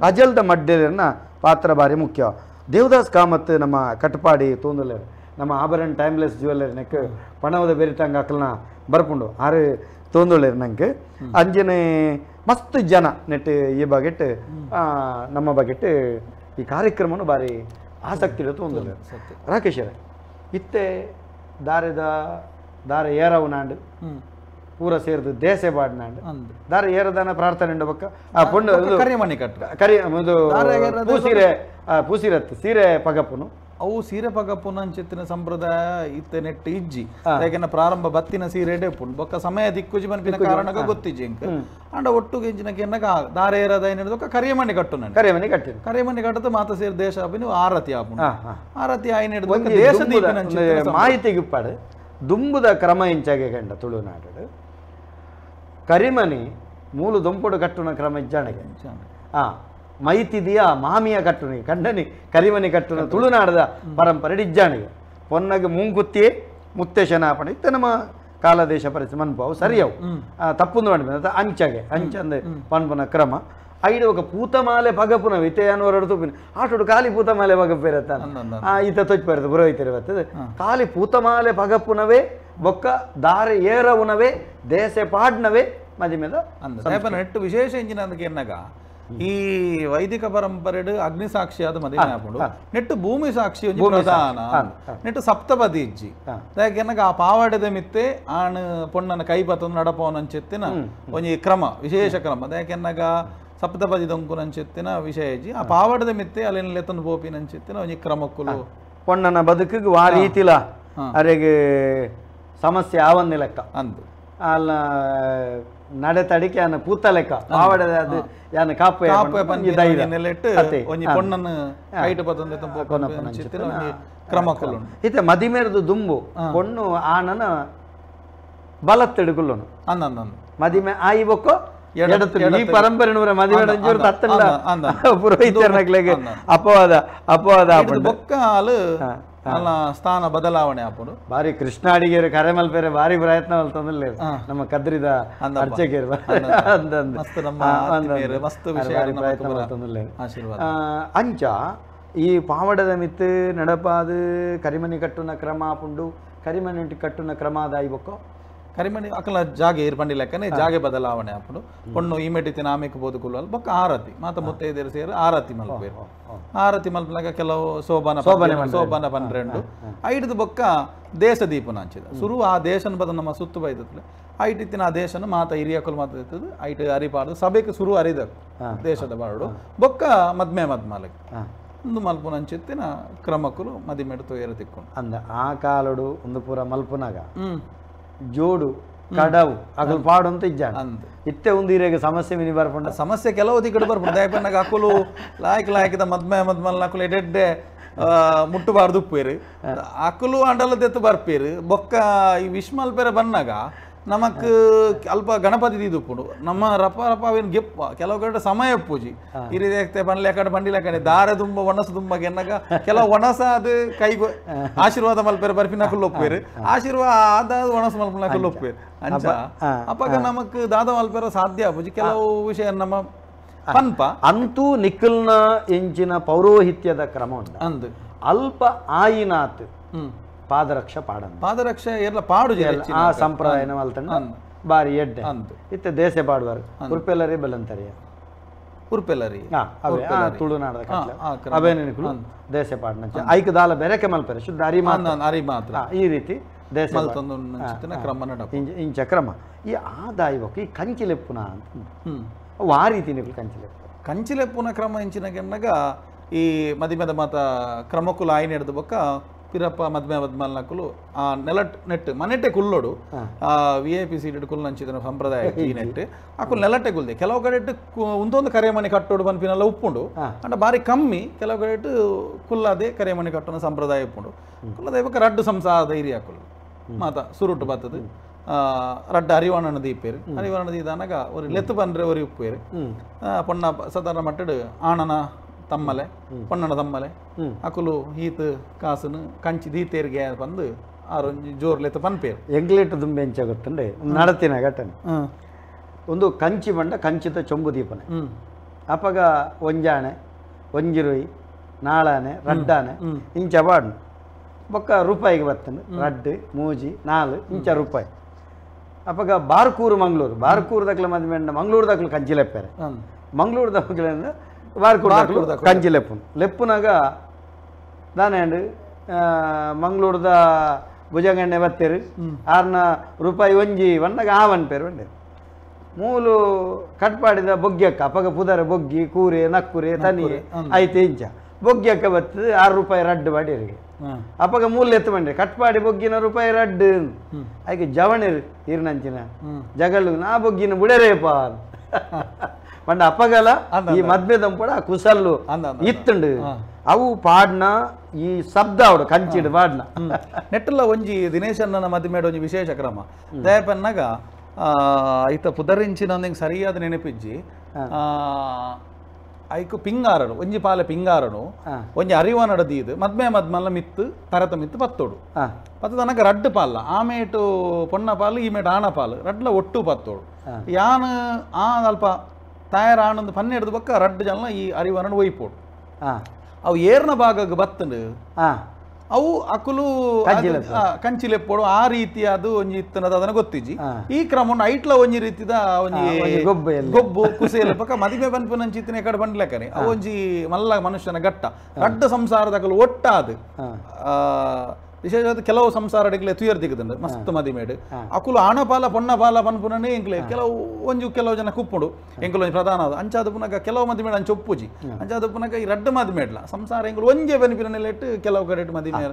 ಅಜಲ್ದ ಮಡ್ಡೆಲೆರ್ನ ಪಾತ್ರ ಬಾರಿ ಮುಖ್ಯ ದೇವದಾಸ್ ಕಾಮತ್ ನಮ್ಮ ಕಟಪಾಡಿ ತೋಂದುಲ್ಲೇರು ನಮ್ಮ ಆಭರಣ ಟೈಮ್ಲೆಸ್ ಜ್ಯುವೆಲ್ಲರಿ ನೆಕ್ ಪಣವದ ಬೆರಿತಂಗ ಅಕಲ್ನ ಬರ್ಪುಂಡು ಆರು ತೋಂದುಳ್ಳೇರು ನಂಗೆ ಅಂಜನೆ ಮಸ್ತ್ ಜನ ನೆಟ್ ಈ ಬಗೆಟ್ ನಮ್ಮ ಬಗೆಟ್ ಈ ಕಾರ್ಯಕ್ರಮನು ಬಾರಿ ಆಸಕ್ತಿ ತೋಂದುಲ್ಲೇರು ರಾಕೇಶ್ ಇತ್ತೆ ದಾರೆದ ದಾರ ಏರವು ನಾಂಡು ಪೂರ ಸೇರಿದು ದೇಸೆ ಬಾಡ್ನಾಂಡು ದಾರ ಏರದಾನ ಪ್ರಾರ್ಥನೆ ಉಂಡು ಬೊಕ್ಕ ಆ ಪೊಣ್ಣು ಕರಿಮಣಿ ಕಟ್ಟು ಕರಿ ಇದು ಪೂಸೀರೆ ಪೂಸೀರತ್ತು ಸೀರೆ ಪಗಪ್ಪುನು ಅವು ಸೀರೆ ಪಗಪ್ಪುನ ಅಂಚಿತ್ತಿನ ಸಂಪ್ರದಾಯ ಇತ್ತೆ ನೆಟ್ಟು ಇಜ್ಜಿ ಯಾಕೆಂದ್ರೆ ಪ್ರಾರಂಭ ಬತ್ತಿನ ಸೀರೆ ಪುಂಡು ಬೊಕ್ಕ ಸಮಯ ದಿಕ್ಕುಜಿ ಮನ್ಪಿನ ಕಾರಣಗ ಗೊತ್ತಿಜ್ಜಿ ಇಂಕ ಅಂಡ ಒಟ್ಟುಗೆ ಇಂಚಿನ ಕೆನ್ನಗ ದಾರ ಏರದ ಏನಿಡ್ದು ಕರಿಮಣಿ ಕಟ್ಟು ನಾನು ಕರಿಮಣಿ ಕಟ್ಟಿನ ಕರಿಮಣಿ ಕಟ್ಟದ ಮಾತ ಸೇರಿ ದೇಶ ಆಪಿನ ಆರತಿ ಆಪುಂಡು ಆರತಿ ಆಯ್ನ ಹಿಡಿದು ದೇಶ ದೀಪಿನ ಮಾಹಿತಿಗೆ ಉಪ್ಪಾಡು ದುಂಬುದ ಕ್ರಮ ಇಂಚಾಗೆ ಗಂಡ ತುಳುನಾಡು ಕರಿಮನಿ ಮೂಲು ದುಂಪುಡು ಕಟ್ಟುನ ಕ್ರಮ ಇಜ್ಜಾಣಗೆ ಮೈತಿದಿಯ ಮಾಮಿಯ ಕಟ್ಟುನಿ ಕಂಡನಿ ಕರಿಮನಿ ಕಟ್ಟುನ ತುಳುನಾಡದ ಪರಂಪರೆ ಇಜ್ಜಾಣಿಗೆ ಪೊನ್ನಗೆ ಮೂಂಕುತ್ತಿ ಮುತ್ತೇಶನಾಪಣೆ ಇತ್ತ ನಮ್ಮ ಕಾಲದೇಶ ಪರಿಸ್ಥಿತಿ ಮನ್ಪಾವು ಸರಿಯವು ತಪ್ಪುಂದು ಮಾಡ್ಬೇಕು ಅಂಚಗೆ ಅಂಚಂದೆ ಪನ್ಪುನ ಕ್ರಮ ಐಡು ఒక ಪೂತಮಾಲೆ ಪಗಪುನ ಇತ್ತೆ ತೂಪಿನ ಆಟೋಡು ಖಾಲಿ ಪೂತಮಾಲೆ ಪಗಪ್ಪೇರತ್ತ ಈತ ತೊಚ್ಪೇರದು ಪುರೋಹಿತರು ಬರ್ತದೆ ಖಾಲಿ ಪೂತಮಾಲೆ ಪಗಪ್ಪುನವೇ ಬೊಕ್ಕ ದಾರೆ ಏರವುನವೇ ದೇಸೆ ಪಾಡ್ನವೇ ಮದಿಮೆದ ನೆಟ್ಟು ವಿಶೇಷ ಇಂಜಿನ ಅದಕ್ಕೆ ಎನ್ನಗ ಈ ವೈದಿಕ ಪರಂಪರೆಡು ಅಗ್ನಿ ಸಾಕ್ಷಿಯಾದ ಮದಿಮೆ ಆಪುಂಡು ನೆಟ್ಟು ಭೂಮಿ ಸಾಕ್ಷಿ ಒಂಜಿ ಪ್ರಧಾನ ನೆಟ್ಟು ಸಪ್ತಪದಿ ಇಜ್ಜಿ ಯಾಕೆನ್ನಗ ಆ ಪಾವಾಡೆದ ಮಿತ್ತೆ ಆಣ್ ಪೊಣ್ಣನ ಕೈ ಪತ್ತೊಂದು ನಡಪವನಂಚೆತ್ತಿನ ಒಂಜಿ ಕ್ರಮ ವಿಶೇಷ ಕ್ರಮ ಯಾಕೆನ್ನಗ ಸಪ್ತಪದಿ ದೊಂಕುನಂಚೆತ್ತಿನ ವಿಷಯ ಇಜ್ಜಿ ಆ ಪಾವಾಡದ ಮಿತ್ತೆ ಅಲ್ಲಿನ ಲೆತ್ತೊಂದು ಪೋಪಿನಂಚೆತ್ತಿನ ಒಂಜಿ ಕ್ರಮಕ್ಕುಲು ಪೊಣ್ಣನ ಬದುಕಿಗೆ ಆ ರೀತಿಲ ಅರೆಗೆ ಸಮಸ್ಯೆ ಆವಂದಿ ಲೆಕ್ಕ ಅಂದು ಅಲ್ಲ ನಡೆ ತಡಿಕೆ ಯಾನ ಪೂತಲೆಕ್ಕ ಪಾವಡೆ ಅದು ಯಾನ ಕಾಪು ಒಂಜಿ ಪೊಣ್ಣನ ಕೈಟ್ ಪತ್ತೊಂದು ಕ್ರಮ ಕೊಲ್ಲುಂಡು. ಇತ್ತೆ ಮದಿಮೆರ್ದು ದುಂಬು ಪೊಣ್ಣು ಆನನ ಬಲತ್ತೆಡುಗುಲ್ಲುನು ಮದಿಮೆ ಆಯಿ ಬೊಕ್ಕೋ ಈ ಪರಂಪರೆ ಮದಿಮೆ ತತ್ತಲ್ಲ ಪುರೋಹಿತರ್ನಕ್ಲೆಗ್ ಅಪವಾದ ಅಪವಾದ ಬೊಕ್ಕ ಆಲು ಸ್ಥಾನ ಬದಲಾವಣೆ ಆಪುಂಡು. ಬಾರಿ ಕೃಷ್ಣ ಅಡಿಗೆರು ಕರೆ ಮಲ್ಪೆರೆ ಬಾರಿ ಪ್ರಯತ್ನ ಮಲ್ತೊಂದುಲ್ಲೆರ್ ನಮ್ಮ ಕದ್ರಿದ ಅರ್ಚಕೆರ್ ಪ್ರಯತ್ನ ಮಲ್ತೊಂದುಲ್ಲೆರ್. ಅಂಚ ಈ ಪಾವಡದ ಮಿತ್ತು ನಡಪಾದು ಕರಿಮಣಿ ಕಟ್ಟುನ ಕ್ರಮ ಆಪುಂಡು. ಕರಿಮಣಿ ಕಟ್ಟುನ ಕ್ರಮ ಅದಾಯಿ ಬೊಕ್ಕ ಕರಿಮಣಿ ಅಕಲ ಜಾಗೆ ಏರ್ ಪಂಡಿ ಲೆಕ್ಕನೆ ಜಾಗೆ ಬದಲಾವಣೆ ಆಪುಂಡು. ಪೊಣ್ಣು ಈ ಮೆಟ್ಟಿತ್ತಿನ ಆಮೆಕ್ ಬೋದು ಕುಲ್ಲಲ್ ಬೊಕ್ಕ ಆರತಿ ಮಾತ ಮುತ್ತೈದೆಯರು ಸೇರಿ ಆರತಿ ಮಲ್ಪೇರು. ಆರತಿ ಮಲ್ಪಲಾಗ ಕೆಲವು ಶೋಭಾನ ಶೋಭಾನ ಪನ್ರೆಂಡು ಐಡ್ದು ಬೊಕ್ಕ ದೇಶ ದೀಪನ ಹಂಚಿದ ಸುರು ಆ ದೇಶನ ಬದ ನಮ್ಮ ಸುತ್ತು ಬೈದತ್ಲೆ ಐಟಿತ್ತಿನ ಆ ದೇಶನ ಮಾತ ಹಿರಿಯಕುಲು ಮಾತ ಇರ್ತದೆ ಐಟ್ ಅರಿಪಾಡ್ದು ಸಭೆಗೆ ಸುರು ಅರಿದ ದೇಶದ ಬಾಡು ಬೊಕ್ಕ ಮದ್ಮೆ ಮದ್ಮಾಲಕ್ಕೆ ಒಂದು ಮಲ್ಪುನ ಅಂಚಿತ್ತಿನ ಕ್ರಮಕ್ಕುಲು ಮದಿಮೆಡು ತೋಯರ ತಿಕ್ಕೊಂಡು ಅಂದ ಆ ಕಾಲಡು ಒಂದು ಪೂರ ಮಲ್ಪುನಾಗ ಜೋಡು ಕಡವು ಅಗಲ್ ಪಾಡು ಅಂತ ಇಜ್ಜಾಣ ಇತ್ತೆ ಒಂದು ಹಿರಿಯಗೆ ಸಮಸ್ಯೆ ಮಿನಿ ಬರ್ಪುಂಡ ಸಮಸ್ಯೆ ಕೆಲವು ದಿಕ್ಕಡು ಬರ್ಪುಂಡು. ದಾಯಪನ್ನಾಗ ಅಕುಲು ಲಾಯ್ಕ್ ಲಾಯ್ಕದ ಮದ್ಮೆ ಮದ್ಮಲ್ ಅಕುಲು ಎಡೆಡ್ಡೆ ಮುಟ್ಟುಬಾರ್ದು ಉಪ್ಪೇರು ಅಕುಲು ಅಂಡಲ ದೆತ್ತು ಬರ್ಪೇರು. ಬೊಕ್ಕ ಈ ವಿಶ್ಮಲ್ಪೆರೆ ಬನ್ನಾಗ ನಮಕ್ ಅಲ್ಪ ಗಣಪತಿ ದೀದುಪ್ಪುಂಡು ನಮ್ಮ ರಪ ರಪ ಅವೇನು ಗೆಪ್ಪ ಕೆಲವು ಕಡೆ ಸಮಯ ಪೂಜಿ ಹಿರಿಯ ಪನ್ಲೆ ಕಡೆ ಬಂಡಿಲ ಕಡೆ ದಾರೆ ತುಂಬ ಒಣಸು ತುಂಬ ಗೆನ್ನಗ ಕೆಲವು ಒಣಸ ಅದು ಕೈಗು ಆಶೀರ್ವಾದ ಮಲ್ಪೇರು ಬರ್ಪಿನ ಒಪ್ಪೇರು ಆಶೀರ್ವಾದ ಆದ ಒಣಸು ಮಲ್ಪಿನ ಒಪ್ಪೇರು ಅಂಚ ಅಪ್ಪಗ ನಮಕ್ ದಾದ ಮಲ್ಪೇರ ಸಾಧ್ಯ ಪೂಜಿ ಕೆಲವು ವಿಷಯ ನಮ್ಮ ಪನ್ಪ ಅಂತೂ ನಿಖಲ್ನ ಎಂಚಿನ ಪೌರೋಹಿತ್ಯದ ಕ್ರಮ ಉಂಟು ಅಂದು ಅಲ್ಪ ಆಯಿನಾತ್ ಪಾದರಕ್ಷ ಪಾಡ ಪಾದರಕ್ಷೆ ಎಲ್ಲ ಪಾಡು ಆ ಸಂಪ್ರದಾಯನ ಮಲ್ತಂಡ ಬಾರಿ ಎಡ್ಡೆ ಇತ್ತೆ ದೇಶ ಪಾಡುವಾರು ಉರ್ಪೆಲ್ಲರಿ ಬೆಲಂತರಿಯ ಉರ್ಪೆಲ್ಲರಿ ತುಳುನಾಡದ ಅವೇನಿಕುಲು ದೇಶ ಪಾಡನ ಐಕ ದಾಲ ಬೆರಕೆ ಮಲ್ಪೆರೆ ಶುದ್ಧ ಅರಿ ಮಾತ್ರ ಅರಿ ಮಾತ್ರ ಈ ರೀತಿ ದೇಶ ಕ್ರಮ ಇಂಚ ಕ್ರಮ ಈ ಆದಾಯ ಈ ಕಂಚಿಲೆಪ್ಪುನ ಅಂತ ಆ ರೀತಿ ನಿಕುಲು ಕಂಚಿಲೆಪ್ಪು ಕಂಚಿಲೆಪ್ಪುನ ಕ್ರಮ ಇಂಚಿನ ಗೆನ್ನಗ ಈ ಮದಿಮೆದ ಮಾತ ಕ್ರಮಕ್ಕುಲು ಆಯ್ನ ಹಿಡ್ದು ಬೊಕ್ಕ ಪಿರಪ್ಪ ಮದ್ಮೆ ಮದ್ಮಲ್ನಕುಲು ಆ ನೆಲಟ್ ನೆಟ್ ಮನೆಟೆ ಕುಲ್ಲೋಡು ಆ V I P seated Kullu ನಂಚಿದ ಸಂಪ್ರದಾಯ ಈ ನೆಟ್ ಅಕುಲು ನೆಲಟ್ಟೆ ಕುಲ್ದೆ ಕೆಲವು ಕಡೆ ಒಂದೊಂದು ಕರೆಮಣಿ ಕಟ್ಟೋಡು ಪನ್ಪಿನೆಲ್ಲ ಉಪ್ಪುಂಡು ಅಂಡ ಬಾರಿ ಕಮ್ಮಿ ಕೆಲವು ಕಡೆ ಕುಲ್ಲದೆ ಕರೆಮಣಿ ಕಟ್ಟೋಣ ಸಂಪ್ರದಾಯ ಉಪ್ಪುಂಡು ಕುಲ್ಲದೆ ಬೊಕ್ಕ ರಡ್ಡು ಸಂಸಾರದ ಹಿರಿಯ ಅಕುಲು ಮಾತ ಸುರುಟು ಬತ್ತದು ರಡ್ಡು ಅರಿವಾಣನ ದೀಪೇರು ಅರಿವಾಣ ದೀದಾನಾಗ ஒரு லெத்து பண்ற ஒரு ಉಪ್ಪೇರು ಪೊಣ್ಣ ಸಾಧಾರಣ ಮಟ್ಟಡು ಆಣನ ತಮ್ಮಲೆ ಪೊಣ್ಣನ ತಮ್ಮಲೆ ಅಕುಲು ಹೀತ್ ಕಾಸುನು ಕಂಚಿ ದೀತೇರಿಗೆ ಬಂದು ಆರೊಂಜಿ ಜೋರ್ಲೆತ್ತು ಪನ್ಪೇರು. ಎಂಗ್ಲೇಟ್ ದುಂಬೆ ಎಂಚ ಗೊತ್ತುಂಡೆ ನಡತಿನ ಘಟನೆ ಒಂದು ಕಂಚಿ ಬಂಡ ಕಂಚಿತ ಚೊಂಬು ದೀಪನೆ ಅಪಗ ಒಂಜಾಣೆ ಒಂಜಿರುಯಿ ನಾಳಾನೆ ರಡ್ಡಾನೆ ಇಂಚ ಬಾಡ್ನು ಬೊಕ್ಕ ರೂಪಾಯಿಗೆ ಬತ್ತನು ರಡ್ಡು ಮೂಜಿ ನಾಲು ಇಂಚ ರೂಪಾಯಿ ಅಪಗ ಬಾರ್ಕೂರು ಮಂಗಳೂರು ಬಾರ್ಕೂರು ದಕ್ಲ ಮದ್ಮೆ ಮಂಗಳೂರು ದಕ್ಲು ಕಂಚಿ ಲೆಪ್ಪೇರೆ ಮಂಗಳೂರು ದಕ್ಲಿಂದ ಬಾರ್ಕೂರು ಕಂಚಿ ಲೆಪ್ಪುನು ಲೆಪ್ಪುನಾಗ ದಾನೇಂಡು ಮಂಗಳೂರದ ಭುಜಂಗಣ್ಣೆ ಬತ್ತೇರು ಆರ್ನ ರೂಪಾಯಿ ಒಂಜಿ ವನ್ನಾಗ ಆ ಒನ್ ಪೇರು ಬಂಡೇರು ಮೂಲು ಕಟ್ಪಾಡಿದ ಬೊಗ್ಗ್ಯಕ್ಕ ಅಪಗ ಪುದರ ಬೊಗ್ಗಿ ಕೂರೆ ನಕ್ಕುರೆ ತನಿ ಐತೆ ಇಂಚ ಬೊಗ್ಗ್ಯಕ್ಕ ಬತ್ತದು 6 ರೂಪಾಯಿ ರಡ್ಡು ಬಾಡಿಯರಿಗೆ ಅಪಗ ಮೂಲು ಎತ್ತು ಬಂಡ್ರಿ ಕಟ್ಪಾಡಿ ಬೊಗ್ಗಿನ ರೂಪಾಯಿ ರಡ್ಡು ಐಕೆ ಜವಣಿರು ಈರ್ನಂಚಿನ ಜಗಳು ನಾ ಬೊಗ್ಗಿನ ಬುಡರೇಪ ಪಂಡ ಅಪ್ಪಗಲ ಈ ಮದ್ಮೆ ದಂಪಡ ಕುಸಲ್ಲು ಇತ್ತುಂಡು ಅವು ಪಾಡ್ನ ಈ ಶಬ್ದ ಅವಡು ಕಂಚಿಡು ಪಾಡ್ನ ನೆಟ್ಟಲ್ಲ ಒಂಜಿ ದಿನೇಶಣ್ಣನ ಮದ್ಮೆಡ್ ಒಂಜಿ ವಿಶೇಷ ಕ್ರಮ ದಯಪನ್ನಾಗ ಐತ ಪುದರಿಂಚಿನ ಒಂದಿಂಗ್ ಸರಿಯಾದ ನೆನಪಿಜ್ಜಿ ಐಕು ಪಿಂಗಾರಡು ಒಂಜಿ ಪಾಲೆ ಪಿಂಗಾರಡು ಒಂಜಿ ಅರಿವಾನಡ ದೀದು ಮದ್ಮೆ ಮದ್ಮಲ್ಲ ಮಿತ್ತು ತರತ ಮಿತ್ತು ಪತ್ತೋಡು ಪತ್ತದನಕ ರಡ್ಡು ಪಾಲ ಆಮೇಟು ಪೊಣ್ಣ ಪಾಲು ಈ ಮೇಟು ಆಣ ಪಾಲು ರಡ್ಲ ಒಟ್ಟು ಪತ್ತೋಡು ಯಾನ್ ಆ ಅಲ್ಪ ತಾಯರ ಆಣಂದು ಪನ್ನೆಡ್ದು ಬೊಕ್ಕ ರಡ್ಡು ಜನ ಈ ಅರಿವಾನಡು ಒಯ್ಪೋಡು ಅವು ಏರ್ನ ಭಾಗಕ್ಕೆ ಬತ್ತಂಡು ಅವು ಅಕುಲು ಕಂಚಿಲೆಪ್ಪೋಡು ಆ ರೀತಿ ಅದು ಒಂಜಿ ಇತ್ತನದ ಅದನ್ನ ಗೊತ್ತಿಜ್ಜಿ ಈ ಕ್ರಮ ಐಟ್ಲ ಒಂಜಿ ರೀತಿದ ಒಂಜಿ ಗೊಬ್ಬು ಕುಸೇಲ ಪಕ್ಕ ಮದಿಮೆ ಪನ್ಪುನಂಚಿತ್ತಿನ ಕಡೆ ಬಂಡ್ಲೆಕ್ಕನೆ ಅವು ಒಂಜಿ ಮಲ್ಲ ಮನುಷ್ಯನ ಘಟ್ಟ ರಡ್ಡ ಸಂಸಾರದ ಅಕುಲು ಒಟ್ಟಾದು ವಿಶೇಷವಾದ ಕೆಲವು ಸಂಸಾರಡಿಗ್ಲೆ ತುಯರ್ ದಿಗದಂಡು ಮಸ್ತ್ ಮದಿಮೇಡು ಅಕುಲು ಆಣಪಾಲ ಪೊಣ್ಣಪಾಲ ಪನ್ಪುನನೇ ಎಂಕ್ಲೆ ಕೆಲವು ಒಂಜು ಕೆಲವು ಜನ ಕುಪ್ಪುಡು ಎಂಕುಲು ಒಂಜಿ ಪ್ರಧಾನ ಅಂಚಾದ ಪುನಕ ಕೆಲವು ಮದಿಮೇಡು ಅಂಚ ಒಪ್ಪುಜಿ ಅಂಚಾದ ಪುನಕ ಈ ರಡ್ಡು ಮದಿಮೇಡ್ಲ ಸಂಸಾರ ಎಂಕುಲು ಒಂಜೆ ಬೆನಿಪಿನ ನೆಲೆಟ್ಟು ಕೆಲವು ಕಡೆ ಮದಿಮೆ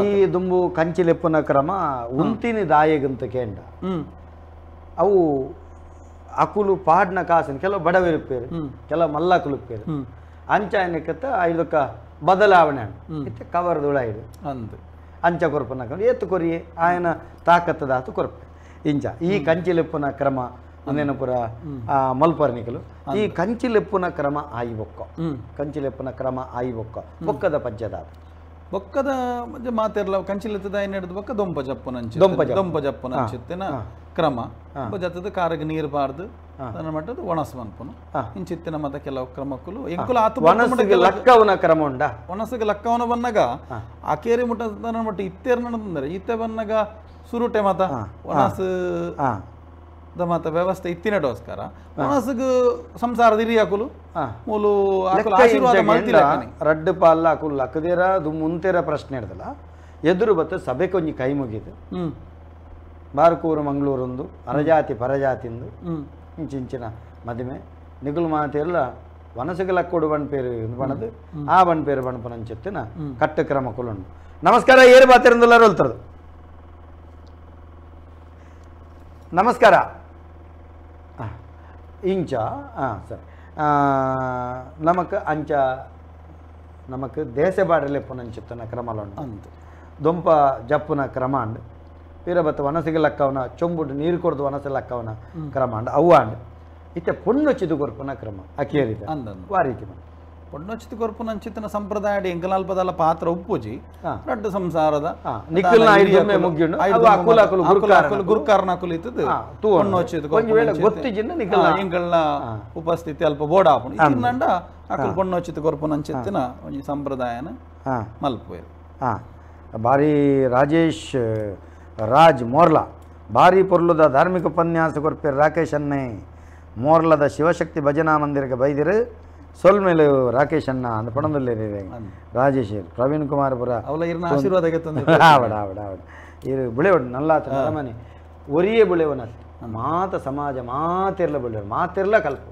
ಈ ದುಂಬು ಕಂಚಿಲೆಪ್ಪುನ ಕ್ರಮ ಉಂತಿನಿ ದಾಯೆಗಂತ ಕೇಂಡ ಅವು ಅಕುಲು ಪಾಡ್ನ ಕಾಸಿನ ಕೆಲವು ಬಡವಿರುಪೇರು ಕೆಲವು ಮಲ್ಲಕುಲುಪೇರು ಅಂಚ ಐದಕ್ಕ ಬದಲಾವಣೆ ಇತ್ತೆ ಕವರ್ದುಳ ಇದು ಅಂದು ಅಂಚ ಕೊರ್ಪುನ ಕ್ರಮ ಏತು ಕೊರಿಯೆ ಆಯನ ತಾಕತ್ತದಾತು ಕೊರ್ಪೆ ಇಂಚ ಈ ಕಂಚಿಲೆಪ್ಪುನ ಕ್ರಮ ಒಂದೇನ ಪುರ ಮಲ್ಪರ್ನಿಕಲು ಈ ಕಂಚಿಲೆಪ್ಪುನ ಕ್ರಮ ಆಯಿ ಬೊಕ್ಕ ಕಂಚಿಲೆಪ್ಪುನ ಕ್ರಮ ಆಯಿ ಬೊಕ್ಕ ಬೊಕ್ಕದ ಪಜ್ಜದಾದ ಬೊಕ್ಕದ ಮಾತೆರ್ಲ ಕಂಚಿಲೆತ್ತದ ಹಿಡಿದು ಬೊಕ್ಕ ದೊಂಪ ಜಪ್ಪುನಂಚಿ ದೊಂಪ ಜಪ್ಪುನಂಚಿತ್ತಿನ ಕ್ರಮ ಜತ್ತದ ಕಾರಿಗೆ ನೀರು ಬಾರ್ದು ಮಟ್ಟದ ಒಣಸು ಮನ್ಪುನು ಇಂಚಿತ್ತಿನ ಮತ ಕೆಲವು ಕ್ರಮಕ್ಕಲು ಎಂಕುಲು ಆತು ಒಣಸಿಗೆ ಲಕ್ಕವನ ಕ್ರಮ ಉಂಡ ಒಣಸಿಗೆ ಲಕ್ಕವನ ಬನ್ನಗ ಅಕೇರಿ ಮುಟ್ಟ ಮಟ್ಟ ಇತ್ತೇರ್ ನಡಂದ್ರೆ ಇತ್ತೆ ಬನ್ನಗ ಸುರುಟೆ ಮತ ಒಣಸು ಮಾತ ವ್ಯವಸ್ಥೆ ಇತ್ತಿನಡೋಸ್ಕರ ಒಣಸಿಗೆ ಸಂಸಾರದ ಹಿರಿಯಕುಲು ಮೂಲು ಆಶೀರ್ವಾದ ಮಲ್ತಿಲ್ಲ ರಡ್ಡು ಪಾಲ್ಲ ಅಕುಲು ಲಕ್ಕದೇರ ಅದು ಮುಂತೇರ ಪ್ರಶ್ನೆ ಹಿಡ್ದಲ್ಲ ಎದುರು ಬತ್ತ ಸಭೆ ಕೊಂಜಿ ಕೈ ಮುಗಿದು ಬಾರ್ಕೂರು ಮಂಗಳೂರೊಂದು ಅರಜಾತಿ ಪರಜಾತಿಂದು ಇಂಚಿಂಚಿನ ಮದಿಮೆ ನಿಗುಲು ಮಾತೆಲ್ಲ ವನಸುಗೆ ಲಕ್ಕೊಡು ಬಣ್ಪೇರು ಬಣದು ಆ ಬಣ್ಪೇರು ಬಣ್ಪನಂಚಿತ್ತಿನ ಕಟ್ಟು ಕ್ರಮ ಕುಲುಂಡು. ನಮಸ್ಕಾರ, ಏರು ಬಾತಿರಂದುಲ್ಲಾರು ಹೇಳ್ತರದು. ನಮಸ್ಕಾರ ಇಂಚ ಸರಿ ನಮಕ್ ಅಂಚ ನಮಕ್ ದೇಶ ಬಾಡಲೆಪ್ಪುನಂಚಿತ್ತನ ಕ್ರಮಲುಂಡು ದೊಂಪ ಜಪ್ಪುನ ಕ್ರಮ ಅಂಡ್ ವೀರಬತ್ತ ವನಸಿಗೆ ಲಕ್ಕವನ ಚೊಂಬುಡು ನೀರು ಕೊಡ್ದು ವನಸೆ ಲಕ್ಕವನ ಕ್ರಮ ಅಂಡ್ ಅವ್ವ ಅಂಡ್ ಇತ್ತೆ ಪೊಣ್ಣು ಚಿದು ಕೊರ್ಪುನ ಕ್ರಮ ಅಕೇರಿದ ಆ ರೀತಿ ಪೊಣ್ಣೊಚ್ಚಿತು ಕೊರ್ಪುನಂಚಿತ್ತನ ಸಂಪ್ರದಾಯ ಎಂಕಲಾಲ್ಪದಲ್ಲ ಪಾತ್ರ ಉಪ್ಪುಜಿ ರಡ್ಡು ಸಂಸಾರದ ಗುರುಕಾರನಕುಲು ಇತ್ತದು ಎಂಕಲ್ನ ಉಪಸ್ಥಿತಿ ಅಲ್ಪ ಬೋಡಾಪುಂಡು ಇನ್ನಂಡ ಅಕುಲು ಪೊಣ್ಣೊಚ್ಚಿತು ಕೊರ್ಪುನಂಚಿತ್ತಿನ ಒಂಜಿ ಸಂಪ್ರದಾಯನ ಮಲ್ಪುವೆರ್. ಬಾರಿ ರಾಜೇಶ್ ರಾಜ್ ಮೋರ್ಲಾ ಭಾರಿ ಪೊರ್ಲುದ ಧಾರ್ಮಿಕ ಉಪನ್ಯಾಸ ಕೊರ್ಪೇರು ರಾಕೇಶ್ ಅನ್ನೇ ಮೋರ್ಲದ ಶಿವಶಕ್ತಿ ಭಜನಾ ಮಂದಿರಕ್ಕೆ ಬೈದಿರು ಸೊಲ್ಮೇಲು ರಾಕೇಶ್ ಅಣ್ಣ ಅಂದ ಪಣದಲ್ಲೇ ರಾಜೇಶ್ ಪ್ರವೀಣ್ ಕುಮಾರ್ ಪುರ ಆಶೀರ್ವಾದ ಆವಡ ಆವಡ ಆವಡ ಇರು ಬುಳೆವಡು ನಲ್ಲಾತ ಅರಮನೆ ಒರಿಯೇ ಬುಳೆವನ ಮಾತ ಸಮಾಜ ಮಾತಿರ್ಲ ಬುಳೆವ ಮಾತಿರ್ಲ ಕಲ್ಪ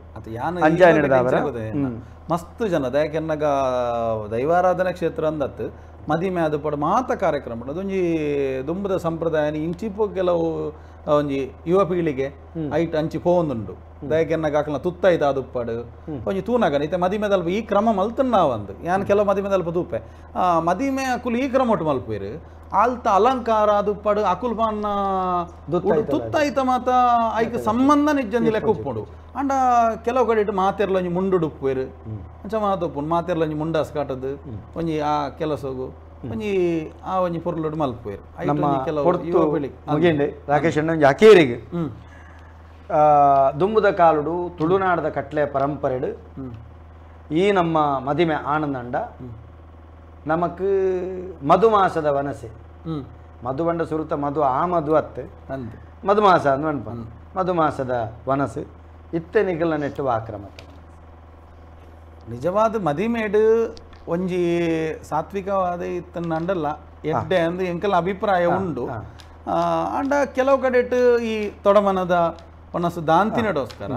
ಮಸ್ತ್ ಜನ ಯಾಕೆನ್ನಗ ದೈವಾರಾಧನಾ ಕ್ಷೇತ್ರ ಅಂದತ್ತು ಮದಿಮೆ ಅದು ಪಡ ಮಾತ ಕಾರ್ಯಕ್ರಮ ಅದೊಂಜಿ ದುಂಬದ ಸಂಪ್ರದಾಯ ಇಂಚಿಪು ಕೆಲವು ಒಂಜಿ ಯುವ ಪೀಳಿಗೆ ಐಟ್ ಅಂಚಿ ಪೋವೊಂದುಂಡು ದಯಕೆನ್ನಗ ಅಕಲ್ನ ತುತ್ತೈತ ಅದುಪ್ಪಡು ಒಂಜಿ ತೂನಗನ ಇತ್ತೆ ಮದಿಮೆದಲ್ಪ ಈ ಕ್ರಮ ಮಲ್ತನ್ನಾವಂದು ಯಾನ್ ಕೆಲವು ಮದಿಮೆದಲ್ಪ ತೂಪೆ ಮದಿಮೆ ಅಕುಲು ಈ ಕ್ರಮ ಒಟ್ಟು ಮಲ್ಪೇರು ಆಲ್ತ ಅಲಂಕಾರ ಅದುಪ್ಪಡು ಅಕುಲ್ ಪಾನ್ನ ತುತ್ತೈತ ಮಾತ ಐಕ್ ಸಂಬಂಧ ನಿಜ್ಜಂದಿ ಲೆಕ್ಕ ಉಪ್ಪುಂಡು ಅಂಡ ಕೆಲವು ಕಡೆ ಇಟ್ಟು ಮಾತೆರ್ಲ ಒಂಜಿ ಮುಂಡು ಉಪ್ಪುವೇರು ಅಂಚ ಮಾತ ಉಪ್ಪುಂಡು ಮಾತೆರ್ಲ ಒಂಜಿ ಮುಂಡಾಸ್ ಕಾಟದು ಒಂಜಿ ಆ ಕೆಲಸಗು ಒಂಜಿ ಆ ಒಂಜಿ ಪೊರ್ಲುಡು ಮಲ್ಪುವೇರು ಮುಗಿಂಡೆ ರಾಕೇಶ್ ಅಣ್ಣ ಒಂಜಿ ಅಕೇರಿಗೆ ದುಂಬುದ ಕಾಲುಡು ತುಳುನಾಡದ ಕಟ್ಲೆ ಪರಂಪರೆಡು ಈ ನಮ್ಮ ಮದಿಮೆ ಆನಂದಂಡ ನಮಕ್ ಮಧುಮಾಸದ ವನಸೆ ಮಧುವಂಡ ಸುರುತ ಮಧು ಆ ಮಧು ಅತ್ತು ಮಧುಮಾಸ ಅಂದ್ ಮಧುಮಾಸದ ವನಸು ಇತ್ತೆ ನಿಗಲ ನೆಟ್ಟುವ ಆಕ್ರಮ ನಿಜವಾದ ಮದಿಮೇಡು ಒಂಜಿ ಸಾತ್ವಿಕವಾದ ಇತ್ತನ್ನ ಅಂಡಲ್ಲ ಎಡ್ಡೆ ಅಂದು ಎಂಕಲ್ ಅಭಿಪ್ರಾಯ ಉಂಡು ಅಂಡ ಕೆಲವು ಕಡೆ ಈ ತೊಡಮನದ ಒಣಸು ದಾಂತಿನಡೋಸ್ಕರ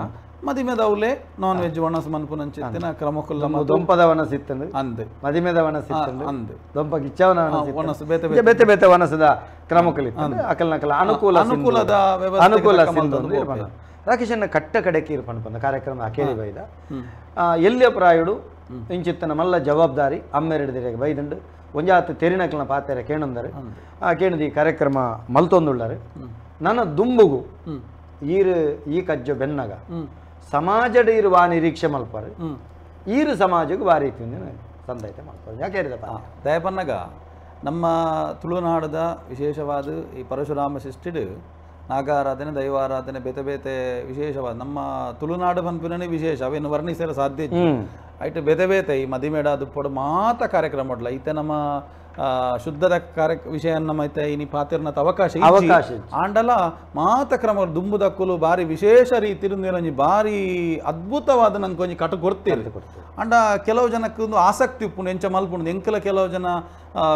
ಮದಿಮೆದವುಲೆ ನಾನ್ ವೆಜ್ ಒಣಸು ಮನ್ಪುನಂಚಿತ್ತಿನ ಕ್ರಮಕುಲ್ಲ ದೊಂಪದ ವನಸು ಇತ್ತಂದು ಅಂದು ಮದಿಮೆದ ವನಸು ಇತ್ತಂದು ಅಂದು ದೊಂಪ ಗಿಚ್ಚವನ ಒಣಸು ಬೇತೆ ಬೇತೆ ಬೇತೆ ವನಸದ ಕ್ರಮಕುಲು ಇತ್ತಂದು ಅಕಲ್ನಕಲ ಅನುಕೂಲ ಅನುಕೂಲದ ಅನುಕೂಲ ಸಿಂಧು ರಾಕೇಶನ್ನ ಕಟ್ಟ ಕಡೆಗೆ ಇರ್ಪಂಡು ಕಾರ್ಯಕ್ರಮ ಅಕೇರಿ ಬೈದ ಎಲ್ಲಿಯ ಪ್ರಾಯುಡು ಇಂಚಿತ್ತನ ಮಲ್ಲ ಜವಾಬ್ದಾರಿ ಅಮ್ಮೆರಡಿದಿರ ಬೈದಂಡು ಒಂಜಾತ ತೆರಿನಕಲ್ನ ಪಾತೆರ ಕೇಣಂದರೆ ಆ ಕೇಣದಿ ಕಾರ್ಯಕ್ರಮ ಮಲ್ತೊಂದುಳ್ಳಾರೆ ನನ್ನ ದುಂಬುಗು ಈರು ಈ ಕಜ್ಜೊ ಬೆನ್ನಗ ಸಮಾಜದ ಇರುವ ನಿರೀಕ್ಷೆ ಮಲ್ಪಾರು ಈರು ಸಮಾಜಕ್ಕೂ ಭಾರಿ ಸಂದೈತೆ ಮಲ್ಪಾರು ಯಾಕೆ ಹೇಳಿದಪ್ಪ ದಯಪನ್ನಗ ನಮ್ಮ ತುಳುನಾಡದ ವಿಶೇಷವಾದ ಈ ಪರಶುರಾಮ ಶಿಷ್ಟಿಡು ನಾಗಾರಾಧನೆ ದೈವಾರಾಧನೆ ಬೇತೆ ಬೇತೆ ವಿಶೇಷವಾದ ನಮ್ಮ ತುಳುನಾಡು ಪನ್ಪಿನೇ ವಿಶೇಷ ಅವೇನು ವರ್ಣಿಸಲು ಸಾಧ್ಯ ಐಟ್ ಬೇತೆ ಬೇತೆ ಈ ಮದಿಮೇಡ ದುಪ್ಪಡು ಮಾತ ಕಾರ್ಯಕ್ರಮ ಉಡ್ಲ ಐತೆ ನಮ್ಮ ಶುದ್ಧದ ಕಾರ್ಯ ವಿಷಯ ನಮ್ಮ ಐತೆ ಇನಿ ಪಾತಿರ್ನತ ಅವಕಾಶ ಅವಕಾಶ ಆಂಡಲ ಮಾತ ಕ್ರಮ ದುಂಬುದಕ್ಕುಲು ಬಾರಿ ವಿಶೇಷ ರೀತಿ ಒಂಜಿ ಬಾರಿ ಅದ್ಭುತವಾದ ನಂಗೆ ಒಂಜಿ ಕಟು ಕೊಡ್ತೀರಿ ಅಂಡ ಕೆಲವು ಜನಕ್ಕೆ ಒಂದು ಆಸಕ್ತಿ ಉಪ್ಪುಂಡು ಎಂಚ ಮಲ್ಪುಂಡು ಎಂಕಲ ಕೆಲವು ಜನ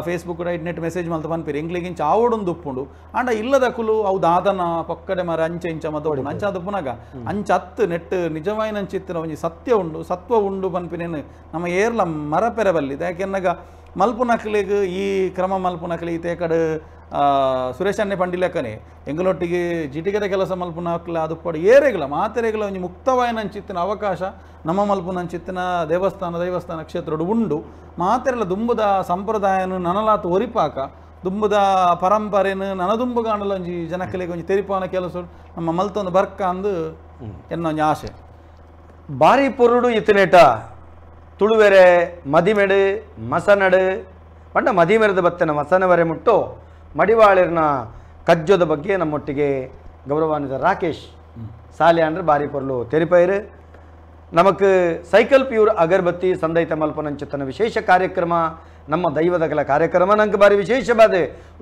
Facebook right net message ಮಲ್ತ ಪನ್ಪಿರಿ ಎಂಕ್ಲಿಗೆ ಇಂಚ ಆವಡೊಂದು ಉಪ್ಪುಂಡು ಅಂಡ ಇಲ್ಲದಕ್ಕುಲು ಅವು ದಾದನ ಪೊಕ್ಕಡೆ ಮರ ಅಂಚೆ ಇಂಚ ಮತ ಉಂಡು ಅಂಚ ಅದು ಪುನಗ ಅಂಚ ಅತ್ತು ನೆಟ್ ನಿಜವಾಯಿನ ಅಂಚಿತ್ತಿನ ಒಂಜಿ ಸತ್ಯ ಉಂಡು ಸತ್ವ ಉಂಡು ಪನ್ಪಿನೇನು ನಮ್ಮ ಏರ್ಲ ಮರಪೆರಬಲ್ಲಿ ಯಾಕೆನ್ನಗ ಮಲ್ಪುನಕ್ಲೆಗ್ ಈ ಕ್ರಮ ಮಲ್ಪುನಕ್ಲೆ ಈ ತೇಕಡ್ ಸುರೇಶ್ ಅಣ್ಣೆ ಪಂಡಿಲೆಕ್ಕನೆ ಎಂಗಳೊಟ್ಟಿಗೆ ಜಿಟಿಗೆದ ಕೆಲಸ ಮಲ್ಪುನಕ್ಲೆ ಅದು ಏರೆಗಳ ಮಾತೆರೆಗಳ ಒಂಜಿ ಮುಕ್ತವಾಯಿನಂಚಿತ್ತಿನ ಅವಕಾಶ ನಮ್ಮ ಮಲ್ಪುನಂಚಿತ್ತಿನ ದೇವಸ್ಥಾನ ದೈವಸ್ಥಾನ ಕ್ಷೇತ್ರಡು ಉಂಡು ಮಾತೆರೆಲ ದುಂಬುದ ಸಂಪ್ರದಾಯನ ನನಲಾತ್ ಒರಿಪಾಕ ದುಂಬುದ ಪರಂಪರೆನು ನನದುಂಬುಗಾಣಲ ಒಂಜಿ ಜನಕಲೆಗ್ ಒಂಜಿ ತೆರಿಪಾನ ಕೆಲಸ ನಮ್ಮ ಮಲ್ತೊಂದು ಬರ್ಕ ಅಂದು ಎನ್ನ ಒಂಜಿ ಆಸೆ. ಬಾರಿ ಪೊರುಡು ಇತ್ತನೇಟ ತುಳುವೆರೆ ಮದಿಮೆಡು ಮಸನಡು ಪಂಡ ಮದಿಮೆರದ ಬತ್ತನ ಮಸನವರೆ ಮುಟ್ಟು ಮಡಿವಾಳಿರ್ನ ಕಜ್ಜದ ಬಗ್ಗೆ ನಮ್ಮೊಟ್ಟಿಗೆ ಗೌರವಾನ್ವಿತ ರಾಕೇಶ್ ಸಾಲೆ ಅಂದ್ರೆ ಬಾರಿ ಪೊರ್ಲು ತೆರಿಪೈರು. ನಮಕ್ ಸೈಕಲ್ ಪ್ಯೂರ್ ಅಗರಬತ್ತಿ ಸಂದೈತ ಮಲ್ಪನಂಚುತ್ತನ ವಿಶೇಷ ಕಾರ್ಯಕ್ರಮ ನಮ್ಮ ದೈವದಗಲ ಕಾರ್ಯಕ್ರಮ ನಂಗೆ ಬಾರಿ ವಿಶೇಷವಾದ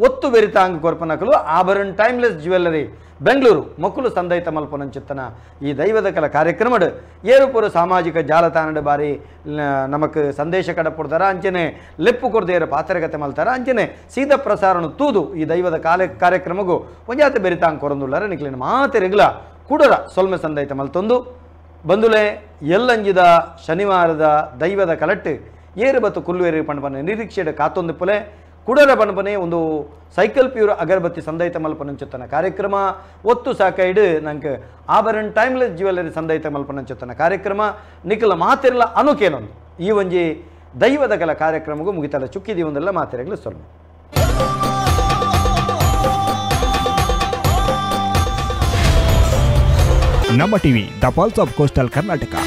ಒತ್ತು ಬೆರಿತಾಂಗ್ ಕೊರ್ಪನಕಲು ಆಭರಣ ಟೈಮ್ಲೆಸ್ ಜ್ಯುವೆಲ್ಲರಿ ಬೆಂಗಳೂರು ಮಕ್ಕಳು ಸಂದೈತ ಮಲ್ಪನಂಚುತ್ತನ ಈ ದೈವದಕಲ ಕಾರ್ಯಕ್ರಮಡು ಏರುಪುರ ಸಾಮಾಜಿಕ ಜಾಲತಾಣಡು ಬಾರಿ ನಮಕ್ ಸಂದೇಶ ಕಡಪುಡ್ತಾರ ಅಂಚನೆ ಲೆಪ್ಪು ಕೊರ್ದೇರ ಪಾತ್ರಗತೆ ಮಲ್ತಾರ ಅಂಚನೆ ಸೀದಾ ಪ್ರಸಾರಣ ತೂದು ಈ ದೈವದ ಕಾರ್ಯಕ್ರಮಗೂ ಒಂಜಾತ ಬೆರಿತಾಂಗ್ ಕೊರಂದುಳ್ಳಾರ ನಿಕ್ಲಿನ ಮಾತೆರೆಗ್ಲ ಕೂಡರ ಸೊಲ್ಮೆ ಸಂದೈತ ಮಲ್ತೊಂದು ಬಂದುಲೆ ಎಲ್ಲಂಜಿದ ಶನಿವಾರದ ದೈವದ ಕಲಟ್ಟು ಏರು ಬತ್ತು ಕುಲ್ಲುವೇರು ಪಣಪನೆ ನಿರೀಕ್ಷೆಡ ಕಾತೊಂದು ಪುಲೆ ಕುಡರ ಪಣಪನೆ ಒಂದು ಸೈಕಲ್ ಪ್ಯೂರ್ ಅಗರಬತ್ತಿ ಸಂದೈತ ಮಲ್ಪನಂಚುತ್ತನ ಕಾರ್ಯಕ್ರಮ ಒತ್ತು ಸಾಕೈಡು ನಂಗೆ ಆಭರಣ ಟೈಮ್ಲೆಸ್ ಜ್ಯುವೆಲ್ಲರಿ ಸಂದೈತ ಮಲ್ಪನಂಚುತ್ತನ ಕಾರ್ಯಕ್ರಮ ನಿಖಲ ಮಾತಿರಲ ಅನುಕೇನೊಂದು ಈ ಒಂಜಿ ದೈವದ ಕಲ ಕಾರ್ಯಕ್ರಮಗೂ ಮುಗಿತಲ್ಲ ಚುಕ್ಕಿದಿ ಒಂದೆಲ್ಲ ಮಾತಿರಗಲು ಸೊಲ್ಮೆ. Namma TV, the pulse of coastal Karnataka.